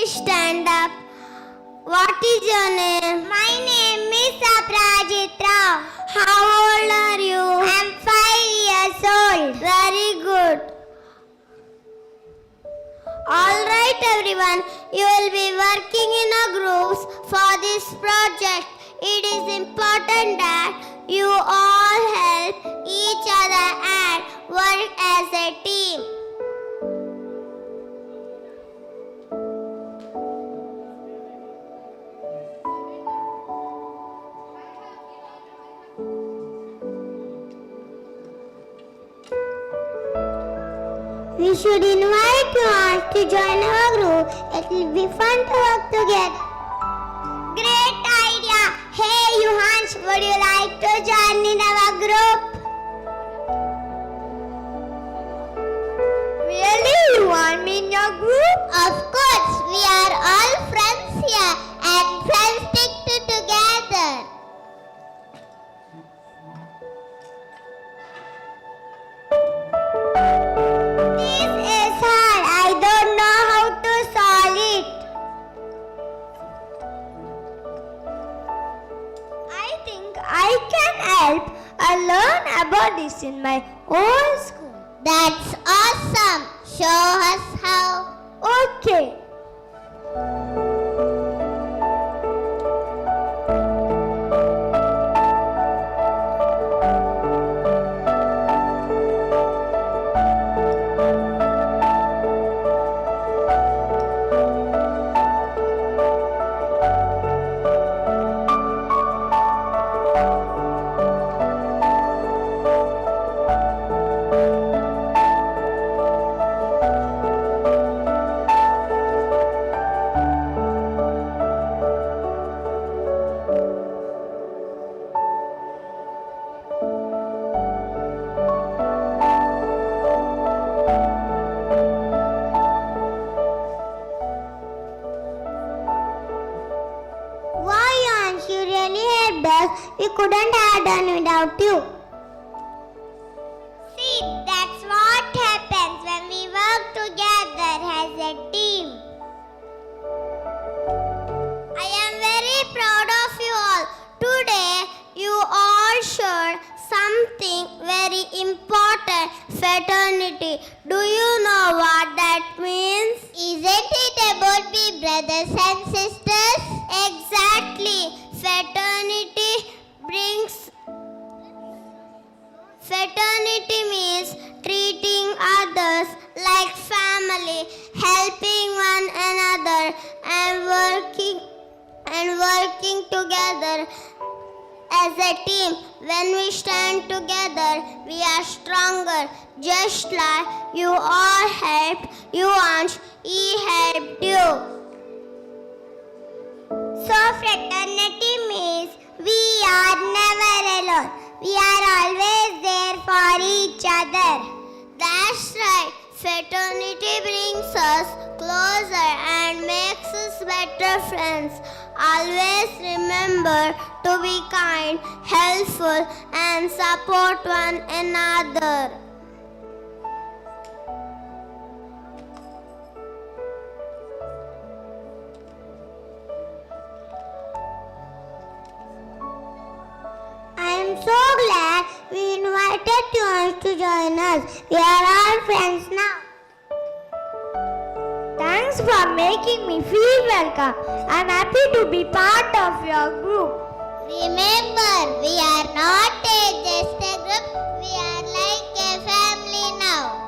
Please stand up. What is your name? My name is Aprajit Rao. How old are you? I'm 5 years old. Very good. All right, everyone. You will be working in a groups for this project. It is important that you all help each other and work as a team. We should invite you all to join our group. It will be fun to work together. Great idea! Hey, Yuhansh, would you like to join in our group? Really? You want me in your group? Of course, we are all friends here and friends stick to together. This is hard. I don't know how to solve it. I think I can help. I learn about this in my own school. That's awesome. Show us how. Okay. Why, Yuhansh, you really helped us. We couldn't have done without you. See, that's what happens when we work together as a team. I am very proud of you all. Today, you all showed something very important, fraternity. Do you know what that means? Isn't it about be brothers and sisters? Exactly. Fraternity means treating others like family, helping one another, and working together as a team. When we stand together, we are stronger. Just like you all helped Yuhansh, he helped you. So fraternity means we are never alone. We are always there for each other. That's right. Fraternity brings us closer and makes us better friends. Always remember to be kind, helpful, and support one another. I am so glad we invited you to join us. We are all friends now. Thanks for making me feel welcome. I'm happy to be part of your group. Remember, we are not just a group. We are like a family now.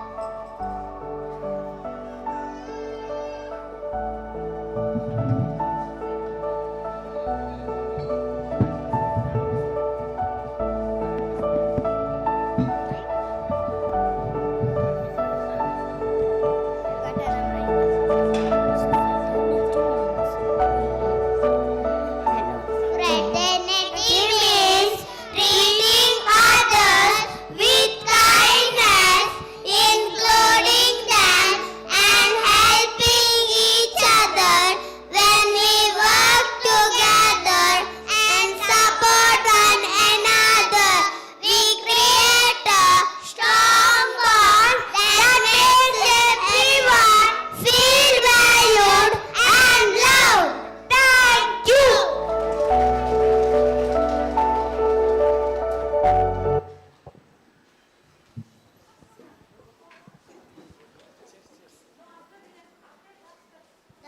Fraternity means treating others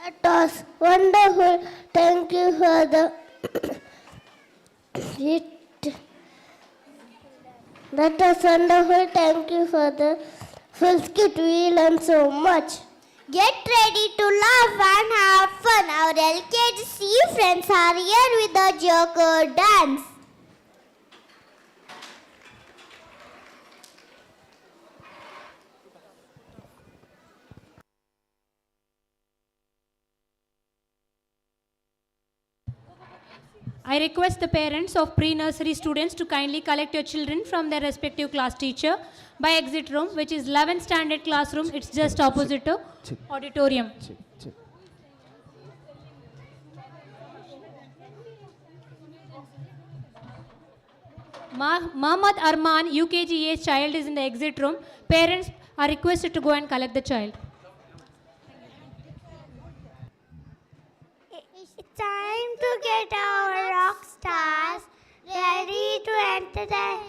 That was wonderful. Thank you for the it. That was wonderful. Thank you for the full skit. We learned so much. Get ready to laugh and have fun. Our LKG friends are here with the Joker dance. I request the parents of pre-nursery students to kindly collect your children from their respective class teacher by exit room, which is 11th standard classroom. It's just opposite to auditorium. Mohammad Arman, UKG A child is in the exit room. Parents are requested to go and collect the child. It's time to get our rock stars ready to entertain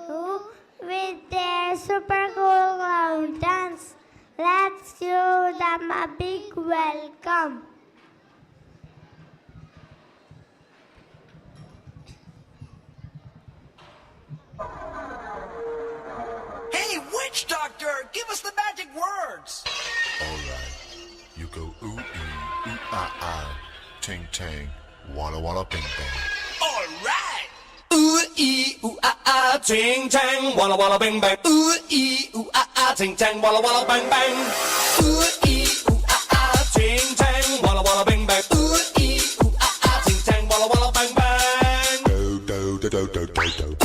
you with their super cool clown dance. Let's give them a big welcome. Hey, witch doctor, give us the magic words. All right. You go ooh ee, ooh ah ah, ting tang, walla walla bing bang. All right. Ooh ee ooh ah ah, ting tang, walla walla bing bang. Ooh ee ooh ah ah, ting tang, walla walla bang bang. Ooh ee ooh ah ah, ting tang, walla walla bing bang. Ooh ee ooh ah ah, ting tang, walla walla bang bang. Do do do do do do do.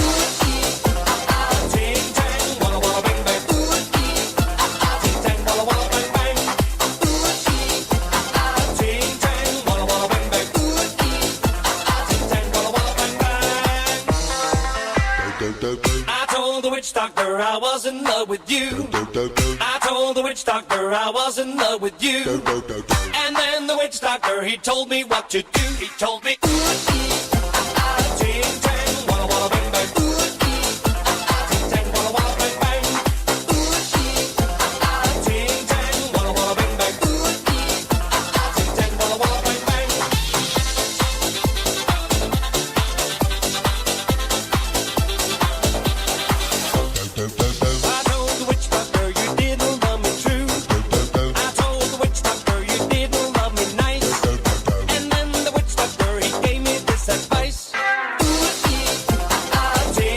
Ting tang, walla walla bang bang. Ooh ee ooh ah ah, ting tang, walla walla bang bang. Ooh ee ooh ah ah, ting tang, walla walla bang bang. Ooh ee ooh ah ah, ting tang, walla walla bang bang. Do do do. I told the witch doctor I was in love with you. I told the witch doctor I was in love with you. And then the witch doctor, he told me what to do. He told me, ooh, ee, ooh, ah, ah, ting, tang, walla, walla, bang, bang. Ooh, ee, ooh, ah, ah, ting, tang, walla, walla, bang, bang. Ooh, ee, ooh, ah, ah, ting, tang, walla, walla, bang, bang. Ooh, ee, ooh, ah, ah, ting, tang, walla, walla, bang, bang. I told the witch doctor you didn't love me true. I told the witch doctor you didn't love me nice. And then the witch doctor he gave me this advice. Ooh ee ooh ah ah, ting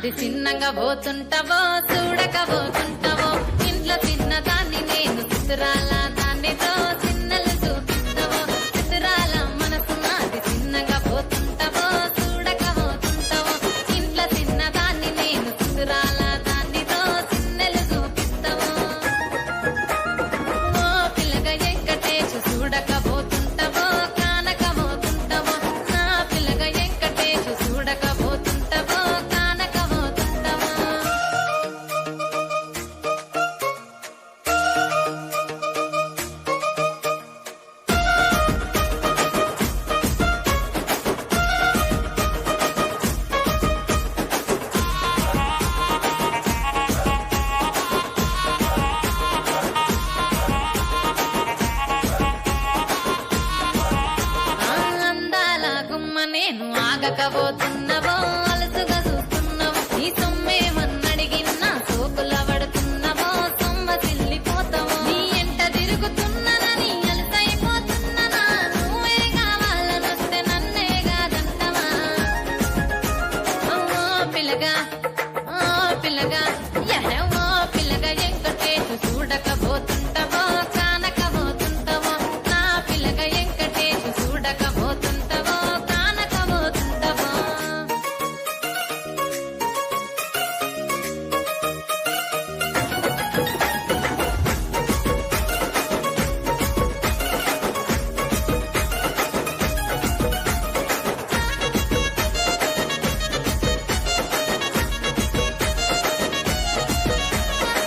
నాది చిన్నగా పోతుంటావో చూడక పోతుంటావో ఇంట్లో చిన్నదాన్ని నేను చిత్రాల దాన్నితో చిన్నలు చూపిస్తావో చిత్రాల మనసు నాది చిన్నగా పోతుంటావో చూడక పోతుంటావో ఇంట్లో చిన్నదాన్ని నేను చిత్రాల దాన్నితో చిన్నలు చూపిస్తావో ఓ పిల్లగా వెంకటేశు చూడక పోతుంటావో కానక పోతుంటావో నా పిల్లగా వెంకటేశు చూడక పోతుంటావో కానక పోతుంటావో. ఆ అందాల గుమ్మ నేను ఆగకపోతున్నవో అలసుగా చూస్తున్నావో నీ సొమ్మేమన్నడిగిన్నా సోకుల పడుతున్నవో సొమ్మ తిల్లిపోతావో నీ ఎంట తిరుగుతున్నానని అలసైపోతున్నానా నువ్వే కావాలనొస్తే నన్నే కాదంటావా ఓ పిల్లగా ఓ పిల్లగా యహే ఓ పిల్లగా ఎంకటేశు చూడకపోతుంటావో కానకపోతుంటావో నా పిల్లగా ఎంకటేశు చూడకపోతుంటావో కానకపోతుంటావో.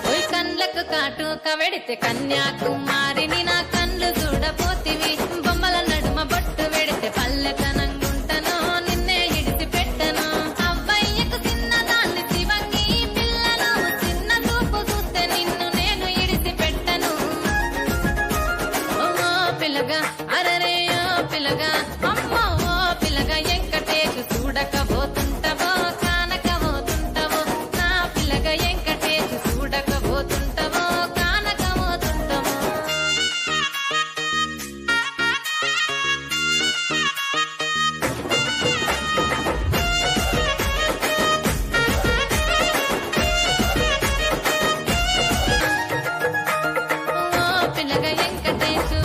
ఓయ్ కండ్లకు కాటుక వెడితే కన్యాకుమారిని నా కండ్లు చూడపోతివి బొమ్మల నడుమ బొట్టు వెడితే పల్లెతనంగుంటను నిన్నే ఇడిసి పెట్టను అవ్వయ్యకు చిన్నదాన్ని శివంగి పిల్లను చిన్న చూపు చూస్తే నిన్ను నేను ఇడిసి పెట్టను ఓ పిల్లగా అరరే ఓ పిల్లగా అమ్మో ఓ పిల్లగా వెంకటేశు చూడకపోతుంటావో కానకపోతుంటావో నా పిల్లగా వెంకటేశు చూడకపోతుంటావో కానకపోతుంటావో. ఓ పిల్లగా వెంకటేశు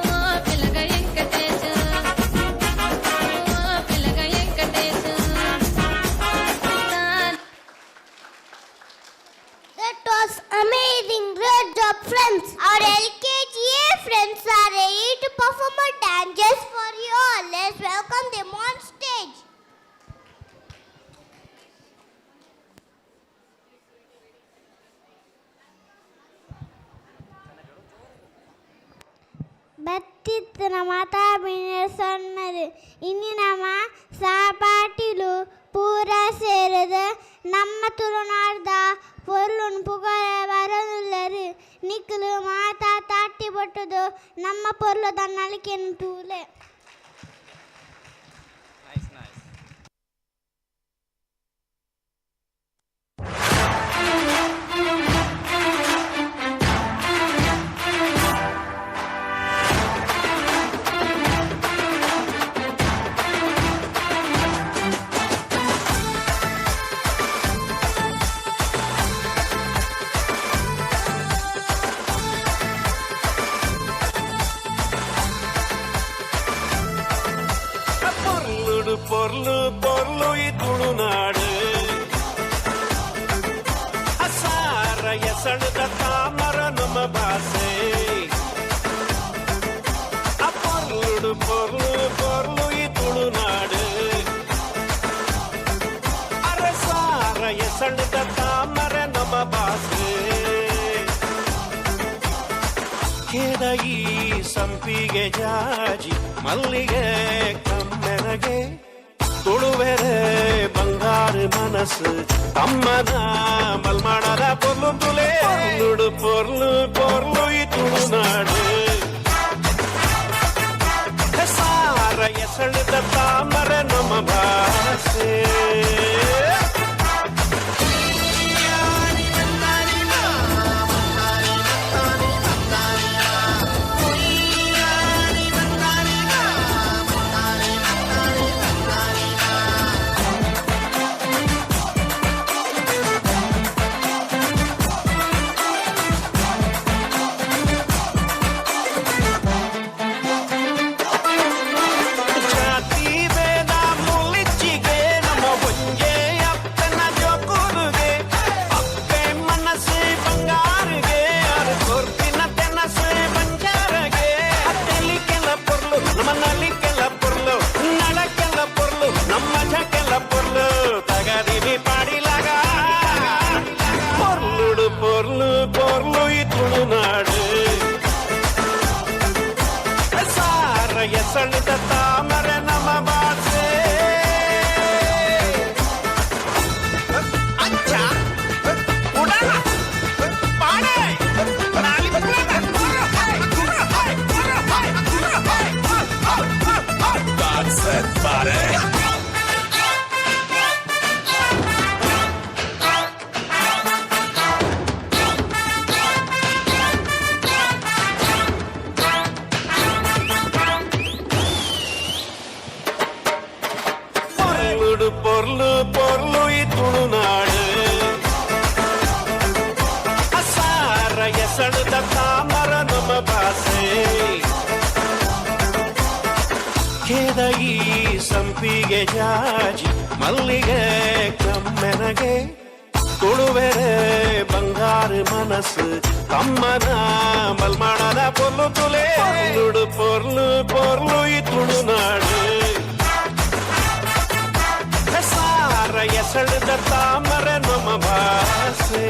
ఓ పిల్లగా వెంకటేశు ఓ పిల్లగా Venkatesu. That was amazing. Great job, friends. Our LKGA friends are ready to perform a dance just for you all. Let's welcome them on stage. ಬತ್ತಿತ್ತಿನ ಮಾತಾಬಿನ ಸೊನ್ನರು ಇನಿ ನಮ್ಮ ಸಹಪಾಠಿಲು ಪೂರ ಸೇರಿದ ನಮ್ಮ ತುಳುನಾಡ್ದ ಪೊರ್ಲುನ್ ಪುಗರ ಬರನುಲ್ಲರು ನಿಕ್ಕಲು ಮಾತಾ ತಾಟಿ ಬಟ್ಟುದು ನಮ್ಮ ಪೊರ್ಲು ದನ್ನಳಿಕೆನ್ ತೂಲೆ. Nice, nice. ಪೊರ್ಲುಡು ಪೊರ್ಲು ಪೊರ್ಲು ಈ ತುಳುನಾಡು ಅಸಾರ ಎಸಣದ ತಾಮರ ನಮ್ಮ ಭಾಷೆ ಆ ಪೊರ್ಲುಡು ಪೊರ್ಲು ಪೊರ್ಲು ಈ ತುಳುನಾಡು ಅರಸಾರ ಎಸಣದ ತಾಮರ ನಮ್ಮ ಭಾಷೆ ಕೆದಗಿ ಸಂಪಿಗೆ ಜಾಜಿ ಮಲ್ಲಿಗೆ ಕಮ್ಮೆನಗೆ ತುಳುವೆರೆ ಬಂಗಾರ ಮನಸ್ಸು ತಮ್ಮನ ಮಲ್ಮಾಣದ ಪೊರ್ಲು ತುಲೆ ಪೊರ್ಲುಡು ಪೊರ್ಲು ಪೊರ್ಲು ಈ ತುಳುನಾಡು ಸಾರ ಎಸಳದ ತಾಮರ ನಮ್ಮ ಭಾಷೆ. Thank you. ಎಸಳಿದ ತಾಮರೆ ನಮ್ಮ ಭಾಷೆ. ಅಂಚ ಉಡಾಲ ಪಾಡೆ That's it, buddy. ಪೊರ್ಲುಡು ಪೊರ್ಲು ಪೊರ್ಲು ಈ ತುಳುನಾಡು ಅಸಾರ ಎಸಳದ ತಾಮರ ನಮ್ಮ ಭಾಷೆ. ಕೇದಗಿ ಸಂಪಿಗೆ ಜಾಜಿ ಮಲ್ಲಿಗೆ ಕಮ್ಮೆನಗೆ ತುಳುವೆರೆ ಬಂಗಾರ ಮನಸ್ಸು ತಮ್ಮನ ಮಲ್ಮಾಣದ ಪೊರ್ಲು ತುಲೆ. ಪೊರ್ಲುಡು ಪೊರ್ಲು ಪೊರ್ಲು ಈ ತುಳುನಾಡು ಸಾರ ಎಸಳದ ತಾಮರೆ ನಮ್ಮ ಭಾಷೆ.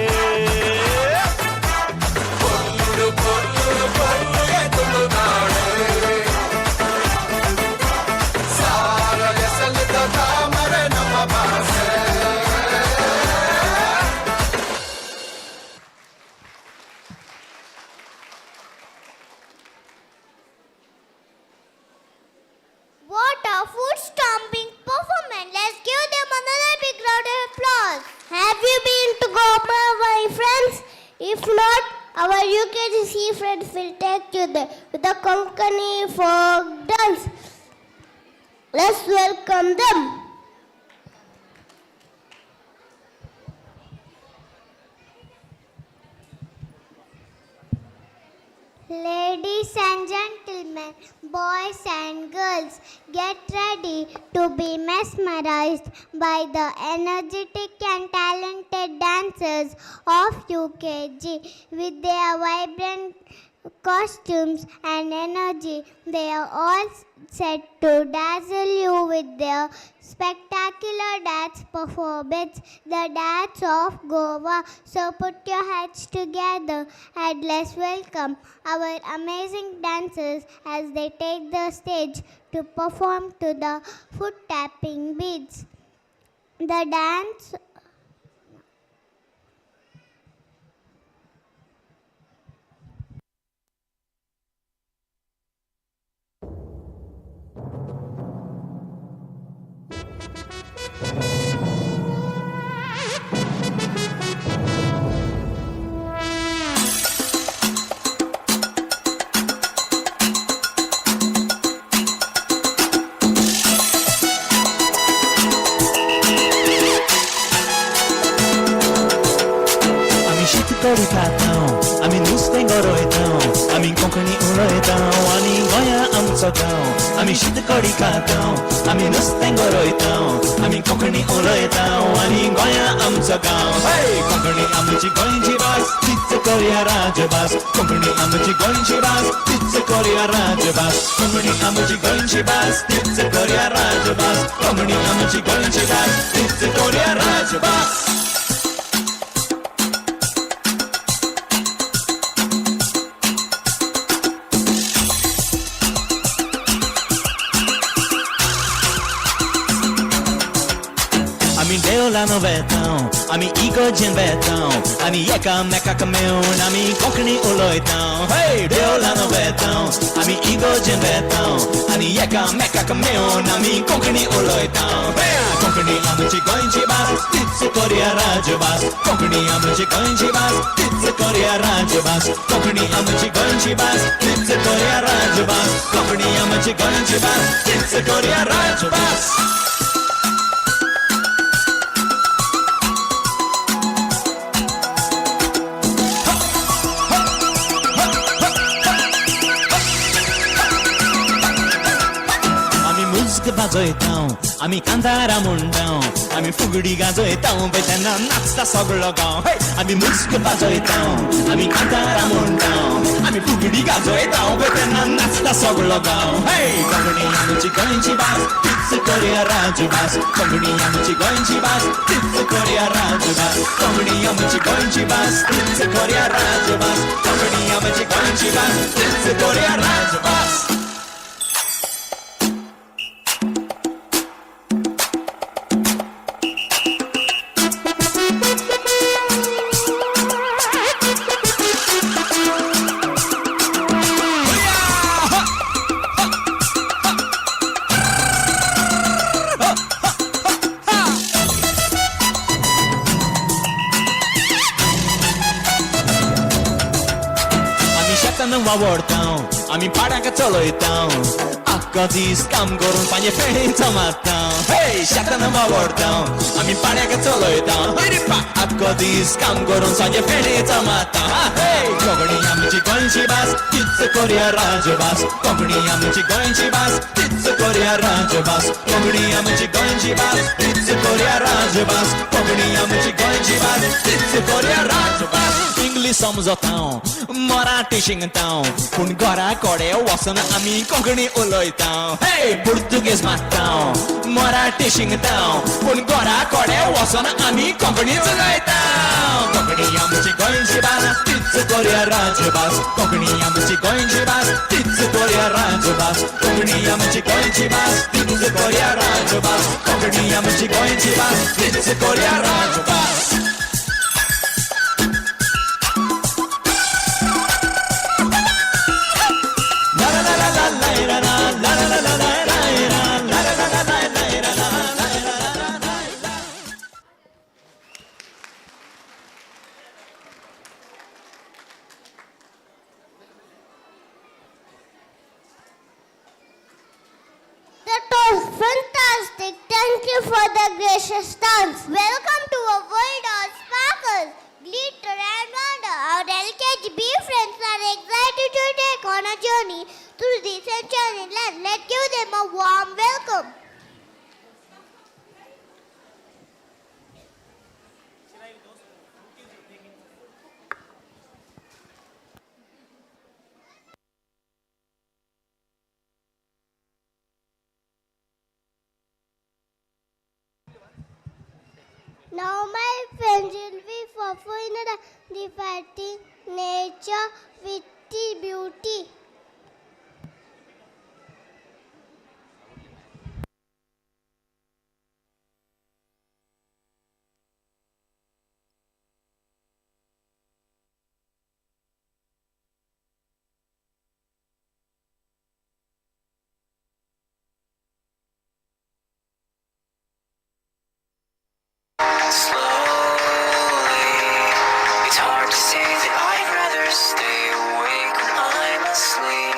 ಪೊರ್ಲುಡು ಪೊರ್ಲು ಪೊರ್ಲು ಈ ತುಳುನಾಡು ಸಾರ ಎಸಳಿದ ತಾಮರೆ ನಮ್ಮ ಭಾಷೆ. What a foot stomping performance! Let's give them another big round of applause. Have you been to Goa, my friends? If not, our UKGC friends will take you there with the Konkani folk dance. Let's welcome them. Ladies and gentlemen, boys and girls, get ready to be mesmerized by the energetic and talented dancers of UKG. With their vibrant costumes and energy, they are all set to dazzle you with their spectacular dance performance, the Dance of Goa. So put your hands together and let's welcome our amazing dancers as they take the stage to perform to the foot tapping beats. The dance आमी शीत करी खातां, आमी नुस्तें गरयतां, आमी कोंकणी उलयतां आनी गोंया आमचो गांव. आमी शीत कडी खातां, आमी नुस्तें गरयतां, आमी कोंकणी उलयतां आनी गोंया आमचो गांव. हे कोंकणी आमची गोंयची भास, तीच करया राजभास. कोंकणी आमची गोंयची भास, तीच करया राजभास. कोंकणी आमची गोंयची भास, तीच करया राजभास. कोंकणी आमची गोंयची भास, तीच करया राजभास. आमी देवलान वेतां, आमी इगर्जेन वेतां आनी एकामेकाक मेळून आमी कोंकणी उलयतां. हे देवलान वेतां, आमी इगर्जेन वेतां आनी एकामेकाक मेळून आमी कोंकणी उलयतां. कोंकणी आमची गोंयची भास, तीच करया राजभास. कोंकणी आमची गोंयची भास, तीच करया राजभास. कोंकणी आमची गोंयची भास, तीच करया राजभास. कोंकणी आमची गोंयची भास, तीच करया राजभास. आमी मुज्ग वाजयतां, आमी कांतारां म्हणटां, आमी फुगडी गाजयतां, पळय तेन्ना नाचता सगळो गांव. हे आमी मुज्ग वाजयतां, आमी कांतारां म्हणटां, आमी फुगडी गाजयतां, पळय तेन्ना नाचता सगळो गांव. हे कोंकणी आमची गोंयची भास, तीच करया राजभास. कोंकणी आमची गोंयची भास, तीच करया राजभास. कोंकणी आमची गोंयची भास, तीच करया राजभास. कोंकणी आमची गोंयची भास, तीच करया राजभास. शेतान वावडता, आमी पाड्याक चलयता, आख्खो दीस काम करून सांजे फेणी जमाता. हे शेतान वावडता, आमी पाड्याक चलयता, आख्खो दीस काम करून सांजे फेणी जमाता. कोंकणी आमची गोंयची भास, तीच कोरया राजभास. कोंकणी आमची गोंयची भास, तीच कोरया राजभास. कोंकणी आमची गोंयची भास, तीच कोरया राजभास. कोंकणी आमची गोंयची भास, तीच कोरया राजभास. इंग्लीश समजता, मराठी शिकता, पूण घरा कडेन वचून आमी कोंकणी उलयता. हे पुर्तुगेज मागता, मराठी शिकता, पूण घरा कडेन वचून आमी कोंकणीच उलयता. कोंकणी आमची गोंयची भास, तीच कोरया राजभास. कोंकणी आमची गोंयची भास, तीच कोरया राजभास. कोंकणी आमची गोंयची भास, तीच कोरया राजभास. कोंकणी आमची गोंयची भास, तीच कोरया राजभास. That was fantastic. Thank you for the gracious dance. Welcome to a world of sparkles, glitter and wonder. Our LKGB friends are excited to take on a journey through this enchanted land. Let's give them a warm welcome. Now my friends will be performing the fighting nature with the beauty. Slowly, it's hard to say that I'd rather stay awake when I'm asleep.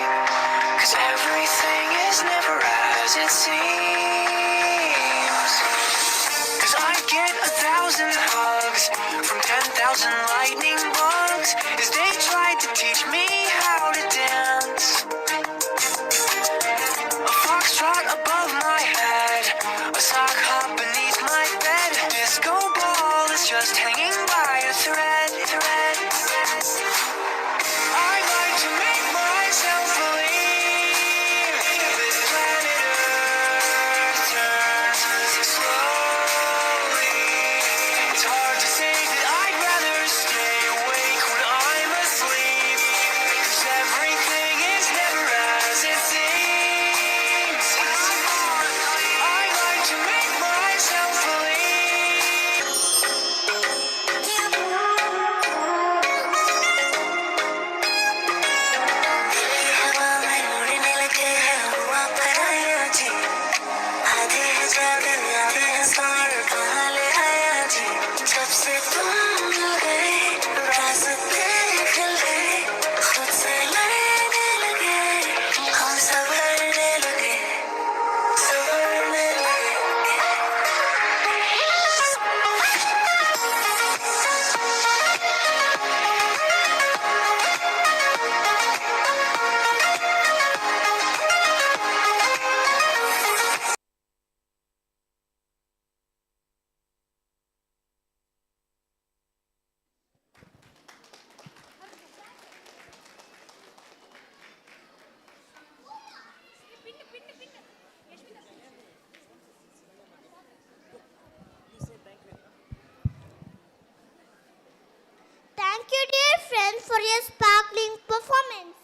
'Cause everything is never as it seems. 'Cause I get 1,000 hugs from 10,000 lightning bugs as they tried to teach me how to dance. A foxtrot above my head, a sock hop beneath my bed. Disco ball is just hanging by a thread, thread. I like to make myself believe that planet Earth turns slowly. It's hard to say that I'd rather stay awake when I'm asleep. 'Cause everything is never as it seems. I like to make myself believe. हवा में उड़ने लगे हैं हुआ पराया जी, आधे है जागर आधे है सार कहाँ ले आया जी. जब से तुम मिल गए रास्ते खिल गए, खुद से लड़ने लगे हम संवरने लगे, संवरने लगे. Thank you, dear friends, for your sparkling performance.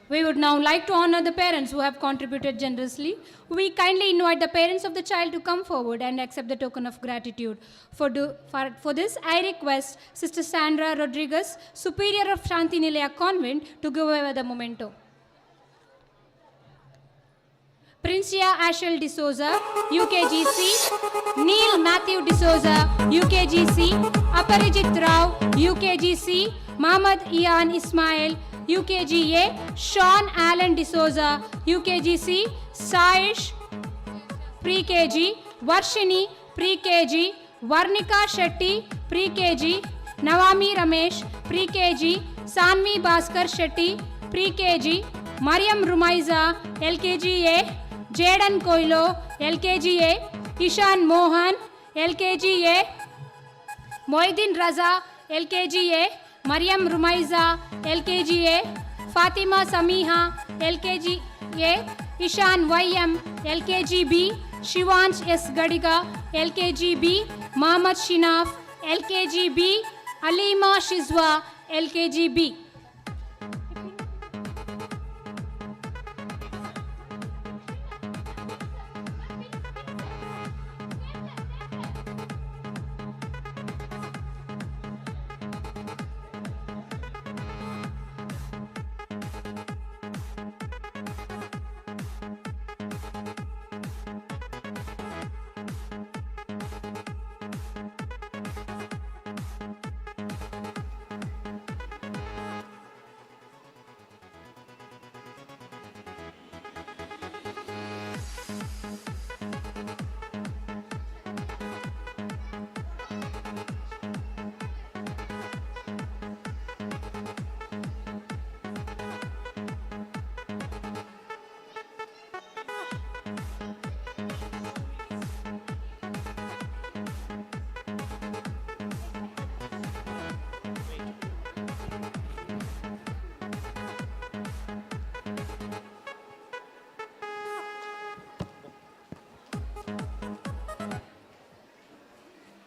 We would now like to honor the parents who have contributed generously. We kindly invite the parents of the child to come forward and accept the token of gratitude. For this, I request Sister Sandra Rodriguez, Superior of Shanti Nilaya Convent, to give over the memento. Princia Ashel D'Souza, UKGC, Neil Matthew D'Souza, UKGC, Aparijit Rao, UKGC, Mohammad Ian Ismail, UKG A, Sean Allen D'Souza, UKG C, Saish, Pre-KG, Varshini, Pre-KG, Varnika Shetty, Pre-KG, Navami Ramesh, Pre-KG, Sanvi Bhaskar Shetty, Pre-KG, Mariam Rumaiza, LKG A, Jaden Koilo, LKG A, Ishan Mohan, LKG A, Moidin Raza, LKG A, Mariam Rumaiza, LKG A, Fatima Samiha, LKG A, Ishan YM, LKG B, Shivansh S. Gadiga, LKG B, Mohammad Shinaf, LKG B, Alima Shizwa, LKG B.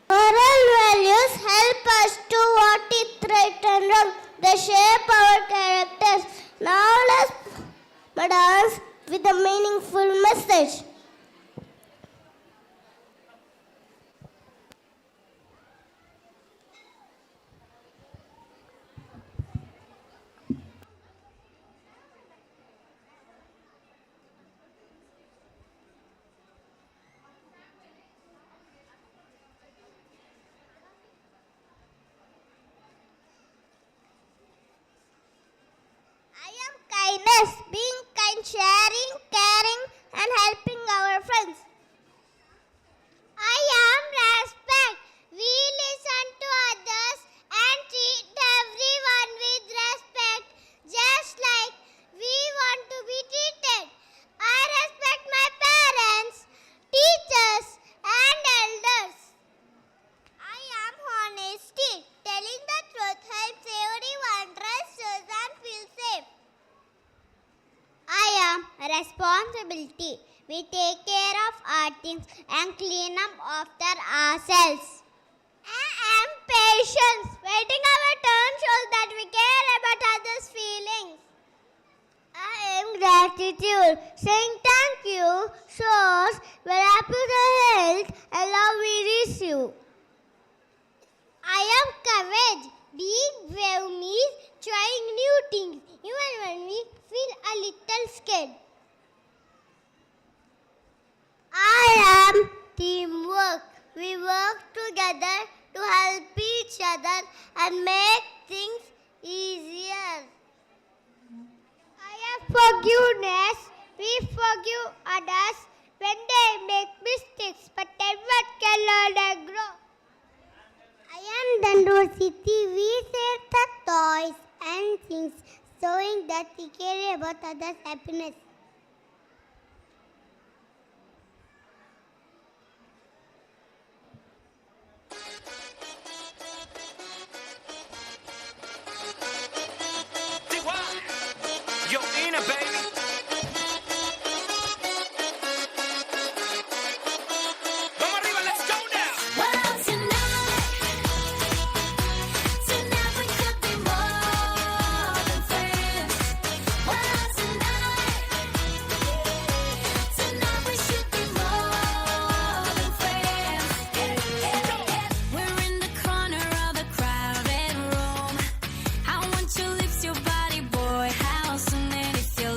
Moral values help us to what is right and wrong. They shape our characters. Now let's dance with a meaningful message. I am kindness, being kind, sharing, caring, and helping our friends. I am respect. We listen to others and treat everyone with respect, just like we want to be treated. I respect my parents, teachers, and elders. I am honesty. Telling the truth helps everyone trust us and feel safe. I am responsibility. We take care of our things and clean up after ourselves. I am patience. Waiting our turn shows that we care about others' feelings. I am gratitude. Saying thank you shows we appreciate the help and love we receive. I am courage. Being brave means trying new things, even when we feel a little scared. I am teamwork. We work together to help each other and make things easier. I am forgiveness. We forgive others when they make mistakes, but everyone can learn and grow. I am Dandurcity. We save the toys and things, showing that we care about others' happiness. Yo, Ina, baby. Vamos arriba, let's go now. Well, tonight, tonight we could be more than friends. Well, tonight, tonight we should be more than friends. We're in the corner of a crowded room. I want your lips, your body, boy. How soon and if you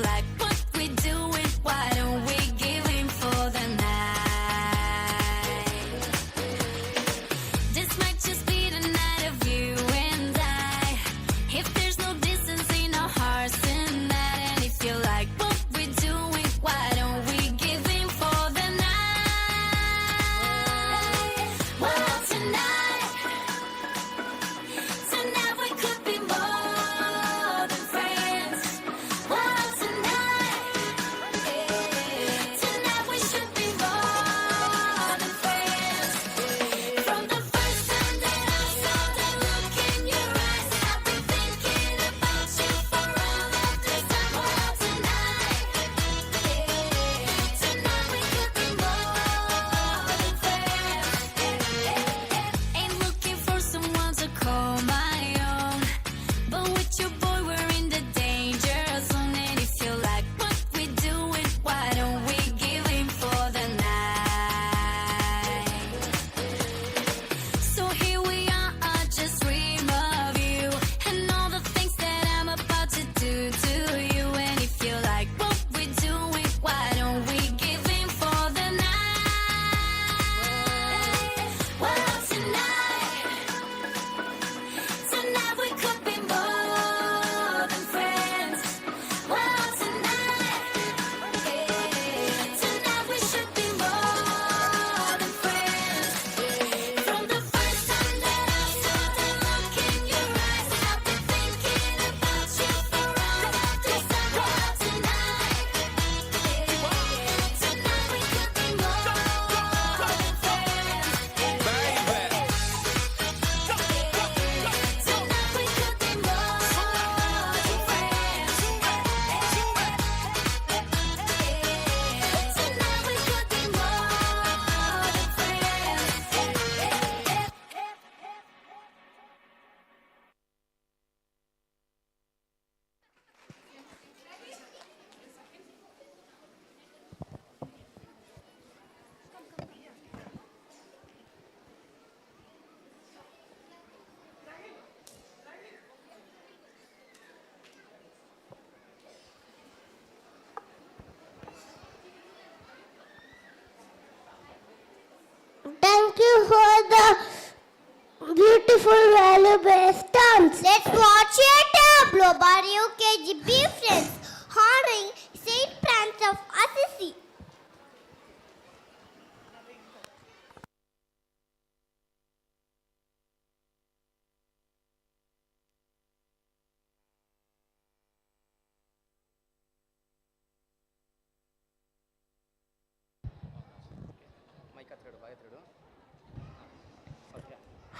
beautiful value-based terms. Let's watch a tableau by UKG B friends honoring Saint Francis of Assisi.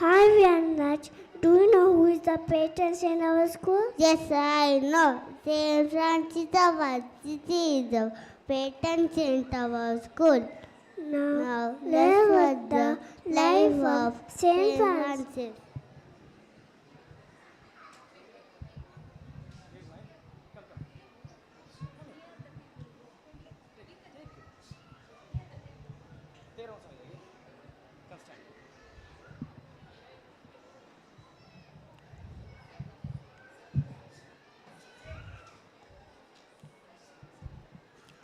Hi, Vyanraj. Do you know who is the patron saint in our school? Yes, I know. Saint Francis of Assisi is the patron saint of our school. Now, let's watch the life of Saint Francis.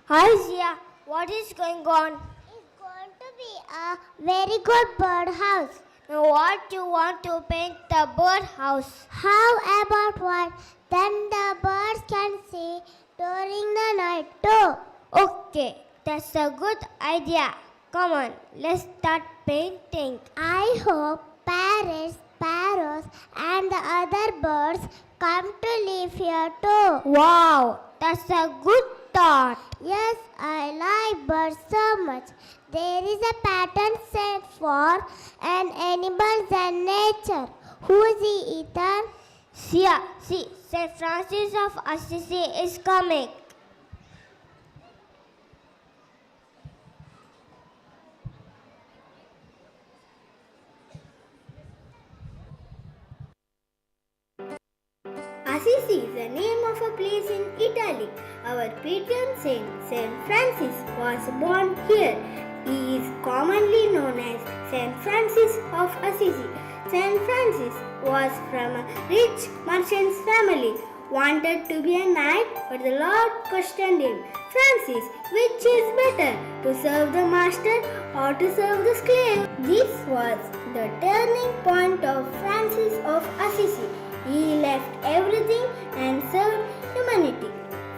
Hi Zia, what is going on? It's going to be a very good birdhouse. Now what you want to paint the birdhouse? How about what? Then the birds can see during the night too. Okay, that's a good idea. Come on, let's start painting. I hope parrots, sparrows and the other birds come to live here too. Wow, that's a good thought. Yes, I like birds so much. There is a pattern set for an animals and nature. Who is he, Ethan? Sia, see, Saint Francis of Assisi is coming. Assisi is the name of a place in Italy. Our patron saint, Saint Francis, was born here. He is commonly known as Saint Francis of Assisi. Saint Francis was from a rich merchant's family, wanted to be a knight, but the Lord questioned him. Francis, which is better, to serve the master or to serve the slave? This was the turning point of Francis of Assisi. He left everything and served humanity.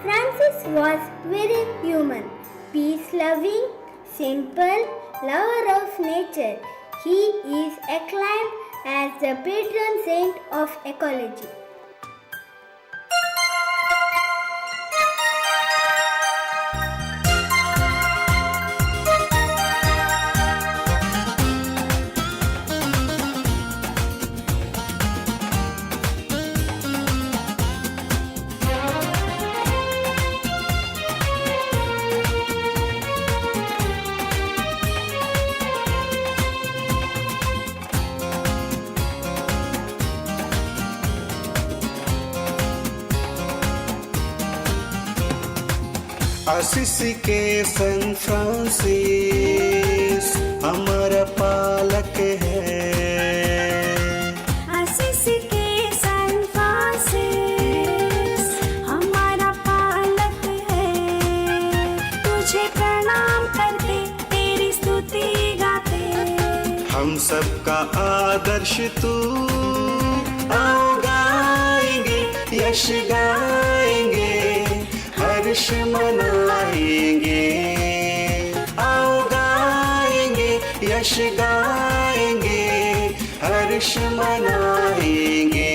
Francis was very human, peace-loving, simple, lover of nature. He is acclaimed as the patron saint of ecology. Assisi के San Francis हमारा पालक है। Assisi के San Francis हमारा पालक है। तुझे प्रणाम करते, तेरी स्तुति गाते, हम सबका आदर्श तू। आओ गाएंगे, यश गाएंगे, हर्ष मनाएंगे। आओ गाएंगे, यश गाएंगे, हर्ष मनाएंगे।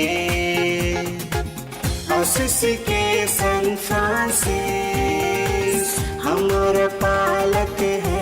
असिसी के सैन फ्रांसिस हमारा पालक है।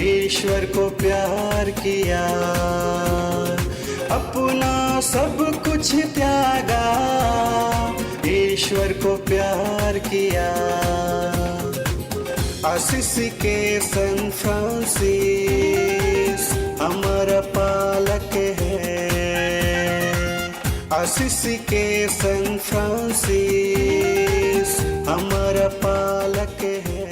ईश्वर को प्यार किया, अपना सब कुछ त्यागा, ईश्वर को प्यार किया। आशीष के संत फ्रांसिस हमारा पालक है, आशीष के संत फ्रांसिस हमारा पालक है।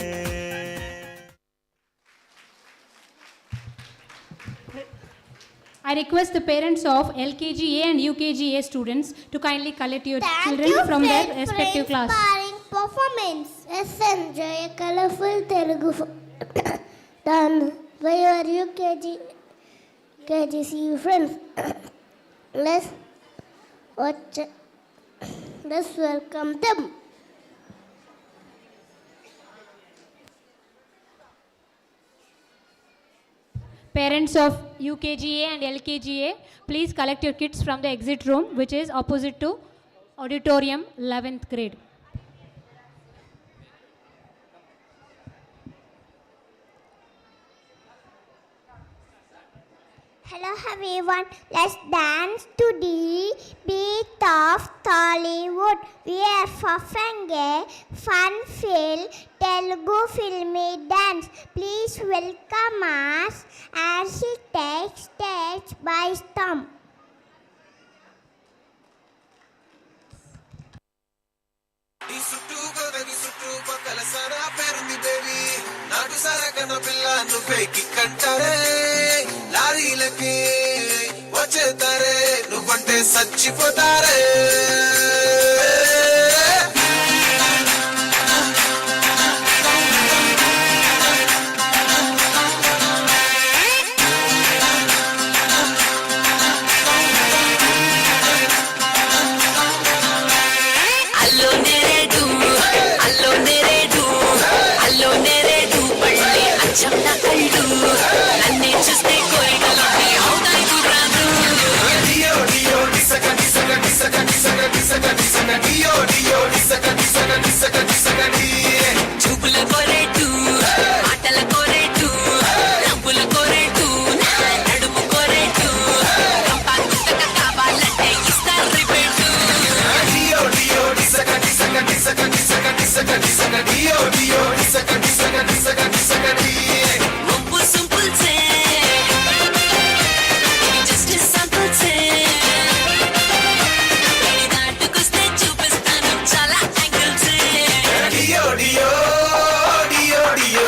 I request the parents of LKGA and UKGA students to kindly collect your Thank children you, from their friends, for respective class. Inspiring performance. Let's enjoy a colorful Telugu dance by your UKG, KGC friends. Let's watch. Let's welcome them. Parents of UKGA and LKGA, please collect your kids from the exit room, which is opposite to auditorium 11th grade. Hello everyone, let's dance to the beat of Tollywood. We are performing a fun-filled Telugu filmy dance. Please welcome us as he takes stage by storm. నీ చుట్టూ గోదని చుట్టూ పక్కల సారా పేరుంది baby, నాటు సారా కన్న పిల్ల నువ్వే కిక్కంటారే, లారీలకి వచ్చేతారే, నువ్వంటే చచ్చిపోతారే. అల్లో నేరేడు, అల్లో నేరేడు, అల్లో నేరేడు పళ్ళే అచ్చం నా కళ్ళు, నన్నే చూస్తే కోరికలన్నీ అవుతాయి గుర్రాలు. డియో డియో డిసక డిసక డిసక డిసక డిసక డిసక డియో డియో డిసక డిసక డిసక డిసక డి. చూపుల కోరేటు, మాటల కోరేటు, రంపుల కోరేటు, నా నడుము కోరేటు, కంపా గుత్తక కావాలంటే ఇస్తారు రిపేటు. డియో డియో డిసక డిసక డిసక డిసక డిసక డిసక డియో డియో డిసక డిసక డిసక డిసక డి. ఒంపు సుంపుల్సే, ఇవి జస్ట్ శాంపుల్సే, ఇది దాటుకొస్తే చూపిస్తాను చాలా యాంగిల్సే. డియో డియో డియో డియో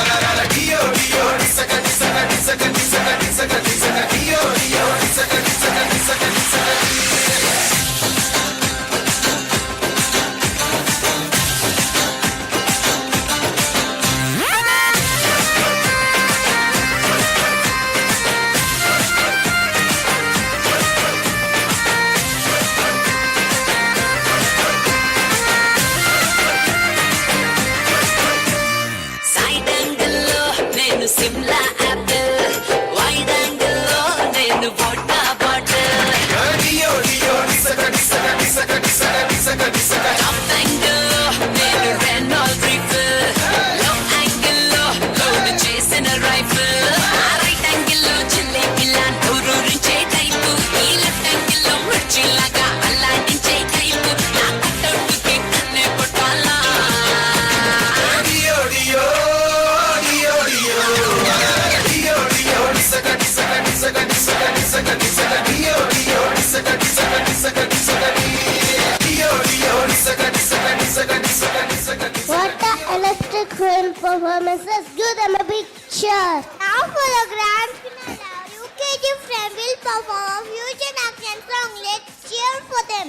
అలరల డియో డియో డిసక డిసక డిసక డిసక డిసక డిసక డియో డియో డిసక డిసక డిసక డిసక డి. సైడ్ యాంగిల్ లో నేను సిమ్లా యాపిల్, వైడ్ యాంగిల్ లో నేను వోడ్కా బాటిల్. డియో డియో డిసక డిసక డిసక డిసక డిసక డిసక టాప్ యాంగిల్ లో నేను రెనాల్డ్ రీఫిల్, లో యాంగిల్ లో లోడ్ చేసిన రైఫిల్. ఆ రైట్ యాంగిల్ లో జిలేబీలా నోరూరించే టైపు, ఈ లెఫ్ట్ యాంగిల్ లో మిర్చిలాగా అల్లాడించే టైపు. నా కట్టౌట్కి కన్నే కొట్టాలా. డియో డియో డియో డియో అలరల డియో డియో డిసక డిసక డిసక డిసక డిసక డిసక డియో డియో డిసక డిసక డిసక డిసక డి. డియో డియో డిసక డిసక డిసక డిసక డిసక డిసక. What a electric film performances! Give them a big cheer. Now for the grand finale, our UKG friend will perform a fusion action song. Let's cheer for them.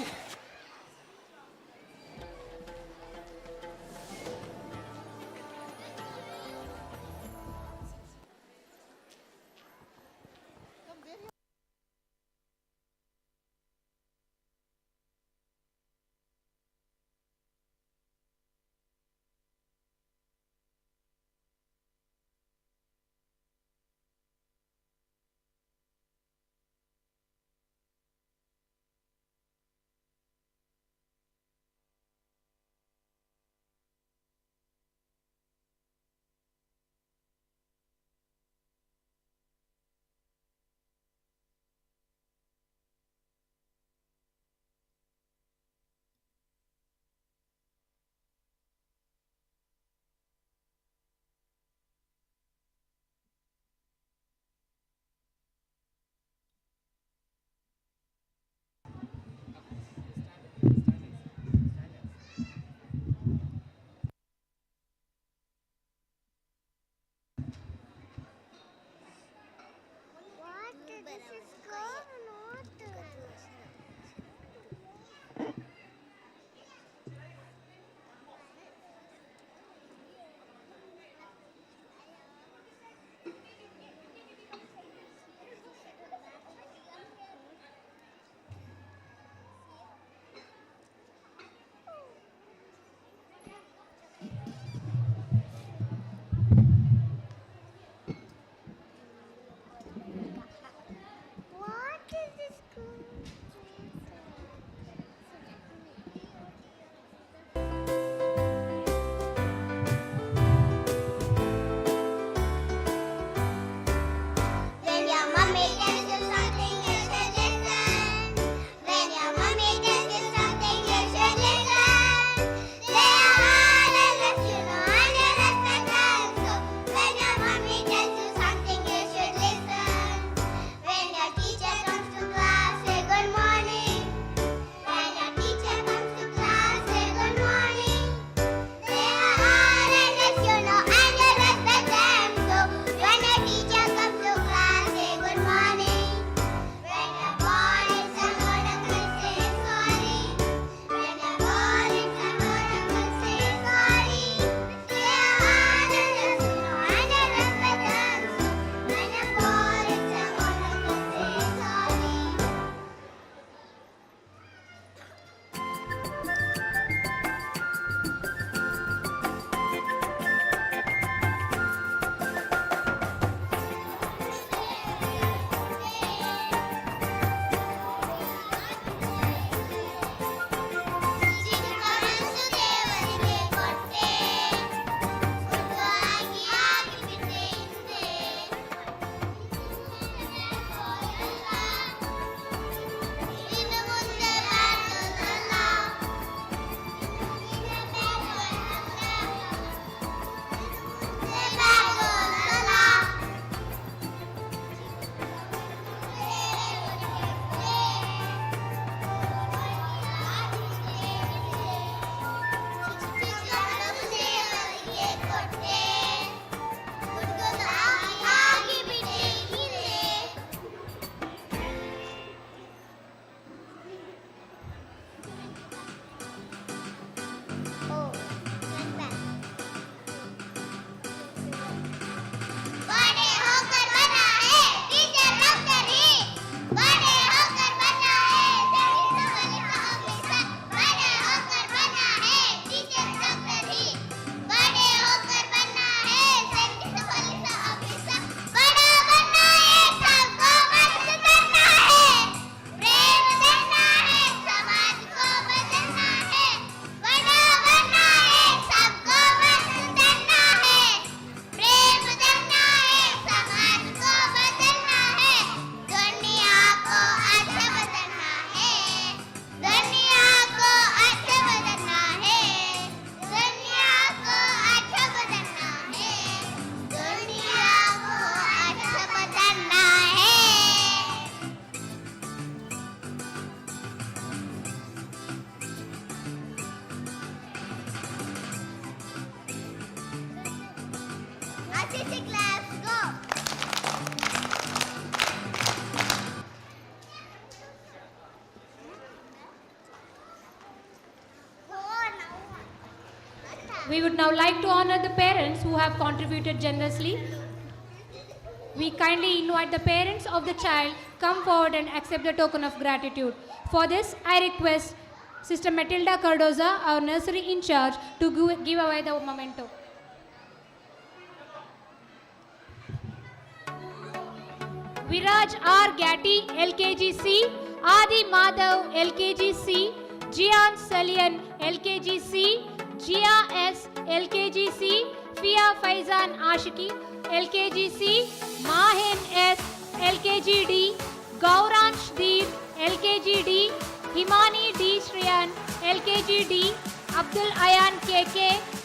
NCC class, go. We would now like to honor the parents who have contributed generously. We kindly invite the parents of the child come forward and accept the token of gratitude. For this, I request Sister Matilda Cardoza, our nursery in charge, to give away the memento. Viraj R. Gatti, LKGC, Adi Madhav, LKGC, Jian Salian, LKGC, Jia S, LKGC, Fia Faizan Ashiki, LKGC, Mahin S, LKGD, Gauransh Deep, LKGD, Himani D. Shriyan, LKGD, Abdul Ayan KK,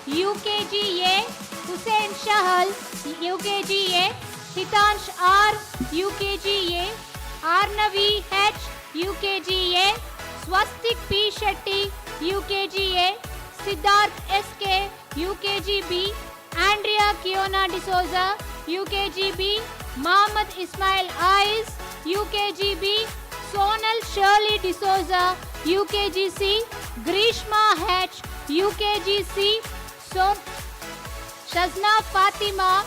UKGA, Hussein Shahal, UKGA, Hitansh R, UKGA, Arnavi H, UKGA, Swastik P. Shetty, UKGA, Siddharth SK, UKGB, Andrea Kiona D'Souza, UKGB, Mohammad Ismail Ais, UKGB, Sonal Shirley D'Souza, UKGC, Grishma H, UKGC, Shazna Fatima,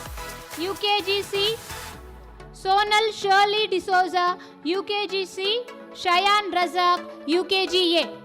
UKGC, Sonal Shirley D'Souza, UKGC, Shayan Razak, UKGA.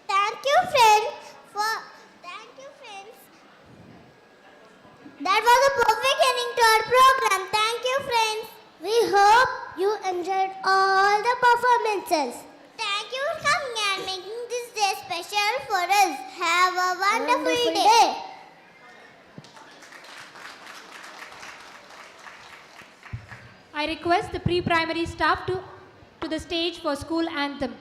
Thank you, friends, for. That was a perfect ending to our program. Thank you, friends. We hope you enjoyed all the performances. Thank you for coming and making this day special for us. Have a wonderful day. I request the pre-primary staff to the stage for school anthem.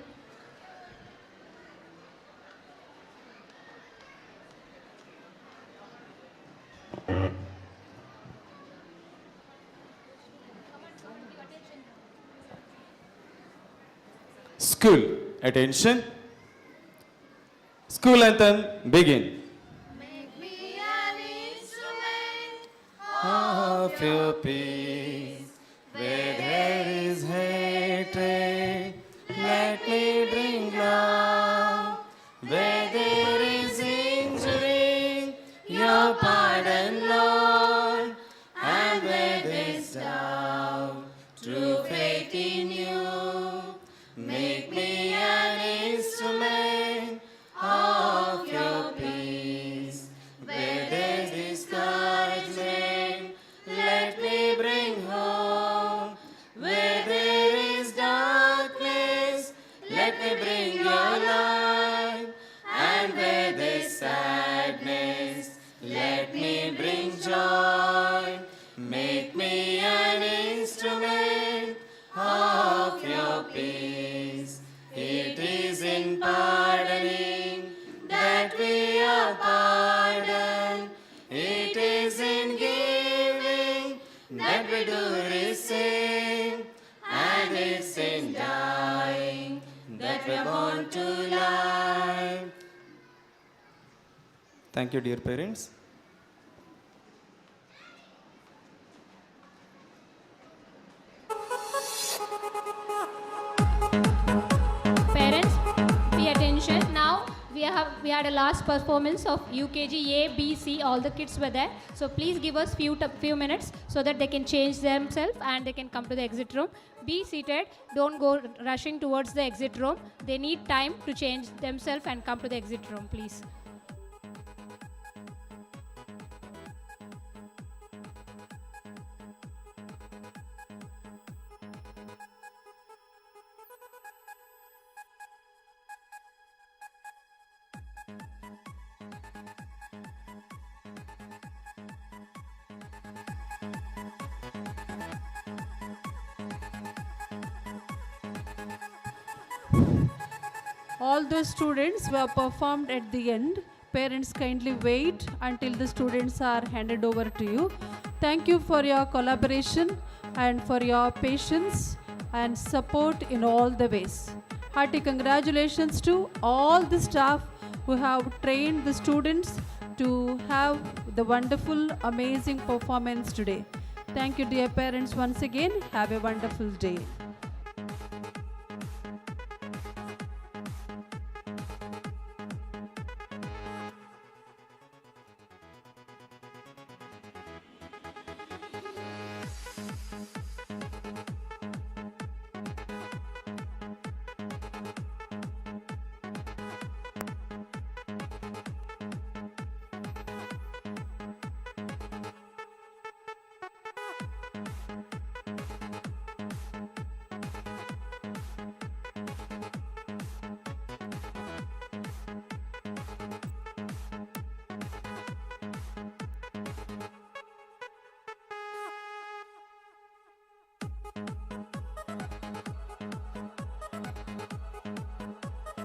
School, attention. School anthem, begin. Of your peace, where there is hatred, let me bring love. Where there is injury, your pardon, Lord. And where there is doubt, true faith in you. Make me an instrument of your peace. Where there is discouragement, let me bring hope. Where there is darkness, let me bring your light. And where there is sadness, let me bring joy. Make me an instrument of your peace. It is in pardoning that we are pardoned. It is in giving that we do receive. And it's in dying that we are born to life. Thank you, dear parents. We had a last performance of UKG A, B, C. All the kids were there. So please give us few minutes so that they can change themselves and they can come to the exit room. Be seated. Don't go rushing towards the exit room. They need time to change themselves and come to the exit room, please. All the students were performed at the end. Parents kindly wait until the students are handed over to you. Thank you for your collaboration and for your patience and support in all the ways. Hearty congratulations to all the staff who have trained the students to have the wonderful, amazing performance today. Thank you, dear parents, once again. Have a wonderful day.